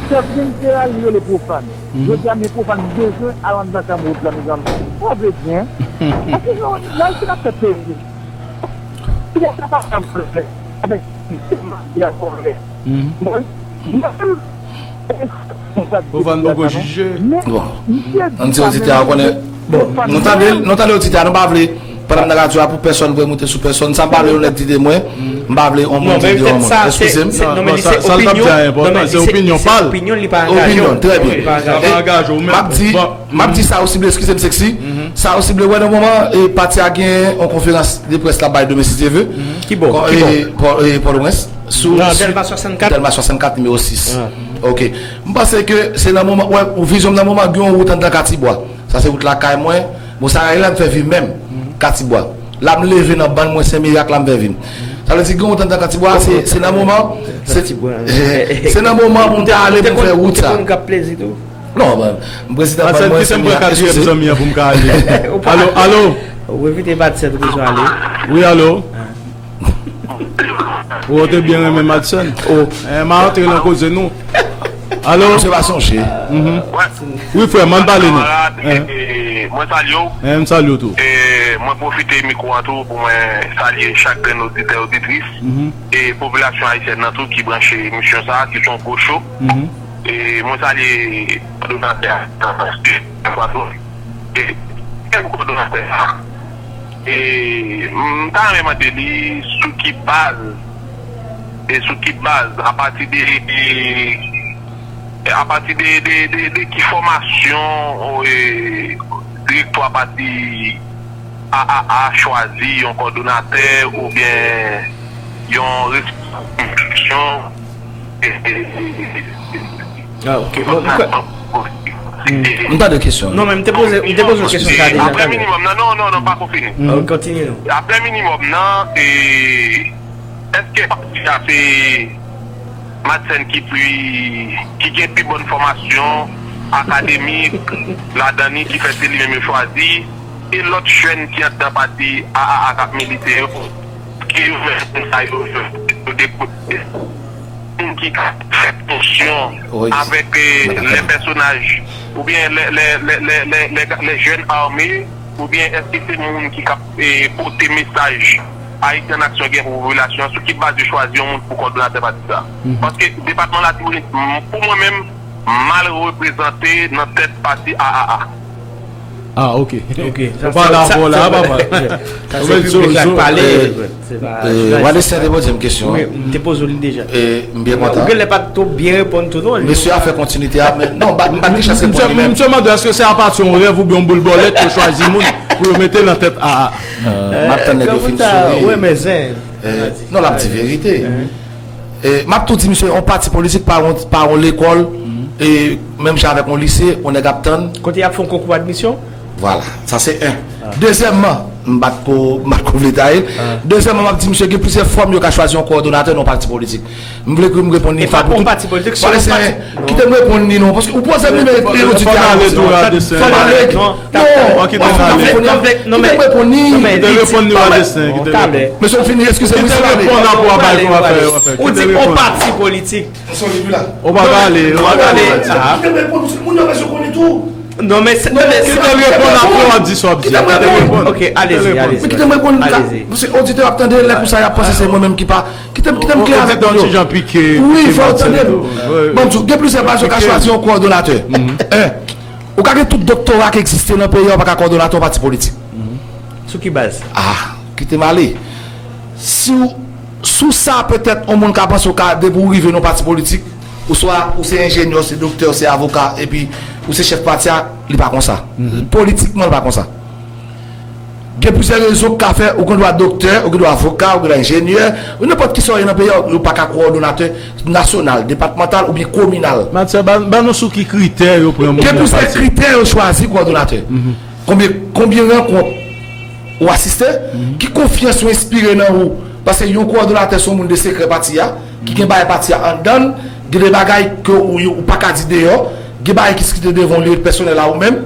Chèf gangstè a, li rele Pwofàn. Jodi a, men Pwofàn bezwen al anndan chanm wot la, mezanmi. Sa w vle di, en? Paske nan Ayiti n ap fè peyi. Peyi a pa janm fè avèk sistèm mafya vòlè. Mwen, mwen, Pwofàn poko jije. Bon. Ann di oditè a konnen. Bon, nou tande l, nou tande oditè a, nou pa vle, pandan m nan radyo a, pou pèsonn vre moute sou pèsonn. Sa m pa vle onèt ide mwen, m pa vle on moun di de on moun. Eskize m. Non, men sa, sa l t ap di a enpòtan, se opinyon pa l. Opinyon, trè byen. M ap di, m ap di sa ou sible, eskize m, Sexy. Sa ou sible, wè, nan moman, e, pati a gen yon konferans de près l ap bay demen, si Dye vle. Ki bò? Ki bò? E, Pò-, e, Pòtoprens. Sou, nan sou Dèlma swasannkat? Dèlma swasannkat, nimewo sis. Ok. M panse ke se nan moman, wè, ou vizyon m nan moman, gen yon wout anndan Katibwa. Sa se wout lakay mwen. Bon, sa la m fè vin menm, Katibwa. La m leve nan bann mwen, Sen Mirak, la m fè vin. Sa vle di, gen wout anndan Katibwa, se, se nan moman, se, se nan moman pou m ta ale pou m fè wout sa. Non, man, m prezidan bann mwen, Sen Mirak, eskize. Alo, alo. Ou evite Madsen tou bezwen ale. Wi, alo. Ou te byen renmen Madsen. Oh. Eh, m a antre nan koze nou. Alo? Misye pa sonje. Wi, frè m, ann pale nou. Kamarad, eh, mwen salye w. Eh, m salye w tou. E mwen pwofite mikwo a tou pou mwen salye chak grenn oditè, oditris, e popilasyon ayisyèn nan tou ki branche emisyon sa a, ki se yon gwo cho. E mwen salye kòdonatè a, e, e kòdonatè a. E m ta renmen mande li sou ki baz, e sou ki baz, apati de, de, apati de, de, de, de ki fòmasyon, e, direktwa pati A A A chwazi yon kòdonatè oubyen yon responsab. Ah, ok. Bon, m kwè. M tande kesyon. Non, men m te poze, m te poze yon kesyon sa deja. Apre minimòm nan, non, non, non, pa konfini. Kontinye non. Apre minimòm nan, e, èske pati a se Madsen ki pi, ki gen pi bòn fòmasyon akademik ladan li, ki fè se li menm yo chwazi, e lòt jèn ki anndan pati A A A k ap milite yo, ke yo menm sa yo, yo dekote moun ki ka fè fonksyon avèk, e, lè pèsonaj oubyen lè, lè, lè, lè, lè, lè, lè jèn ame, oubyen èske se moun ki ka, e, pote mesaj Ayiti an Aksyon gen pou popilasyon an, sou ki baz yo chwazi yon moun pou kòdonatè pati sa? Paske depatman Latibonit, m, pou mwen menm, mal reprezante nan tèt pati A A A. Ah, ok. Ok. Ou pa dakò la, papa. Sa se piblik la k pale. Wadestin te poze m kesyon an. Wi, m te poze w li deja. E m byen kontan. Ou genlè pa t twò byen reponn tou non. Mesye a fè kontinite a, men non, m pa t gen chans reponn li menm. Misye mande èske se apati yon rèv oubyen yon boul bòlèt yo chwazi moun pou yo mete nan tèt A A. M ap tann nèg yo fin souri. Non, l ap di verite. E, m ap tou di misye, yon pati politik pa yon, pa yon lekòl, e, menm jan avèk yon lise, yon nèg ap tann. Kote y ap fè yon konkou admisyon? Vwala, sa se en. Dezyèmman, m pa t ko, m pa t ko vle taye l. Dezyèmman, m ap di misye, gen plizyè fòm yo ka chwazi yon kowòdonatè nan yon pati politik. M vle ke m reponn li. E pa pou yon pati politik, se yon pati. Kite m reponn li non, paske ou poze m li, men e oditè a. Fò m ale. Non, non, kite m reponn li. Kite m reponn li. Kite reponn li, Wadestin, kite reponn. Mesye, w fini, eskize m, wi, se pale. Ou di on pati politik. Ou pa pale, ou pa pale. Kite m reponn, moun yo bezwen konnen tou. Non, men se, non, men si te reponn apre w ap di sa w ap di. Kite m reponn. Ok, alezi, alezi. Kite m reponn. Paske oditè ap tande, lè konsa y ap panse se mwen menm ki pa. Kite m, kite m klè avèk nou. Wi, fò w tande m. Bon, m di w, gen plizyè baz yo ka chwazi yon kowòdonatè. En, ou ka gen tout doktora ki egziste nan peyi a, ou pa ka kowòdonatè yon pati politik. Sou ki baz? Ah, kite m ale. Si w, sou sa, petèt, yon moun ka panse w ka, depi w rive nan yon pati politik, ou swa ou se enjenyè, ou se doktè, ou se avoka, epi ou se chèf pati a, li pa konsa. Politikman, li pa konsa. Gen plizyè rezon k ka fè ou gen dwa doktè, ou gen dwa avoka, ou gen dwa enjenyè, ou nenpòt ki sa w ye nan peyi a, ou pa ka kowòdonatè nasyonal, depatmantal oubyen kominal. Matya, ban, ban nou sou ki kritè yo pran moun nan pati. Gen plizyè kritè yo chwazi kowòdonatè. Konbyen, konbyen rankont ou asiste, ki konfyans ou enspire nan ou. Paske yon kowòdonatè se yon moun de sekrè pati a, ki gen bagay pati a anndan l, gen de bagay ke ou, ou pa ka di deyò, gen bagay ki site devan ou, li ret pèsonèl a ou menm.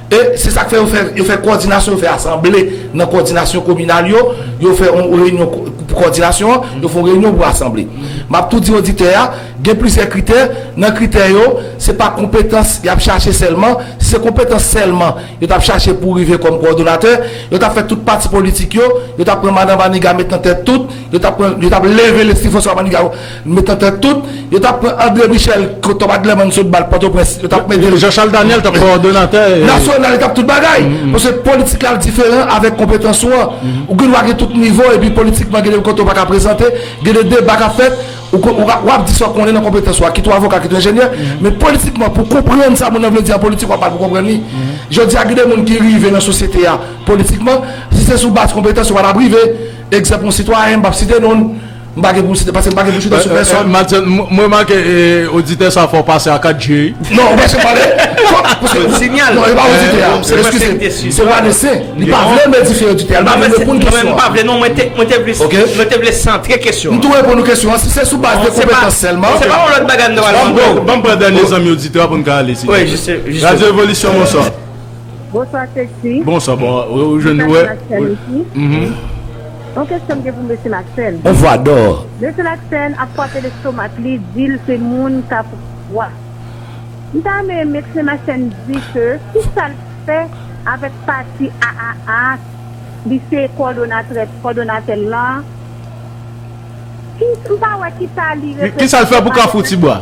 E se sa k fè yo fè, yo fè kowòdinasyon, yo fè asanble nan kowòdinasyon kominal yo, yo fè yon reyinyon ko-, pou kowòdinasyon an, yo fè yon reyinyon pou asanble. M ap tou di oditè a, gen plizyè kritè. Nan kritè yo, se pa konpetans y ap chache sèlman. Si se konpetans sèlman yo t ap chache pou rive kòm kowòdonatè, yo t ap fè tout pati politik yo, yo t ap pran Madan Maniga met nan tèt tout, yo t ap pran, yo t ap leve Leslie François Maniga met nan tèt tout, yo t ap pran André Michel, kote Madeleine sot bal Pòtoprens, yo t ap mete l. Jean Charles Daniel t ap kowòdonatè, e, nasyonal, yo t ap tout bagay. Paske politik la diferan avèk konpetans ou an. Ou gen dwa gen tout nivo, epi politikman gen de kote ou pa ka prezante, gen de deba k ap fèt, ou, ko- ou, ka- w ap di sa w konnen nan konpetans ou a, kit ou avoka, kit ou enjenyè, men politikman, pou konprann sa moun nan vle di an politik, w ap mal pou konprann li. Jodi a, gen de moun ki rive nan sosyete a politikman, si se sou baz konpetans, yo pa t ap rive. Egzanp, yon sitwayen, m p ap site non l, m pa gen pou m site, paske m pa gen pou m chita sou pèsòn. Mwen remake oditè sa fè w pase a kat G. Non, ou pa janm pale. Sinyal. Non, e pa oditè a. Eskize m. Se Wadestin. Li pa vle m edifye oditè a. Li pa vle m reponn kesyon an. Mwen pa vle, non, mwen te, mwen te vle, mwen te vle santre kesyon an. M tou reponn ou kesyon an. Si se sou baz de konpetans sèlman. Se pa yon lòt bagay m ta pral mande w. Ban m pran dènye zanmi oditè a pou n ka ale, silvouplè. Radyo Evolisyon, bonswa. Bonswa, Sexy. Bonswa, bon, ou jwenn, wè. Yon kesyon m gen pou mesye Maxène. On vwa dò. Mesye Maxène ap frape lestomak li, di l se moun Kafou Tibwa. M ta renmen mesye Maxène di ke kisa l fè avèk pati A A A, li se kowòdonatè, kowòdonatè l lan. Ki, m pa wè kisa li reprezante. Kisa l fè pou Kafou Tibwa?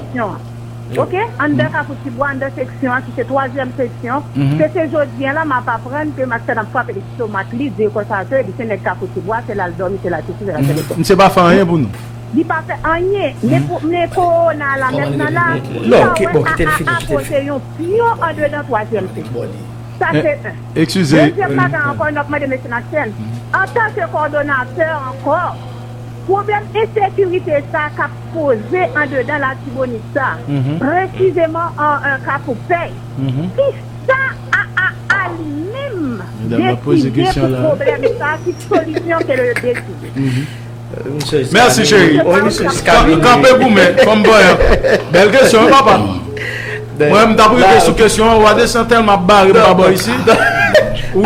Ok, anndan Kafou Tibwa, anndan seksyon an, ki se twazyèm seksyon, se, se jodi a la m ap aprann ke Maxène ap frape lestomak li, di l konsa ke li se nèg Kafou Tibwa, se la l dòmi, se la l kouche, se la l fè lekòl. Misye pa fè anyen pou nou. Li pa fè anyen. Men pou, men kowona la mentnan la, m pa wè A A A pote yon pyon andedan twazyèm seksyon. Sa se en. Dezyèm bagay ankò, n ap mande mesye Maxène, antanke kowòdonatè ankò, pwoblèm ensekirite sa k ap poze andedan Latibonit sa, presizeman an, an Kafou Pèy, kisa A A A li menm deside pou pwoblèm sa, ki solisyon ke l deside? Mèsi, cheri. Kanpe goumen, fanm vanyan. Bèl kesyon, wi, papa. Mwen, m t ap rive sou kesyon an, Wadestin tèlman ap bare m pa bò isi. Ou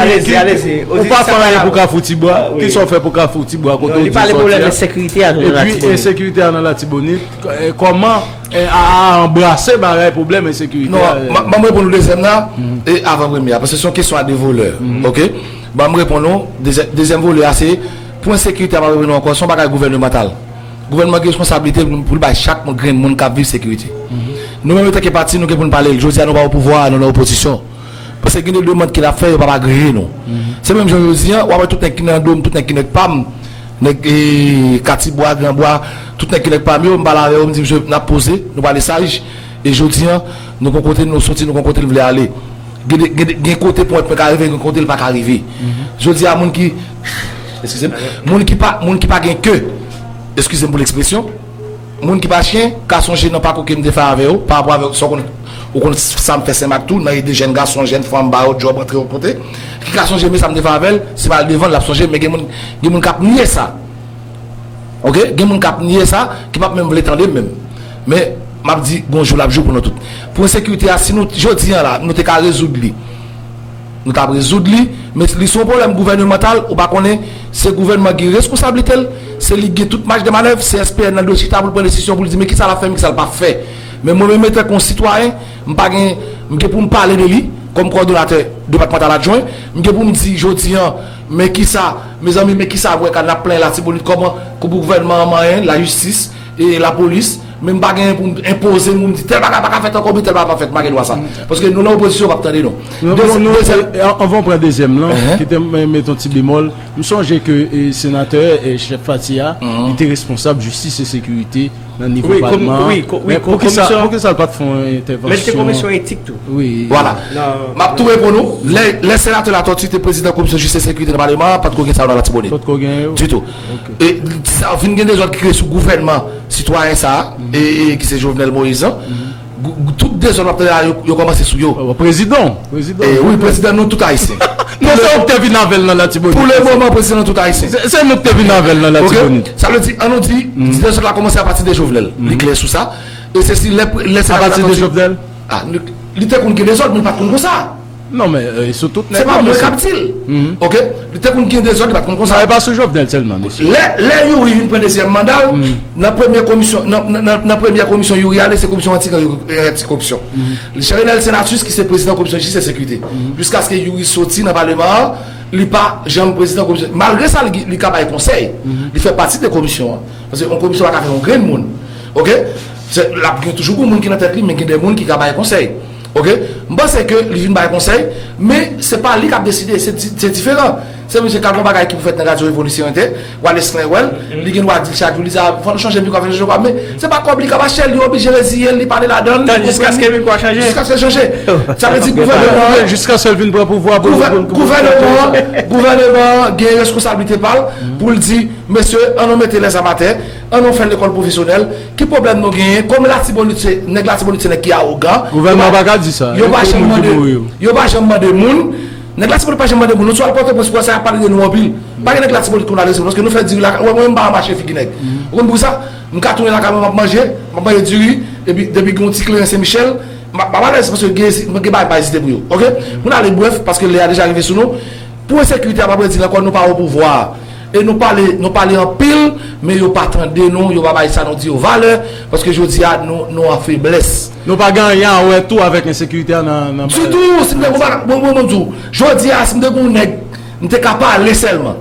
pa fè anyen pou Kafou Tibwa. Kisa w fè pou Kafou Tibwa, kote w di w sòti a? Epi ensekirite a nan Latibonit, kòman A A A anbrase bagay pwoblèm ensekirite a? Non, ban m reponn ou dezyèm la, e avan premye a, paske se yon kesyon a de volè. Ok? Ban m reponn ou, dezyè- dezyèm volè a se, pou ensekirite a, m ap reponn ou ankò, se yon bagay gouvènemantal. Gouvènman gen responsablite pou l bay chak grenn moun k ap viv sekirite. Nou menm, antanke pati, nou gen pou n pale l. Jodi a, nou pa o pouvwa a, nou nan opozisyon. Paske gen de demann ke n ap fè, yo p ap agreye nou. Se menm jan jodi a, w ap wè tout nèg ki nan do m, tout nèg ki nèg pa m, nèg, e, Katibwa, Granbwa, tout nèg ki nèg pa m yo, m pale avè yo, m di, "Mesye, n ap poze, nou pale saj, e jodi a, nou gon kote nou soti, nou gon kote n vle ale." Gen de, gen de, gen kote pwent mwen ka rive, gen kote l pa ka rive. Jodi a, moun ki, eskize m, moun ki pa, moun ki pa gen ke, eskize m pou lekspresyon, moun ki pa chen, ka sonje nan pakou ke m te fè avè yo, pa rapò avè sa w konn, ou konn sa m fè Senmak tou, nan ede jèn gason, jèn fanm, ba yo djòb, antre yon kote, ki ka sonje, men sa m te fè avè l, si m al devan l, l ap sonje, men gen moun, gen moun k ap nye sa. Ok? Gen moun k ap nye sa, ki p ap menm vle tande m menm. Men, m ap di, gon jou l ap jou pou nou tout. Pou ensekirite a, si nou, jodi a la, nou te ka rezoud li, nou t ap rezoud li, men li se yon pwoblèm gouvènemantal, ou pa konnen, se gouvènman ki gen responsablite l, se li ki gen tout maj de manèv, se S P N nan dwe chita pou l pran desizyon, pou l di, men kisa l ap fè, men kisa l p ap fè. Men mwen menm, antanke yon sitwayen, m pa gen, m gen pou m pale de li, kòm kowòdonatè depatmantal adjwen, m gen pou m di, jodi a, men kisa, mezanmi, men kisa, wè, ka n ap plenyen Latibonit, kòman, pou gouvènman an manyen, lajistis, e lapolis, men m pa genyen pou m enpoze m, pou m di tèl bagay pa ka fèt ankò, oubyen tèl bagay pa fèt, m pa gen dwa sa. Paske nou nan opozisyon, yo p ap tande nou. Anvan w pran dezyèm lan, kite m met yon ti bemòl. M sonje ke, e, senatè, e, chèf pati a, li te responsab jistis e sekirite nan nivo palman an. Men poukisa, poukisa l pa t fè yon entèvansyon? Men li te komisyon etik tou. Wi. Vwala. M ap tou reponn ou. Lè, lè senatè Latortue te prezidan komisyon jistis e sekirite nan palman an, pa t ko gen sa yo nan Latibonit. Pa t ko gen yo? Ditou. E sa vin gen dezòd ki kreye sou gouvènman sitwayen sa a, e, e ki se Jovenel Moïse an. Tout dezòd w ap tande la, yo, yo kòmanse sou yo. Prezidan, prezidan. E wi, prezidan nou tout ayisyen. Non, se ou ki te vin avè l nan Latibonit. Pou le moman, prezidan nou tout ayisyen. Se, se nou ki te vin avè l nan Latibonit. Sa vle di, an nou di, dezòd la kòmanse apati de Jovenel. Li klè sou sa. E se si lè, lè se apati de Jovenel? A, li te konn gen dezòd, men li pa t konn konsa. Non, men euh, sou tout nèg. Se pa mwen k ap di l. Oke? Li te konn gen dezòd, li pa t konn konsa. Sa e pa sou Jovenel sèlman, mesye. Lè, lè Youri vin pran dezyèm manda l, nan premye komisyon, nan, nan, nan, nan premye komisyon Youri ale, se komisyon anti, anti koripsyon. Jean Renel Senatus ki se prezidan komisyon jistis e sekirite. Jiskaske Youri soti nan paleman an, li pa janm prezidan komisyon. Malgre sa, li, li ka bay konsèy. Li fè pati de komisyon an. Paske yon komisyon pa ka fè yon grenn moun. Oke? Se, l ap gen toujou gon moun ki nan tèt li, men gen de moun ki ka bay konsèy. Oke? M panse ke li vin bay konsèy, men se pa li k ap deside, se di- se diferan. Se misye k ap yon bagay ki pou fèt nan radyo Revolisyon ete, Wallace Lewel, li gen dwa di l chak jou, li di, "Ah, fò nou chanje mikwo, fò nou chanje mikwo," men se pa kòb li k ap achte l, li oblije reziye l, li pale ladan l, li konprann li. Jiskaske mikwo a chanje. Jiskaske l chanje. Sa vle di gouvènman an, jiskaske l vin pran pouvwa pou gouvè- gouvènman an, gouvènman an gen responsablite pa l pou l di, "Mesye, ann nou mete lèzam atè, ann nou fè lekòl pwofesyonèl, ki pwoblèm nou genyen?" Kòm Latibonit se, nèg Latibonit se nèg ki awogan. Gouvènman pa ka di sa. Yo pa janm mande, yo pa janm mande moun. Nèg Latibonit pa janm mande moun. Nou sou al Pòtoprens, pou wè sa y ap pale de nou anpil. Pa gen nèg Latibonit konn al rese, paske nou fè diri lakay. Wè, mwen menm m pa anmache figi nèg. Ou konn pou sa? M ka tounen lakay mwen, m ap manje, m ap manje diri, epi depi gen yon ti kleren Sen Michèl, m ap m ap alèz, paske gen, gen bagay m pa ezite pou yo. Oke? Pou n ale brèf, paske lè a deja rive sou nou. Pou ensekirite a, m ap redi l ankò, nou pa o pouvwa. E nou pale, nou pale anpil, men yo pa tande nou, yo pa bay sa nou di yo valè, paske jodi a, nou, nou an feblès. Nou pa gen anyen a wè tou avèk ensekirite a nan, nan. Ditou, si m te gon bagay, bon, bon, bon, di w, jodi a, si m te gon nèg, m te ka pale sèlman.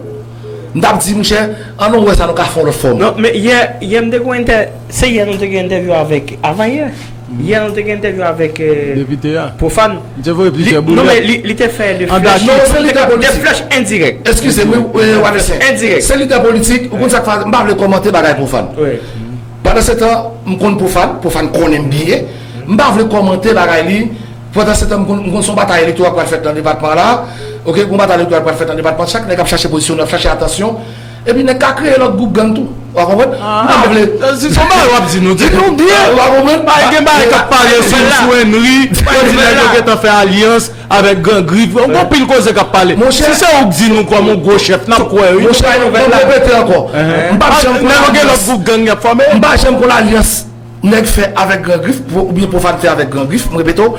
M t ap di, monchè, ann nou wè sa nou ka fè yon lòt fòm. Non, men yè, yè m te gon entè-, se yè nou te gen entèvyou avèk, avan yè. Yè nou te gen entèvyou avèk euh, depite a. Pwofàn. Li te voye plizyè boulèt. Non, men li, li te fè de flèch. Non, se lidè politik. De flèch endirèk. Eskize m, wi, wi, Wadesin. Endirèk. Se lidè politik, ou konn sa k fè, m pa vle kòmante bagay Pwofàn. Wi. Pandan se tan, m konn Pwofàn, Pwofàn konnen m byen. M pa vle kòmante bagay li. Pandan se tan, m konn, m konn se yon batay elektoral k pral fèt nan depatman an la. Oke, yon batay elektoral k pral fèt nan depatman. Chak nèg ap chache pozisyon, ap chache atansyon. Epi nèg ka kreye lòt gwoup gang tou. Ou a konprann? M pa vle. Se yon bagay w ap di nou, di nou byen. Ou a konprann? Pa gen bagay k ap pale sou, sou Henry, yo di nèg yo gentan fè alyans avèk Gran Grif. Gon pil koze k ap pale. Si se ou k di nou kòm yon gwo chèf, n ap kwè, wi. Monchè, m ap repete ankò. M p ap janm konn alyans. Nèg yo gen lòt gwoup gang y ap fòme. M pa janm konn alyans nèg fè avèk Gran Grif, pou- oubyen Pwofàn fè avèk Gran Grif, m repete w,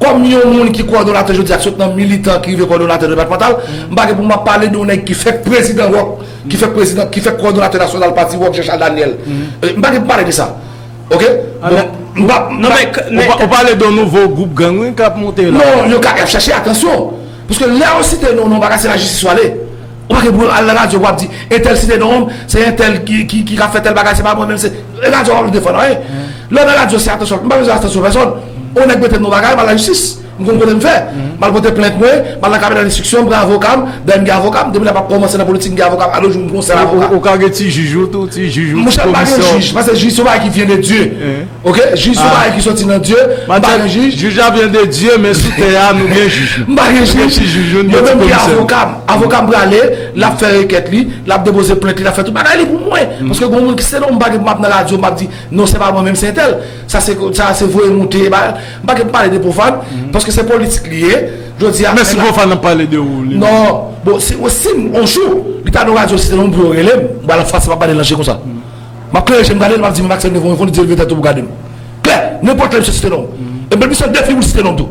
kòm yon moun ki kowòdonatè jodi a, k sot nan militan ki rive kowòdonatè depatmantal, m pa gen pou m ap pale de yon nèg ki fèk prezidan Rock, ki fèk prezidan, ki fèk kowòdonatè nasyonal pati Rock Jean Charles Daniel. Eh, m pa gen pou m pale de sa. Oke? Donk, m pa, m pa, ou pa- ou pale de yon nouvo gwoup gang, wi, k ap monte la. Non, yo ka, y ap chache atansyon. Paske lè yo site non, non, bagay se lajistis w ale. Ou pa gen pou al nan radyo pou ap di, entèl site non m, se entèl ki, ki, ki ka fè tèl bagay, se pa mwen menm, se. E radyo pa pou defann anyen. Lè w nan radyo, se atansyon, m pa bezwen atansyon pèsòn. Yon nèg mete m nan bagay, m al lajistis. M konn kote m fè. M al pote plent mwen, m al nan kabinè enstriksyon, m pran avoka m, dayè m gen avoka m, depi lè m ap kòmanse nan politik, m gen avoka m, alojou m gen yon sèl avoka. Ou ka gen ti jij ou tou, ti jij ou, ti komisyon. Monchè, m pa gen jij, paske jij se yon bagay ki vyen de Dye. Oke, jij se yon bagay ki soti nan Dye, m pa gen jij. Jij la vyen de Dye, men sou tè a, nou gen jij nou. M pa gen jij. Nou gen ti jij nou, nou gen ti komisè nou. Yo menm ki avoka m. Avoka m prale, l ap fè rekèt li, l ap depoze plent li, l ap fè tout bagay li pou mwen. Paske gon moun ki se non m, m pa gen pou m ap nan radyo, m ap di, "Non, se pa mwen menm, se entèl." Sa se, sa se voye moute, ba, m pa gen pou m pale de Pwofàn, paske se politik li ye. Jodi a, men si Pwofàn ap pale de ou, li. Non, bon, si, si yon jou, li ta nan radyo, si se non m pou yo rele m, m pral fas, m ap gade l nan je konsa. M ap klere je m gade l, m ap di, "Men Maxime Neveu, yon fon, li di leve tèt ou pou gade m." Klè, nenpòt lè misye site non m. E menm misye defi pou l site non m tou.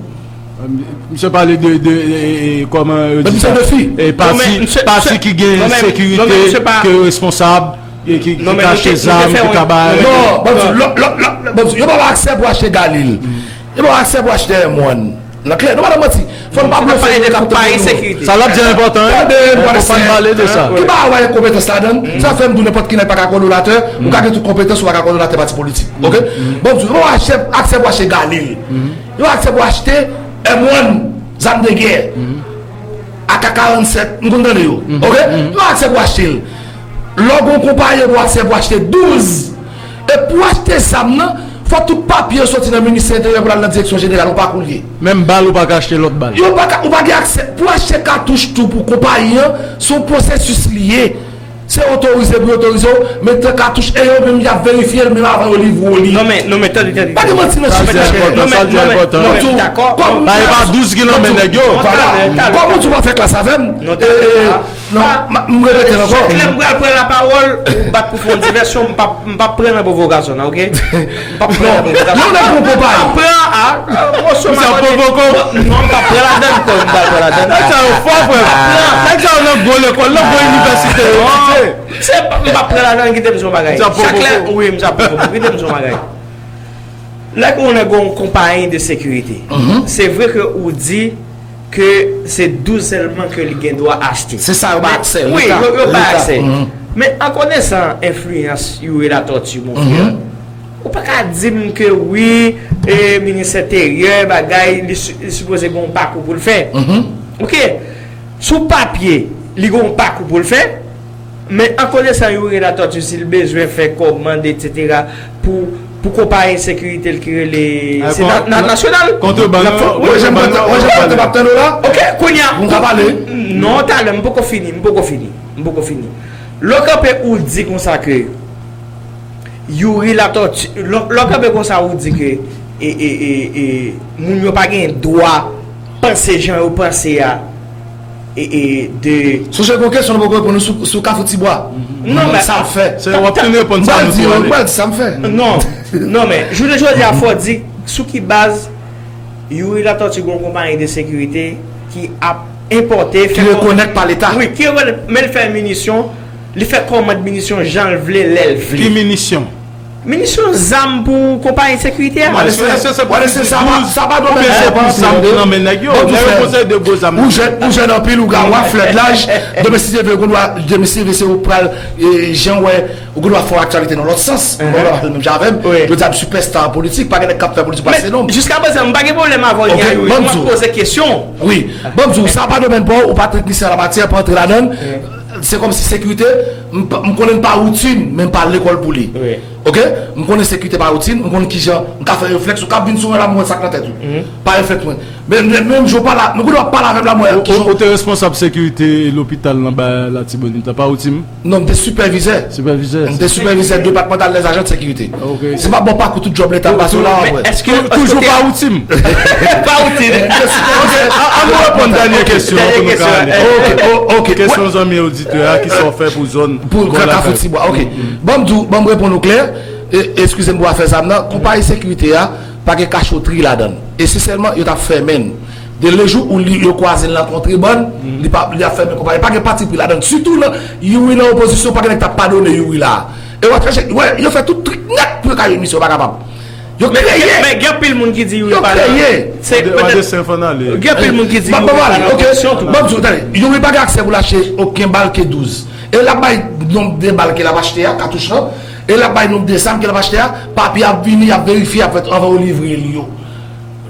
Misye pale de, de, e, e, kòman yo di sa? E pati, pati ki gen sekirite, ke yo responsab, e ki, ki kache zam, ki ka bay. Non, ban m di, lòt, lòt, lòt, ban m di, yo pa ba aksè pou achte Galil. Yo pa ba aksè pou achte M one. Nan klè, nou pa nan manti. Fò n pa blofe moun k ap tande nou. Sa l ap di a enpòtan, wi. Tande, fò n pale de sa. Ki pa wè konpetans ladan l. Sa fè m di w nenpòt ki nèg pa ka kowòdonatè, ou ka gen tout konpetans, ou pa ka kowòdonatè pati politik. Oke? Bon, m di w, yo pa ba aksè, aksè pou achte Galil. Yo aksè pou achte M one, zam de gè. A K karannsèt, m konn tande yo. Oke? Yo aksè pou achte l. Lè w gen yon konpayi, yo aksè pou achte douz. E pou achte zam nan, fò tout papye yo soti nan ministè enteryè pou l al nan direksyon jeneral, yon pakou l ye. Menm bal, ou pa ka achte lòt bal. Yo pa ka, ou pa gen aksè. Pou achte katouch tou pou konpayi an, se yon pwosesis li ye. Se otorize pou yo otorize w, men tan katouch e yo menm y ap verifye l menm avan yo livre w li. Non, men, non, men, tande, tande. Pa gen manti nan chif. Sa di enpòtan, sa di enpòtan. Non, men, dakò. Ba, e pa douz ki nan men nèg yo. Vwala. Kòm ou di w pa fè klas avè m, e, e, Non, m ap repete l ankò. Chak lè m pral pran lapawòl, ou bat pou fè yon divèsyon, m p ap, m p ap pran nan pwovokasyon nan, oke? M p ap pran nan pwovokasyon. Non, non, non, non, non. M ap pran a, a, mòso m ap pwovoko. Non, m p ap pran ladan, m p ap pran ladan. Nèg sa yo fò, frè. M p ap pran. Nèg sa yo nan gwo lekòl, nan gwo inivèsite yo etidye. Se, m p ap pran ladan, kite m son bagay. Chak lè, wi, m ap pwovoko, kite m son bagay. Lè ke w nan yon konpayi de sekirite, se vre ke ou di ke se douz sèlman ke li gen dwa achte. Se sa yo bay aksè. Wi, yo, yo bay aksè. Men an konesan enfliyans Youri Latortue, mon frè, ou pa ka di m ke wi, e, minis enteryè, bagay, li, si- li sipoze gen yon pakou pou l fè. Oke, sou papye, li gen yon pakou pou l fè, men an konesan Youri Latortue, si l bezwen fè kòmand, etsetera, pou, pou konpayi sekirite l ki rele, se na- na- nasyonal. Kontrebann, wi, jan m kontrebann, jan m kontrebann, w ap tande w la? Oke, kounye a. Ou ka pale. Non, talè, m poko fini, m poko fini, m poko fini. Lè w kanpe, ou di konsa ke Youri Latortue, lè lè w kanpe konsa, ou di ke e, e, e, e, moun yo pa gen dwa panse jan yo panse a, e, e, de Sonje gen yon kesyon nou poko reponn ou sou, sou Kafou Tibwa. Non, men sa l fè. Se w ap fin reponn sa nou tou ale. M pral di sa m fè. Non, non, men jounen jodi a, fò di sou ki baz Youri Latortue gen yon konpayi de sekirite ki ap enpòte, ki rekonèt pa Leta. Wi, ki rekonèt, men l fè minisyon, li fè kòmand minisyon jan l vle, lè l vle. Ki minisyon? Minisyon zam pou konpayi sekirite a. Wale se, wale se sa pa, sa pa domèn se pa pou zam ki nan men nèg yo. Lè yo posede gwo zam. Ou jèn, ou jèn anpil, ou ga waf lèd laj. Demen si Dye vle, ou gon dwa, demen si Dye vle, se ou pral, e, jan wè, ou gon dwa fè aktyalite nan lòt sans. Ou gon dwa fè l menm jan avè m. Yo di a m sipèsta politik, pa gen nèg k ap fè politik pase non m. Jiska prezan, m pa gen pwoblèm avè w ni a Youri, m ap poze kesyon. Wi. Ban m di w, sa pa domèn pa w, ou pa teknisyen an la matyè, pa antre ladan l. Se kòmsi sekirite, m pa- m konnen l pa woutin, men m pa al lekòl pou li. Oke? M konnen sekirite pa woutin, m konnen kijan m ka fè reflèks, ou ka vin sou mwen la, m wè sa k nan tèt ou. Pa reflèks mwen. Men, men, menm jou w pale, men kounye w ap pale avè m la, mwen, kijan. Ou te responsab sekirite lopital nan ba Latibonit la, pa woutin? Non, m te sipèvizè. Sipèvizè. M te sipèvizè depatmantal dèzajan de sekirite. Se pa bon pakou tout djòb Leta m pase w la, w ap wè. Toujou pa woutin? Pa woutin. Ok, an nou reponn dènye kesyon pou nou ka ale. Ok, ok. Kesyon zanmi oditè a, kisa w fè pou zòn pou Kafou Tibwa? Ok. Ban m di w, ban m reponn ou klè. E, eskize m pou afè zam nan. Konpayi sekirite a, pa gen kachotri ladan l. Esansyèlman, yo t ap fèmen l. De le jou ou li, yo kwaze l nan kontrebann, li pa, li ap fèmen konpayi. Pa gen patipri ladan l. Sitou nan, Youri nan opozisyon, pa gen nèg t ap padone Youri la. E w ap chache, wè, yo fè tout trik nèt pou yo ka jwenn misyon, yo pa kapab. Yo kreye. Men gen anpil moun ki di Youri pa nan. Yo kreye. Gen anpil moun ki di Youri pa nan opozisyon tou. Ban m di w, tande, Youri pa gen aksè pou l achte okenn bal ke douz. E l ap bay nonb de bal ke l ap achte a, katouch lan. E l ap bay nonb de zam ke l ap achte a. Papye ap vini, y ap verifye, y ap fè anvan yo livre l yo.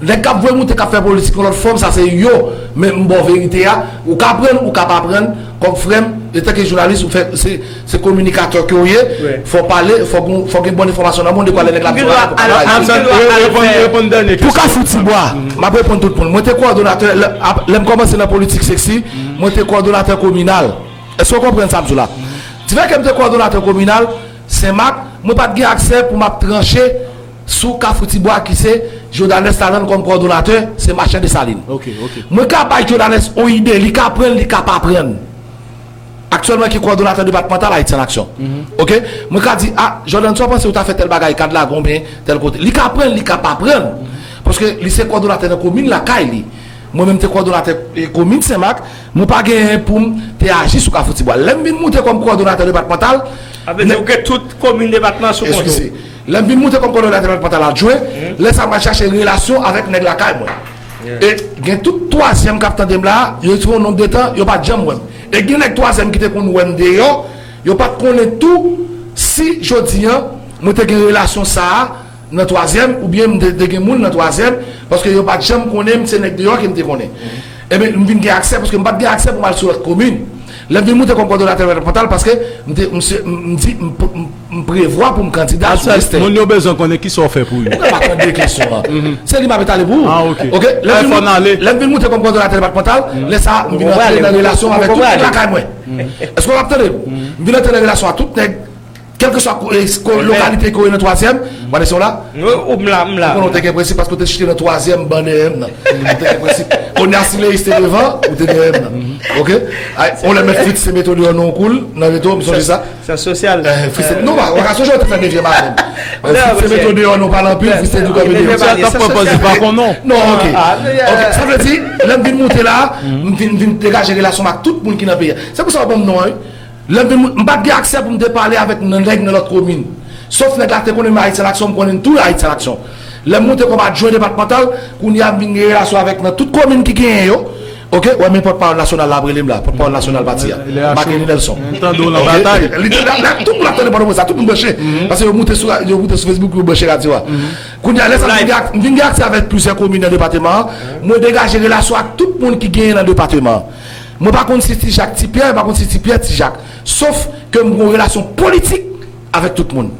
Nèg k ap voye moute, k ap fè politik yon lòt fòm, sa se yo. Men m ba w verite a, ou ka prann, ou ka pa prann, kòm frè m, etanke jounalis, ou fè, se, se kominikatè ke w ye, fò w pale, fò gen, fò gen bon enfòmasyon nan men w, dekwa lè nèg la ap di w pa kapab. Pou Kafou Tibwa, m ap reponn tout moun. Mwen te kowòdonatè, lè, ap- lè m kòmanse nan politik seksi, mwen te kowòdonatè kominal. Èske w konprann sa m di w la? Difè ke m te kowòdonatè kominal, Senmak, mwen pa t gen aksè pou m ap tranche sou Kafou Tibwa ki se Jordanès Lalann kòm kowòdonatè, se Machan Desalin. Mwen ka bay Jordanès yon ide, li ka pran l, li ka pa pran l. Aktyèlman ki kowòdonatè depatmantal Ayiti an Aksyon. Ok? Mwen ka di, a, Jordan, sa w panse ou ta fè tèl bagay kad la, oubyen tèl kote. Li ka pran l, li ka pa pran l. Paske li se kowòdonatè nan komin lakay li. Mwen menm te kowòdonatè, e, komin Senmak, mwen pa genyen pou m te aji sou Kafou Tibwa. Lè m vin moute kòm kowòdonatè depatmantal, sa vle di ou gen tout komin depatman sou kont ou. Eskize. Lè m vin moute kòm kowòdonatè depatmantal adjwen, lè sa a m al chache relasyon avèk nèg lakay mwen. E gen tout twazyèm k ap tande m la a, yo fè yon nonb de tan, yo pa t janm wè m. E gen nèg twazyèm ki te konn wè m deyò, yo pa t konnen tou si jodi a, mwen te gen relasyon sa a, nan twazyèm, oubyen m te, te gen moun nan twazyèm, paske yo pa t janm konnen m se nèg deyò ke m te konnen. Ebyen, m vin gen aksè, paske m pa t gen aksè pou m al sou lòt komin. Lè m vin moute kòm kowòdonatè depatmantal, paske m te, m se, m, m di, m, m, m prevwa pou m kandida sou listè. Moun yo bezwen konnen kisa w fè pou yo. Ou pa tande kesyon an. Se li m ap etale pou ou. Ah, ok. Ok? Lè m vin moute kòm kowòdonatè depatmantal, lè sa a, m vin antre nan relasyon avèk tout nèg lakay mwen. Èske w ap tande m? M vin antre nan relasyon ak tout nèg Kèlkeswa lokalite ke w ye nan twazyèm, Madeson la, ou m la, m la. Ou konnen w te gen prensip paske w te chite nan twazyèm ban dèyè m nan. Ou te gen prensip. Onya Sileyis te devan, ou te dèyè m nan. Oke? On lè mèt Fritz te mete w deyò nan yon koul, nan reto, m sonje sa. Sa sosyal. Fritz te, non, w ka sonje w te fè nevyèm avè m. Fritz te mete w deyò nan yon pale anpil, Fritz te di w kanpe deyò. Sa t ap pran pòz li pa konnen. Non, oke. Oke, sa vle di, lè m vin moute la, m vin degaje relasyon m ak tout moun ki nan peyi a. Se pou sa w ban m non an, wi. Lè m vin, m pa t gen aksè pou m te pale avèk nan nèg nan lòt komin. Sof nèg la te konnen m Ayiti an Aksyon, m konnen n tou Ayiti an Aksyon. Lè m moute kòm adjwen depatmantal, kounye a m vin gen relasyon avèk nan tout komin ki genyen yo. Oke, w wè men pòtpawòl nasyonal la ap rele m la, pòtpawòl nasyonal pati a. Makenly Nelson. Li te la, tout moun ap tande pandan mwen sa, tout moun branche. Paske yo moute sou, yo moute sou Facebook pou yo branche radyo a. Kounye a, lè sa m vin gen aksè avèk plizyè komin nan depatman an, mwen degaje relasyon ak tout moun ki genyen nan depatman an. Mwen pa konn si Ti Jak Ti Pyè, mwen pa konn si Ti Pyè Ti Jak. Sof ke m gen yon relasyon politik avèk tout moun.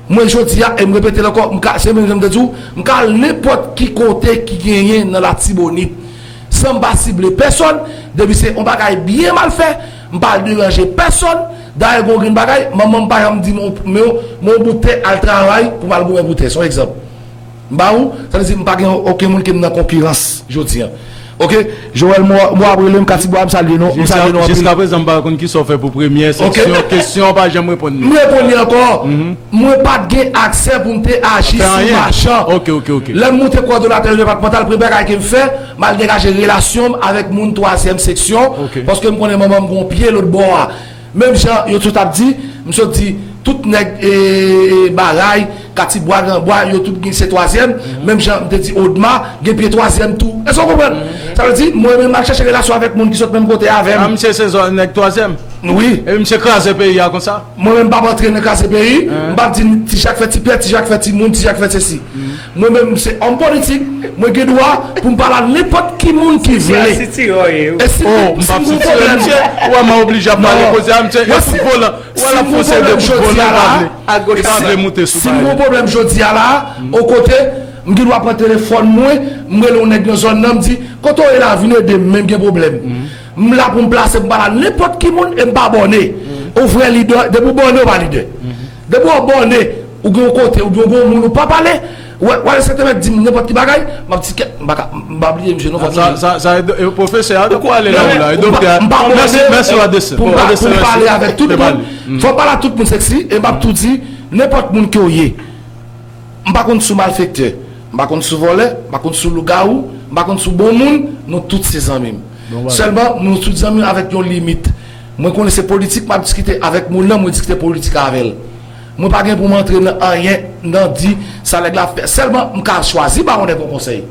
Mwen jodi a, e m repete l ankò, m ka, se menm jan m te di w, m ka al nenpòt ki kote ki genyen nan Latibonit. San m pa sible pèsòn, depi se yon bagay byen mal fè, m pa al deranje pèsòn. Dayè gen yon grenn bagay, manman m pa janm di m, men yon bout tè al travay pou m al goumen pou tè. Se yon egzanp. M ba ou, sa vle di m pa gen okenn moun ke m nan konkirans jodi a. Oke? Joel Mo ap rele m, Katibwa, m salye nou, m salye nou anpil. Jiskaprezan m pa konn kisa w fè pou premyè seksyon, kesyon an pa janm reponn li. M reponn li ankò. Mwen pa t gen aksè pou m te aji sou machan. Lè m moute kowòdonatè depatmantal, premye bagay ke m fè, m al degaje relasyon m avèk moun twazyèm seksyon, paske m konnen manman m gen yon pye lòt bò a. Menm jan yo tout ap di, m sot di, tout nèg Baray, Katibwa, Granbwa, yo tout gen se twazyèm, menm jan m te di Odma, gen pye twazyèm tou. Èske w konprann? Sa vle di, mwen menm m al chèche relasyon avèk moun ki sot menm kote avè m. A, misye se zòn nèg twazyèm? Wi. Epi misye kraze peyi a konsa? Mwen menm m p ap antre nan kraze peyi, m p ap di Ti Jak fè Ti Pyè, Ti Jak fè timoun, Ti Jak fè sesi. Mwen menm se òm politik, mwen gen dwa pou m pale a nenpòt ki moun ki vle. E si m gen yon pwoblèm, ou wè m oblije ap pale koze a, misye, e foutbòl, ou wè l ap fè yon seri de foutbòl, li pa vle, li pa vle moute sou bagay. Si m gen yon pwoblèm jodi a la, yon kote, m gen dwa pran telefòn mwen, m rele yon nèg nan zòn nan, m di, kote w ye la, vin ede m, men m gen pwoblèm. M la pou m plase, pou m pale a nenpòt ki moun, e m pa bòne. Ou vrè lidè, depi w bòne, ou pa lidè. Depi w bòne, ou gen yon kote, oubyen ou gen yon moun ou pa pale, w al se te mèt di m nenpòt ki bagay, m ap di kèt, m pa ka, m pa bliye misye non, fòk m di. Sa, sa, e, pwofesè a, tankou ale la ou la, e doktè a. M pa bòne, mèsi, mèsi, Wadesè. Pou m pale avèk tout moun, fò m pale a tout moun, Sexy, e m ap tou di, nenpòt moun ke w ye, m pa konn si w malfektè, m pa konn si w vòlè, m pa konn si w lougawou, m pa konn si w bon moun, nou tout se zanmi m. Sèlman, nou tout zanmi m avèk yon limit. Mwen konnen se politik m ap diskite avèk moun nan, mwen diskite politik avè l. Mwen pa gen pou m antre nan anyen, nan di sa nèg la fè. Sèlman, m ka chwazi ba yon nèg yon konsèy.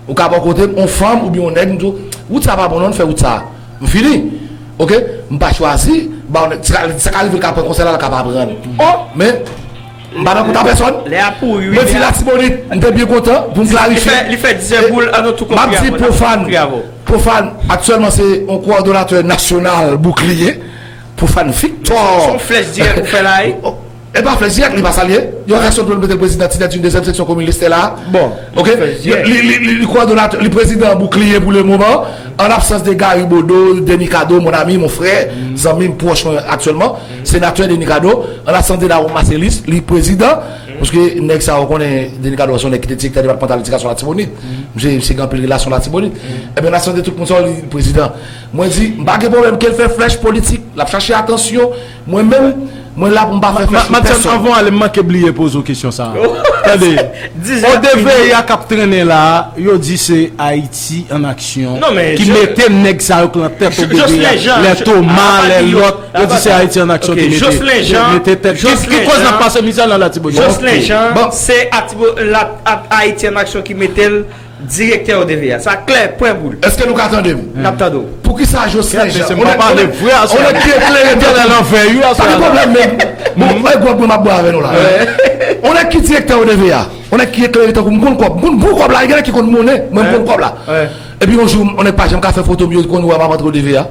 Ou ka bò kote m, yon fanm oubyen yon nèg, m di w, wout sa pa bon non, n fè wout sa. M fini. Oke? M pa chwazi ba yon nèg, sa ka rive l ka pran konsèy la, l ka pa pran l. Men, m pa nan kont a pèsòn. Mwen di Latibonit, m te byen kontan pou m klarifye. M ap di Pwofàn, Pwofàn aktyèlman se yon kowòdonatè nasyonal Boukliye. Pwofàn Victor. Se yon flèch dirèk ou fè la, wi. E pa flèch dirèk, li pa sa l ye. Yon fè sot pou l mete l prezidan Tinèt, yon dezyèm seksyon komin Lestè la. Bon. Oke? Li, li, li, li kowòdonatè, li prezidan Boukliye pou lemoman, an absans de Gary Bodeau, Denis Cadeau, mon ami, mon frè, zanmi m pwòch mwen aktyèlman, senatè Denis Cadeau, an absans de Darou Marcelus, li prezidan, paske nèg sa yo konnen Denis Cadeau se yon nèg ki te direktè depatmantal edikasyon Latibonit. Misye, misye gen anpil relasyon Latibonit. Ebyen, an absans de tout moun sa yo, li prezidan. Mwen di, m pa gen pwoblèm ke l fè flèch politik, l ap chache atansyon. Mwen menm, mwen la pou m pa fè flèch pou pèsòn. Matyas, anvan w ale, m manke bliye poze w kesyon sa a. Tande, O D V A k ap trennen la a, yo di se Ayiti an Aksyon ki mete nèg sa yo k nan tèt O D V A, lè Toma, lè lòt, yo di se Ayiti an Aksyon ki mete, ki mete tèt. Ki, ki koz n ap pase mizè la Latibonit? Jocelyn Jean, se Ayiti an Aksyon ki mete l direktè O D V A. Sa klè, pwen boul. Èske nou ka tande m? N ap tande w. Poukisa Jocelyn Jean, yon nèg ki eklere tankou m, pa gen pwoblèm menm. Bon, e gwòg mwen m ap bwè avè nou la. Yon nèg ki direktè O D V A, yon nèg ki eklere tankou m, m konn kòb. M konn bon kòb la, gen nèg ki konn monnen, mwen m konn kòb la. Epi yon jou, yon nèg pa janm ka fè foto m, yo konn wè m ap antre O D V A.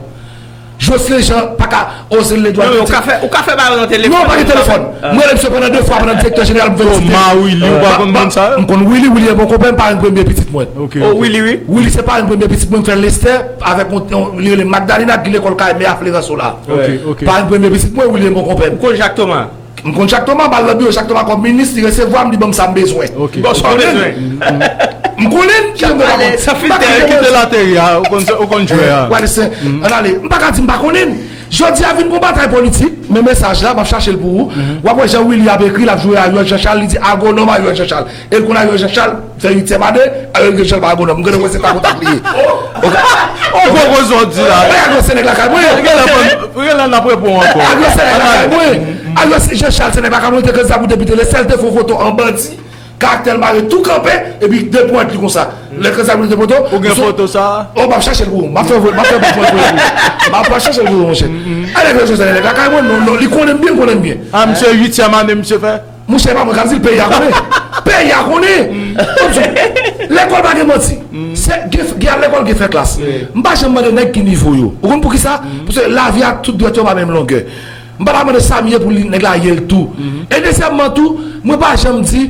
Jocelyn Jean pa ka oze leve dwat. Non, ou ka fè, ou ka fè bagay nan telefòn. Non, pa gen telefòn. M rele misye pandan de fwa, pandan direktè jeneral, m fè vizite. Toma, Willy, ou pa konn moun sa yo? M konn Willy, Willy e bon konpè m, parenn premye pitit mwen. Ok, ok. Oh, Willy, wi. Willy se parenn premye pitit mwen, m fè Lestè avèk yon, yon, li rele Magdalena, ki lekòl kay mè a Fleranso la. Ok, ok. Parenn premye pitit mwen, Willy e bon konpè m. Ou konn Jacques Thomas? M konn Chak Toma, m al nan biwo Chak Toma kòm minis, li resevwa m, li ban m sa m bezwen. Ou konnen m. M konnen m ki m pa konn. Sa filtè. Kite l ateri a, ou konn, ou konn jwè a. Wale se, ann ale. M pa ka di m pa konnen. Jodi a vin gon batay politik, men mesaj la, m ap chache l pou ou. W ap wè jan Willy ap ekri, l ap jwe Ariel Jean Charles, li di agwonòm Ariel Jean Charles. E l konn Ariel Jean Charles, fè uityèm ane, Ariel Jean Charles pa agwonòm. M genlè wè se ta kontak li ye. Ou poko sòti la. Mwen Ariel se nèg lakay mwen. Gen lè n ap reponn ankò. Ariel se nèg lakay mwen. Ariel Jean Charles se nèg lakay mwen, te kandida pou depite, lè sèl te fè yon foto an bandi. Karaktè l mare tou kanpe, epi de pwent li konsa. Lè kandida pou depite foto. Ou gen foto sa? Oh, m ap chache l pou ou. M ap fè, m ap fè bon pwent pou ou. M ap chache l pou ou, monchè. Ariel Jean Charles se nèg lakay mwen, non, non, li konnen m byen, konnen m byen. A, misye uityèm ane, misye fè? Monchè, pa mwen k ap di l, peyi a konnen. Peyi a konnen. Lekòl pa gen manti. Se, gen, gen lekòl, gen fè klas. M pa janm mande nèg ki nivo yo. Ou konn poukisa? Paske lavi ak tout dwèt yo pa menm longè. M pa ta mande Samy ye pou li, nèg la ye l tou. E dezyèmman tou, mwen pa janm di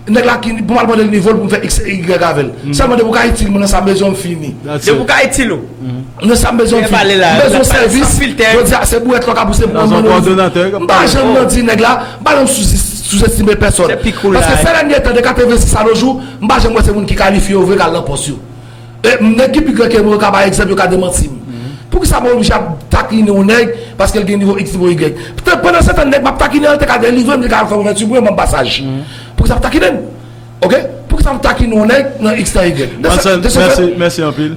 nèg la ki, pou m al mande l nivo l, pou m fè x e y avè l. Sèlman depi w ka itil mwen nan sa m bezwen, m fini. Depi w ka itil ou. Nan sa m bezwen, m bezwen sèvis. Jodi a, se bouwèt la w ka pouse m pran mwen. M pa janm nan di nèg la, m pa janm sou, souzestime pèsòn. Paske sè dènye tan, de katrevensis a nos jours, m pa janm wè se moun ki kalifye yo vre k al nan pòs yo. E nèg ki pi gran ke mwen yo ka bay egzanp, yo ka demanti m. Poukisa mwen oblije ap takinen yon nèg paske l gen nivo X, nivo Y? Pandan se tan, nèg m ap takinen an te ka delivre m, te ka fè m vèti bwen, ban m pasaj. Poukisa m ap takinen l? Oke? Poukisa m ap takinen yon nèg nan X, nan Y? De se, de se fèt,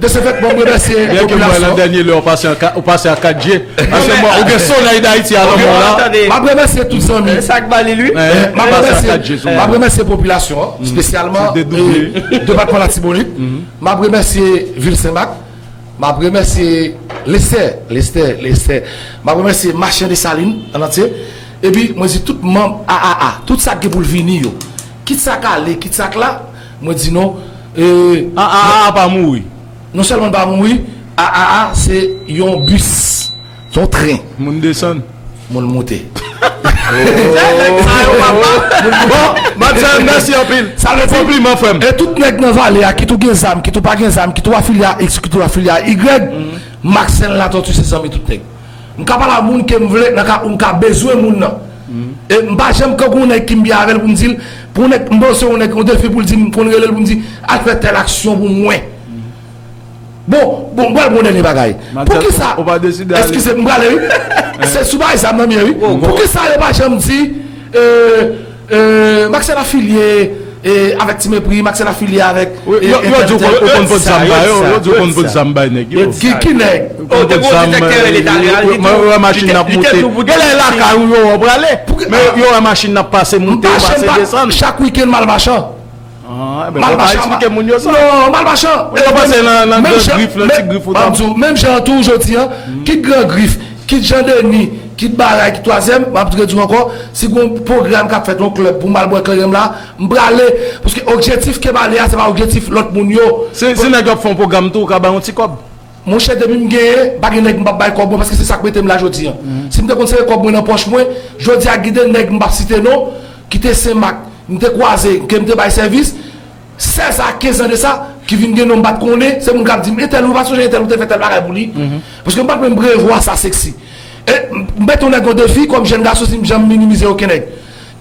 de se fèt, bon, m remèsye popilasyon. Byen ke m wè nan dènye lè, ou pase an ka-, ou pase a kat je. Paske mwen, ou gen solèy Dayiti a nan men w la. M ap remèsye tout zanmi. Sa k ba li, wi. M ap remèsye, m ap remèsye popilasyon an, espesyalman, e, depatman Latibonit. M ap remèsye vil Senmak. M ap remèsye Lestè, Lestè, Lestè. M ap remèsye Machan Desalin an antye. Epi, mwen di tout manm A A A, tout sa k gen pou l vini yo. Kit sa k ale, kit sa k la, mwen di non. E, A A A pa mouri. Non sèlman l pa mouri, A A A se yon bis, se yon tren. Moun desann. Moun moute. Bon, Madsen, mèsi anpil. Sa vle di, konpliman, frè m. E tout nèg nan vale a, kit ou gen zam, kit ou pa gen zam, kit ou afilye a X, kit ou afilye a Y, Maxène Latortue se zanmi tout nèg. M ka pale a moun ke m vle, nan ka ou m ka bezwen moun nan. E m pa janm kanpe yon nèg ki m byen avè l pou m di l, pou yon nèg, m panse yon nèg, yon defi pou l di m, pou l rele l pou m di, al fè tèl aksyon pou mwen. Bon, bon, m pral bon dènye bagay. Poukisa? Ou pa deside ale. Eskize, m prale, wi. Se sou bagay sa m nan m ye, wi. Poukisa yo pa janm di, e, e, Maxène afilye, e, avèk Ti Mepri, Maxène afilye avèk, e, yo, yo di w konn pot zam ba yo, yo di w konn pot zam bay nèg yo. Ki, ki nèg? Ou te gon detèktè rele talè a, li tou, li te tou pou di. Genlè lakay ou yo wè w prale. Men yo wè machin nan pase, moute, pase, desann. Chak wikenn m al Machan. Ah, ben, ou pa eksplike moun yo sa. Non, m al Machan. Ou ta panse nan, nan gran grif, nan ti grif ou ta. M ap di w, menm jan tou jodi a, kit Gran Grif, kit Jan Deni, kit Baray, kit Twazyèm, m ap redi w ankò, si gon pwogram k ap fèt yon klèb pou m al bwè kleren m la, m prale. Paske objektif ke m ale a, se pa objektif lòt moun yo. Si, si nèg yo ap fè yon pwogram tou, ou ka bay yon ti kòb. Monchè, depi m genyen, m pa gen nèg m p ap bay kòb mwen, paske se sa k mete m la jodi a. Si m te konn sere kòb mwen nan pòch mwen, jodi a gide nèg m p ap site non, ki te Senmak, m te kwaze, ke m te bay sèvis, sèz a kenz an de sa, ki vin gen non m pa t konnen, se moun k ap di m, entèl, ou pa sonje entèl, ou te fè tèl bagay pou li? Paske m pa t menm prevwa sa seksi. E m met yon nèg yon defi, kòm jèn gason, si m janm minimize okenn nèg.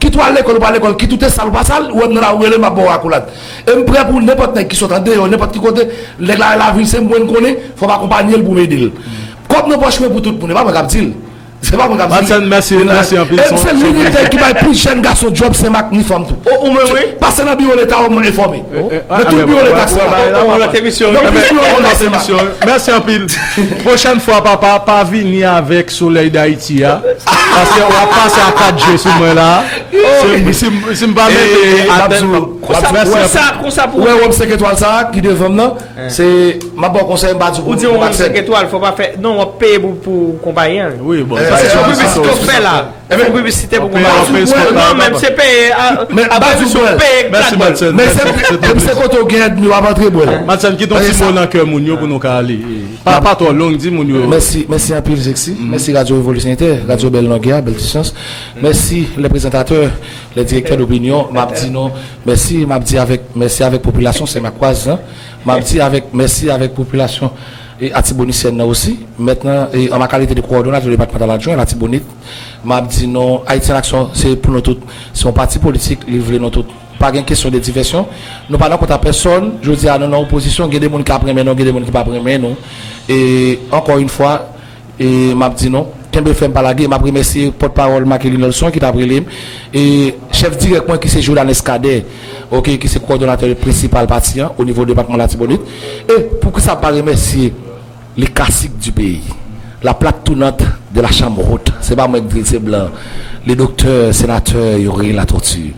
Kit ou al lekòl, ou pa lekòl, kit ou te sal, ou pa sal, ou wè m nan lari, ou rele m, m ap ba w akolad. E m prè pou nenpòt nèg ki sot andeyò, nenpòt ki kote, nèg la lavil, se mwen l konnen, fò m akonpanye l pou m ede l. Kòb nan pòch mwen pou tout moun, e pa mwen k ap di l. Se pa mwen k ap di l. Madsen, mèsi, mèsi anpil. E m se linitel ki bay plis jèn gason djòb Senmak ni fanm tou. Ou menm, wi. Pase nan biwo leta, ou mwen enfòme. Nan tout biwo leta Senmak. Nan plis biwo leta Senmak. Mèsi anpil. Pwochèn fwa, papa, pa vini avèk Solèy Dayiti a. Paske w ap pase a kat je sou mwen la. Si, si, si m pa mete atè. Konsa, konsa pou wè wòm senk etwal sa a ki devan m nan, se, m ap ba w konsèy, m pa di w pou. Ou di yon wòm senk etwal, fò pa fè, non, w ap peye pou, pou konpayi an. Wi, bon, sa se yon piblisite w fè la. Se yon piblisite pou konpayi an. Non, men se peye, a, apre misyon peye. Mèsi, Madsen. Men se, se kote w gen èdmi w ap antre bwè. Madsen, kite yon ti mo nan kè moun yo pou nou ka ale. Pa, pa twò long, di moun yo. Mèsi, mèsi anpil, Sexy. Mèsi Radio Révolution Inter, radyo bèl longè a, bèl ti chans. Mèsi, les présentateurs, les directeurs d'opinion. M ap di nou mèsi, m ap di avèk, mèsi avèk popilasyon Senmak Wazan. M ap di avèk, mèsi avèk popilasyon e Latibonisyèn nan osi. Mentnan, e an ma kalite de kowòdonatè depatmantal adjwen Latibonit, m ap di nou, Ayiti an Aksyon, se pou nou tout. Se yon pati politik, li vle nou tout. Pa gen kesyon de divèsyon. Nou pa nan kont a pèsòn. Jodi a, nou nan opozisyon. Gen de moun k ap renmen nou, gen de moun ki p ap renmen nou. E ankò yon fwa, e m ap di nou, kenbe fèm, pa lage. M ap remèsye pòtpawòl Maqueline Nelson ki t ap rele m. E chèf dirèk mwen ki se Jordanes Cadet, oke, ki se kowòdonatè prensipal pati an o nivo depatman Latibonit. E poukisa pa remèsye les classiques du pays, la plaque tournante de la Chambre haute? Se pa mwen ki di l, se blan. Le doktè, senatè Youri Latortue.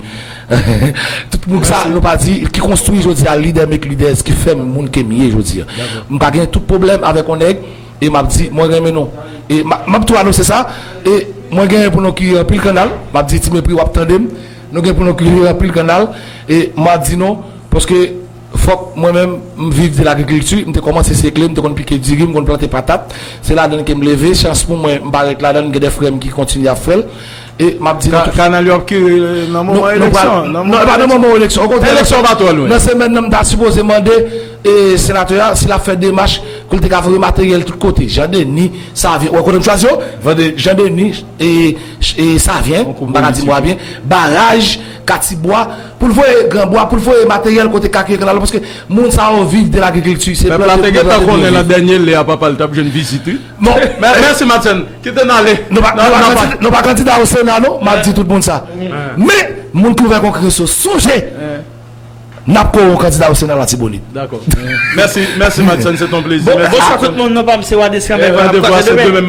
Tout moun sa, nou pa di, ki konstwi jodi a, leader make leaders, ki fè m moun ke m ye jodi a. M pa gen tout pwoblèm avèk yon nèg, e m ap di, mwen renmen nou. E m a- m ap tou anonse sa, e mwen genyen pou nou ki anpil kannal, m ap di Ti Mepri, w ap tande m, nou gen pou nou ki anpil kannal, e m ap di nou, paske fòk mwen menm, m viv de lagrikilti, m te kòmanse sekle, m te konn pike diri, m konn plante patat. Se ladan l ke m leve, chans pou mwen, m pa ret ladan l, m gen de frè m ki kontinye ap fè l. E m ap di nou Ka- tout. Kanal yo ap kire nan moman eleksyon. Non, e pa nan moman eleksyon. Eleksyon pa twò lwen. Nan semèn nan, m ta sipoze mande e senatè a si l ap fè demach pou l te ka voye materyèl tout kote. Jan Deni, Savyen, ou wè kote m chwazi yo? Vande Jan Deni, e, e Savyen, m pa ka di mwa byen, baraj, Katibwa, pou l voye Granbwa, pou l voye materyèl kote Kakye Kanal, paske moun sa yo viv de lagrikilti. Se pèp la te gentan konnen nan dènye lè a papa l t ap jwenn vizit, wi. Bon, mèsi Madsen, kite n ale. Nou pa, nou pa kandida o Sena, non, m ap di tout moun sa. Men, moun ki ouvè Kongreso, sonje, n ap kore yon kandida o Sena Latibonit. Dakò. Mèsi, mèsi Madsen, se ton plezi. Bon, bonswa tout moun, non pa m se Wadescan, men n ap kwaze demen.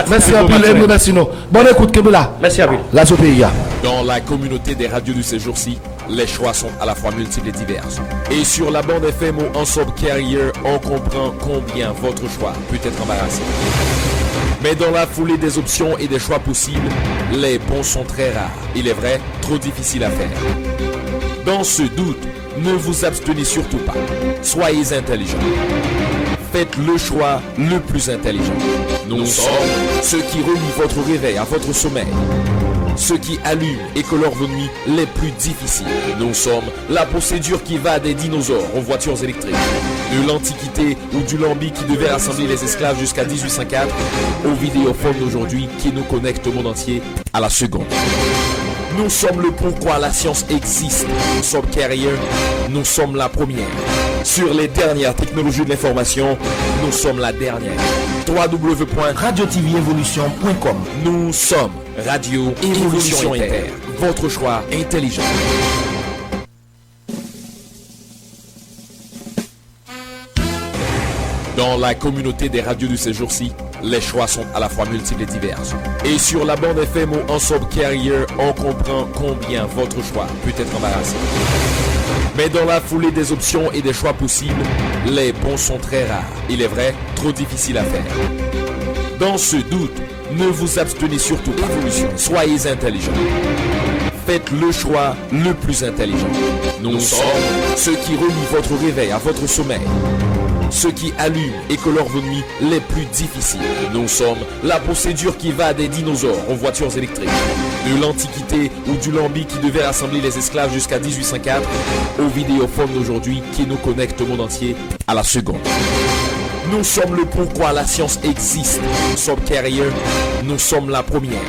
Mèsi anpil, e mèsi nou. Bòn ekout, kenbe la. Mèsi anpil. Radyo Peyi a. Dans la communauté des radios de ces jours-ci, les choix sont à la fois multiples et divers. Et sur la bande F M ou en sub carrier, on comprend combien votre choix peut être embarrassant. Mais dans la foulée des options et des choix possibles, les bons sont très rares. Il est vrai, trop difficiles à faire. Dans ce doute, ne vous abstenez surtout pas. Soyez intelligent. Faites le choix le plus intelligent. Nous sommes ceux qui relient votre réveil à votre sommeil, ceux qui allument et colorent vos nuits les plus difficiles. Nous sommes la procédure qui va des dinosaures aux voitures électriques, de l'Antiquité ou du Lambi qui devait rassembler les esclaves jusqu'à dix-huit cent quatre, aux vidéophones d'aujourd'hui qui nous connectent au monde entier à la seconde. Nous sommes le pourquoi la science existe. Sub Carrier, nous sommes la première. Sur les dernières technologies de l'information, nous sommes la dernière. trois w w w point radio t v evolution point com. Nous sommes Radio Évolution Inter, votre choix intelligent. Dans la communauté des radios de ces jours-ci, les choix sont à la fois multiples et divers. Et sur la bande F M ou en sub carrier, on comprend combien votre choix peut être embarrassant. Mais dans la foulée des options et des choix possibles, les bons sont très rares. Il est vrai, trop difficiles à faire. Dans ce doute, ne vous abstenez surtout pas. Évolution, soyez intelligent. Faites le choix le plus intelligent. Nous sommes ceux qui relient votre réveil à votre sommeil, ceux qui allument et colorent vos nuits les plus difficiles. Nous sommes la procédure qui va des dinosaures aux voitures électriques, de l'Antiquité ou du Lambi qui devait rassembler les esclaves jusqu'à dix-huit cent quatre, aux vidéophones d'aujourd'hui qui nous connectent au monde entier à la seconde. Nous sommes le pourquoi la science existe. Sub Carrier, nous sommes la première.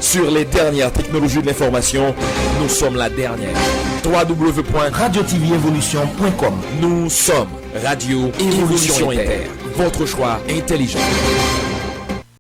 Sur les dernières technologies de l'information, nous sommes la dernière. trois w w w point radio t v evolution point com. Nous sommes Radio Évolution Inter, votre choix intelligent.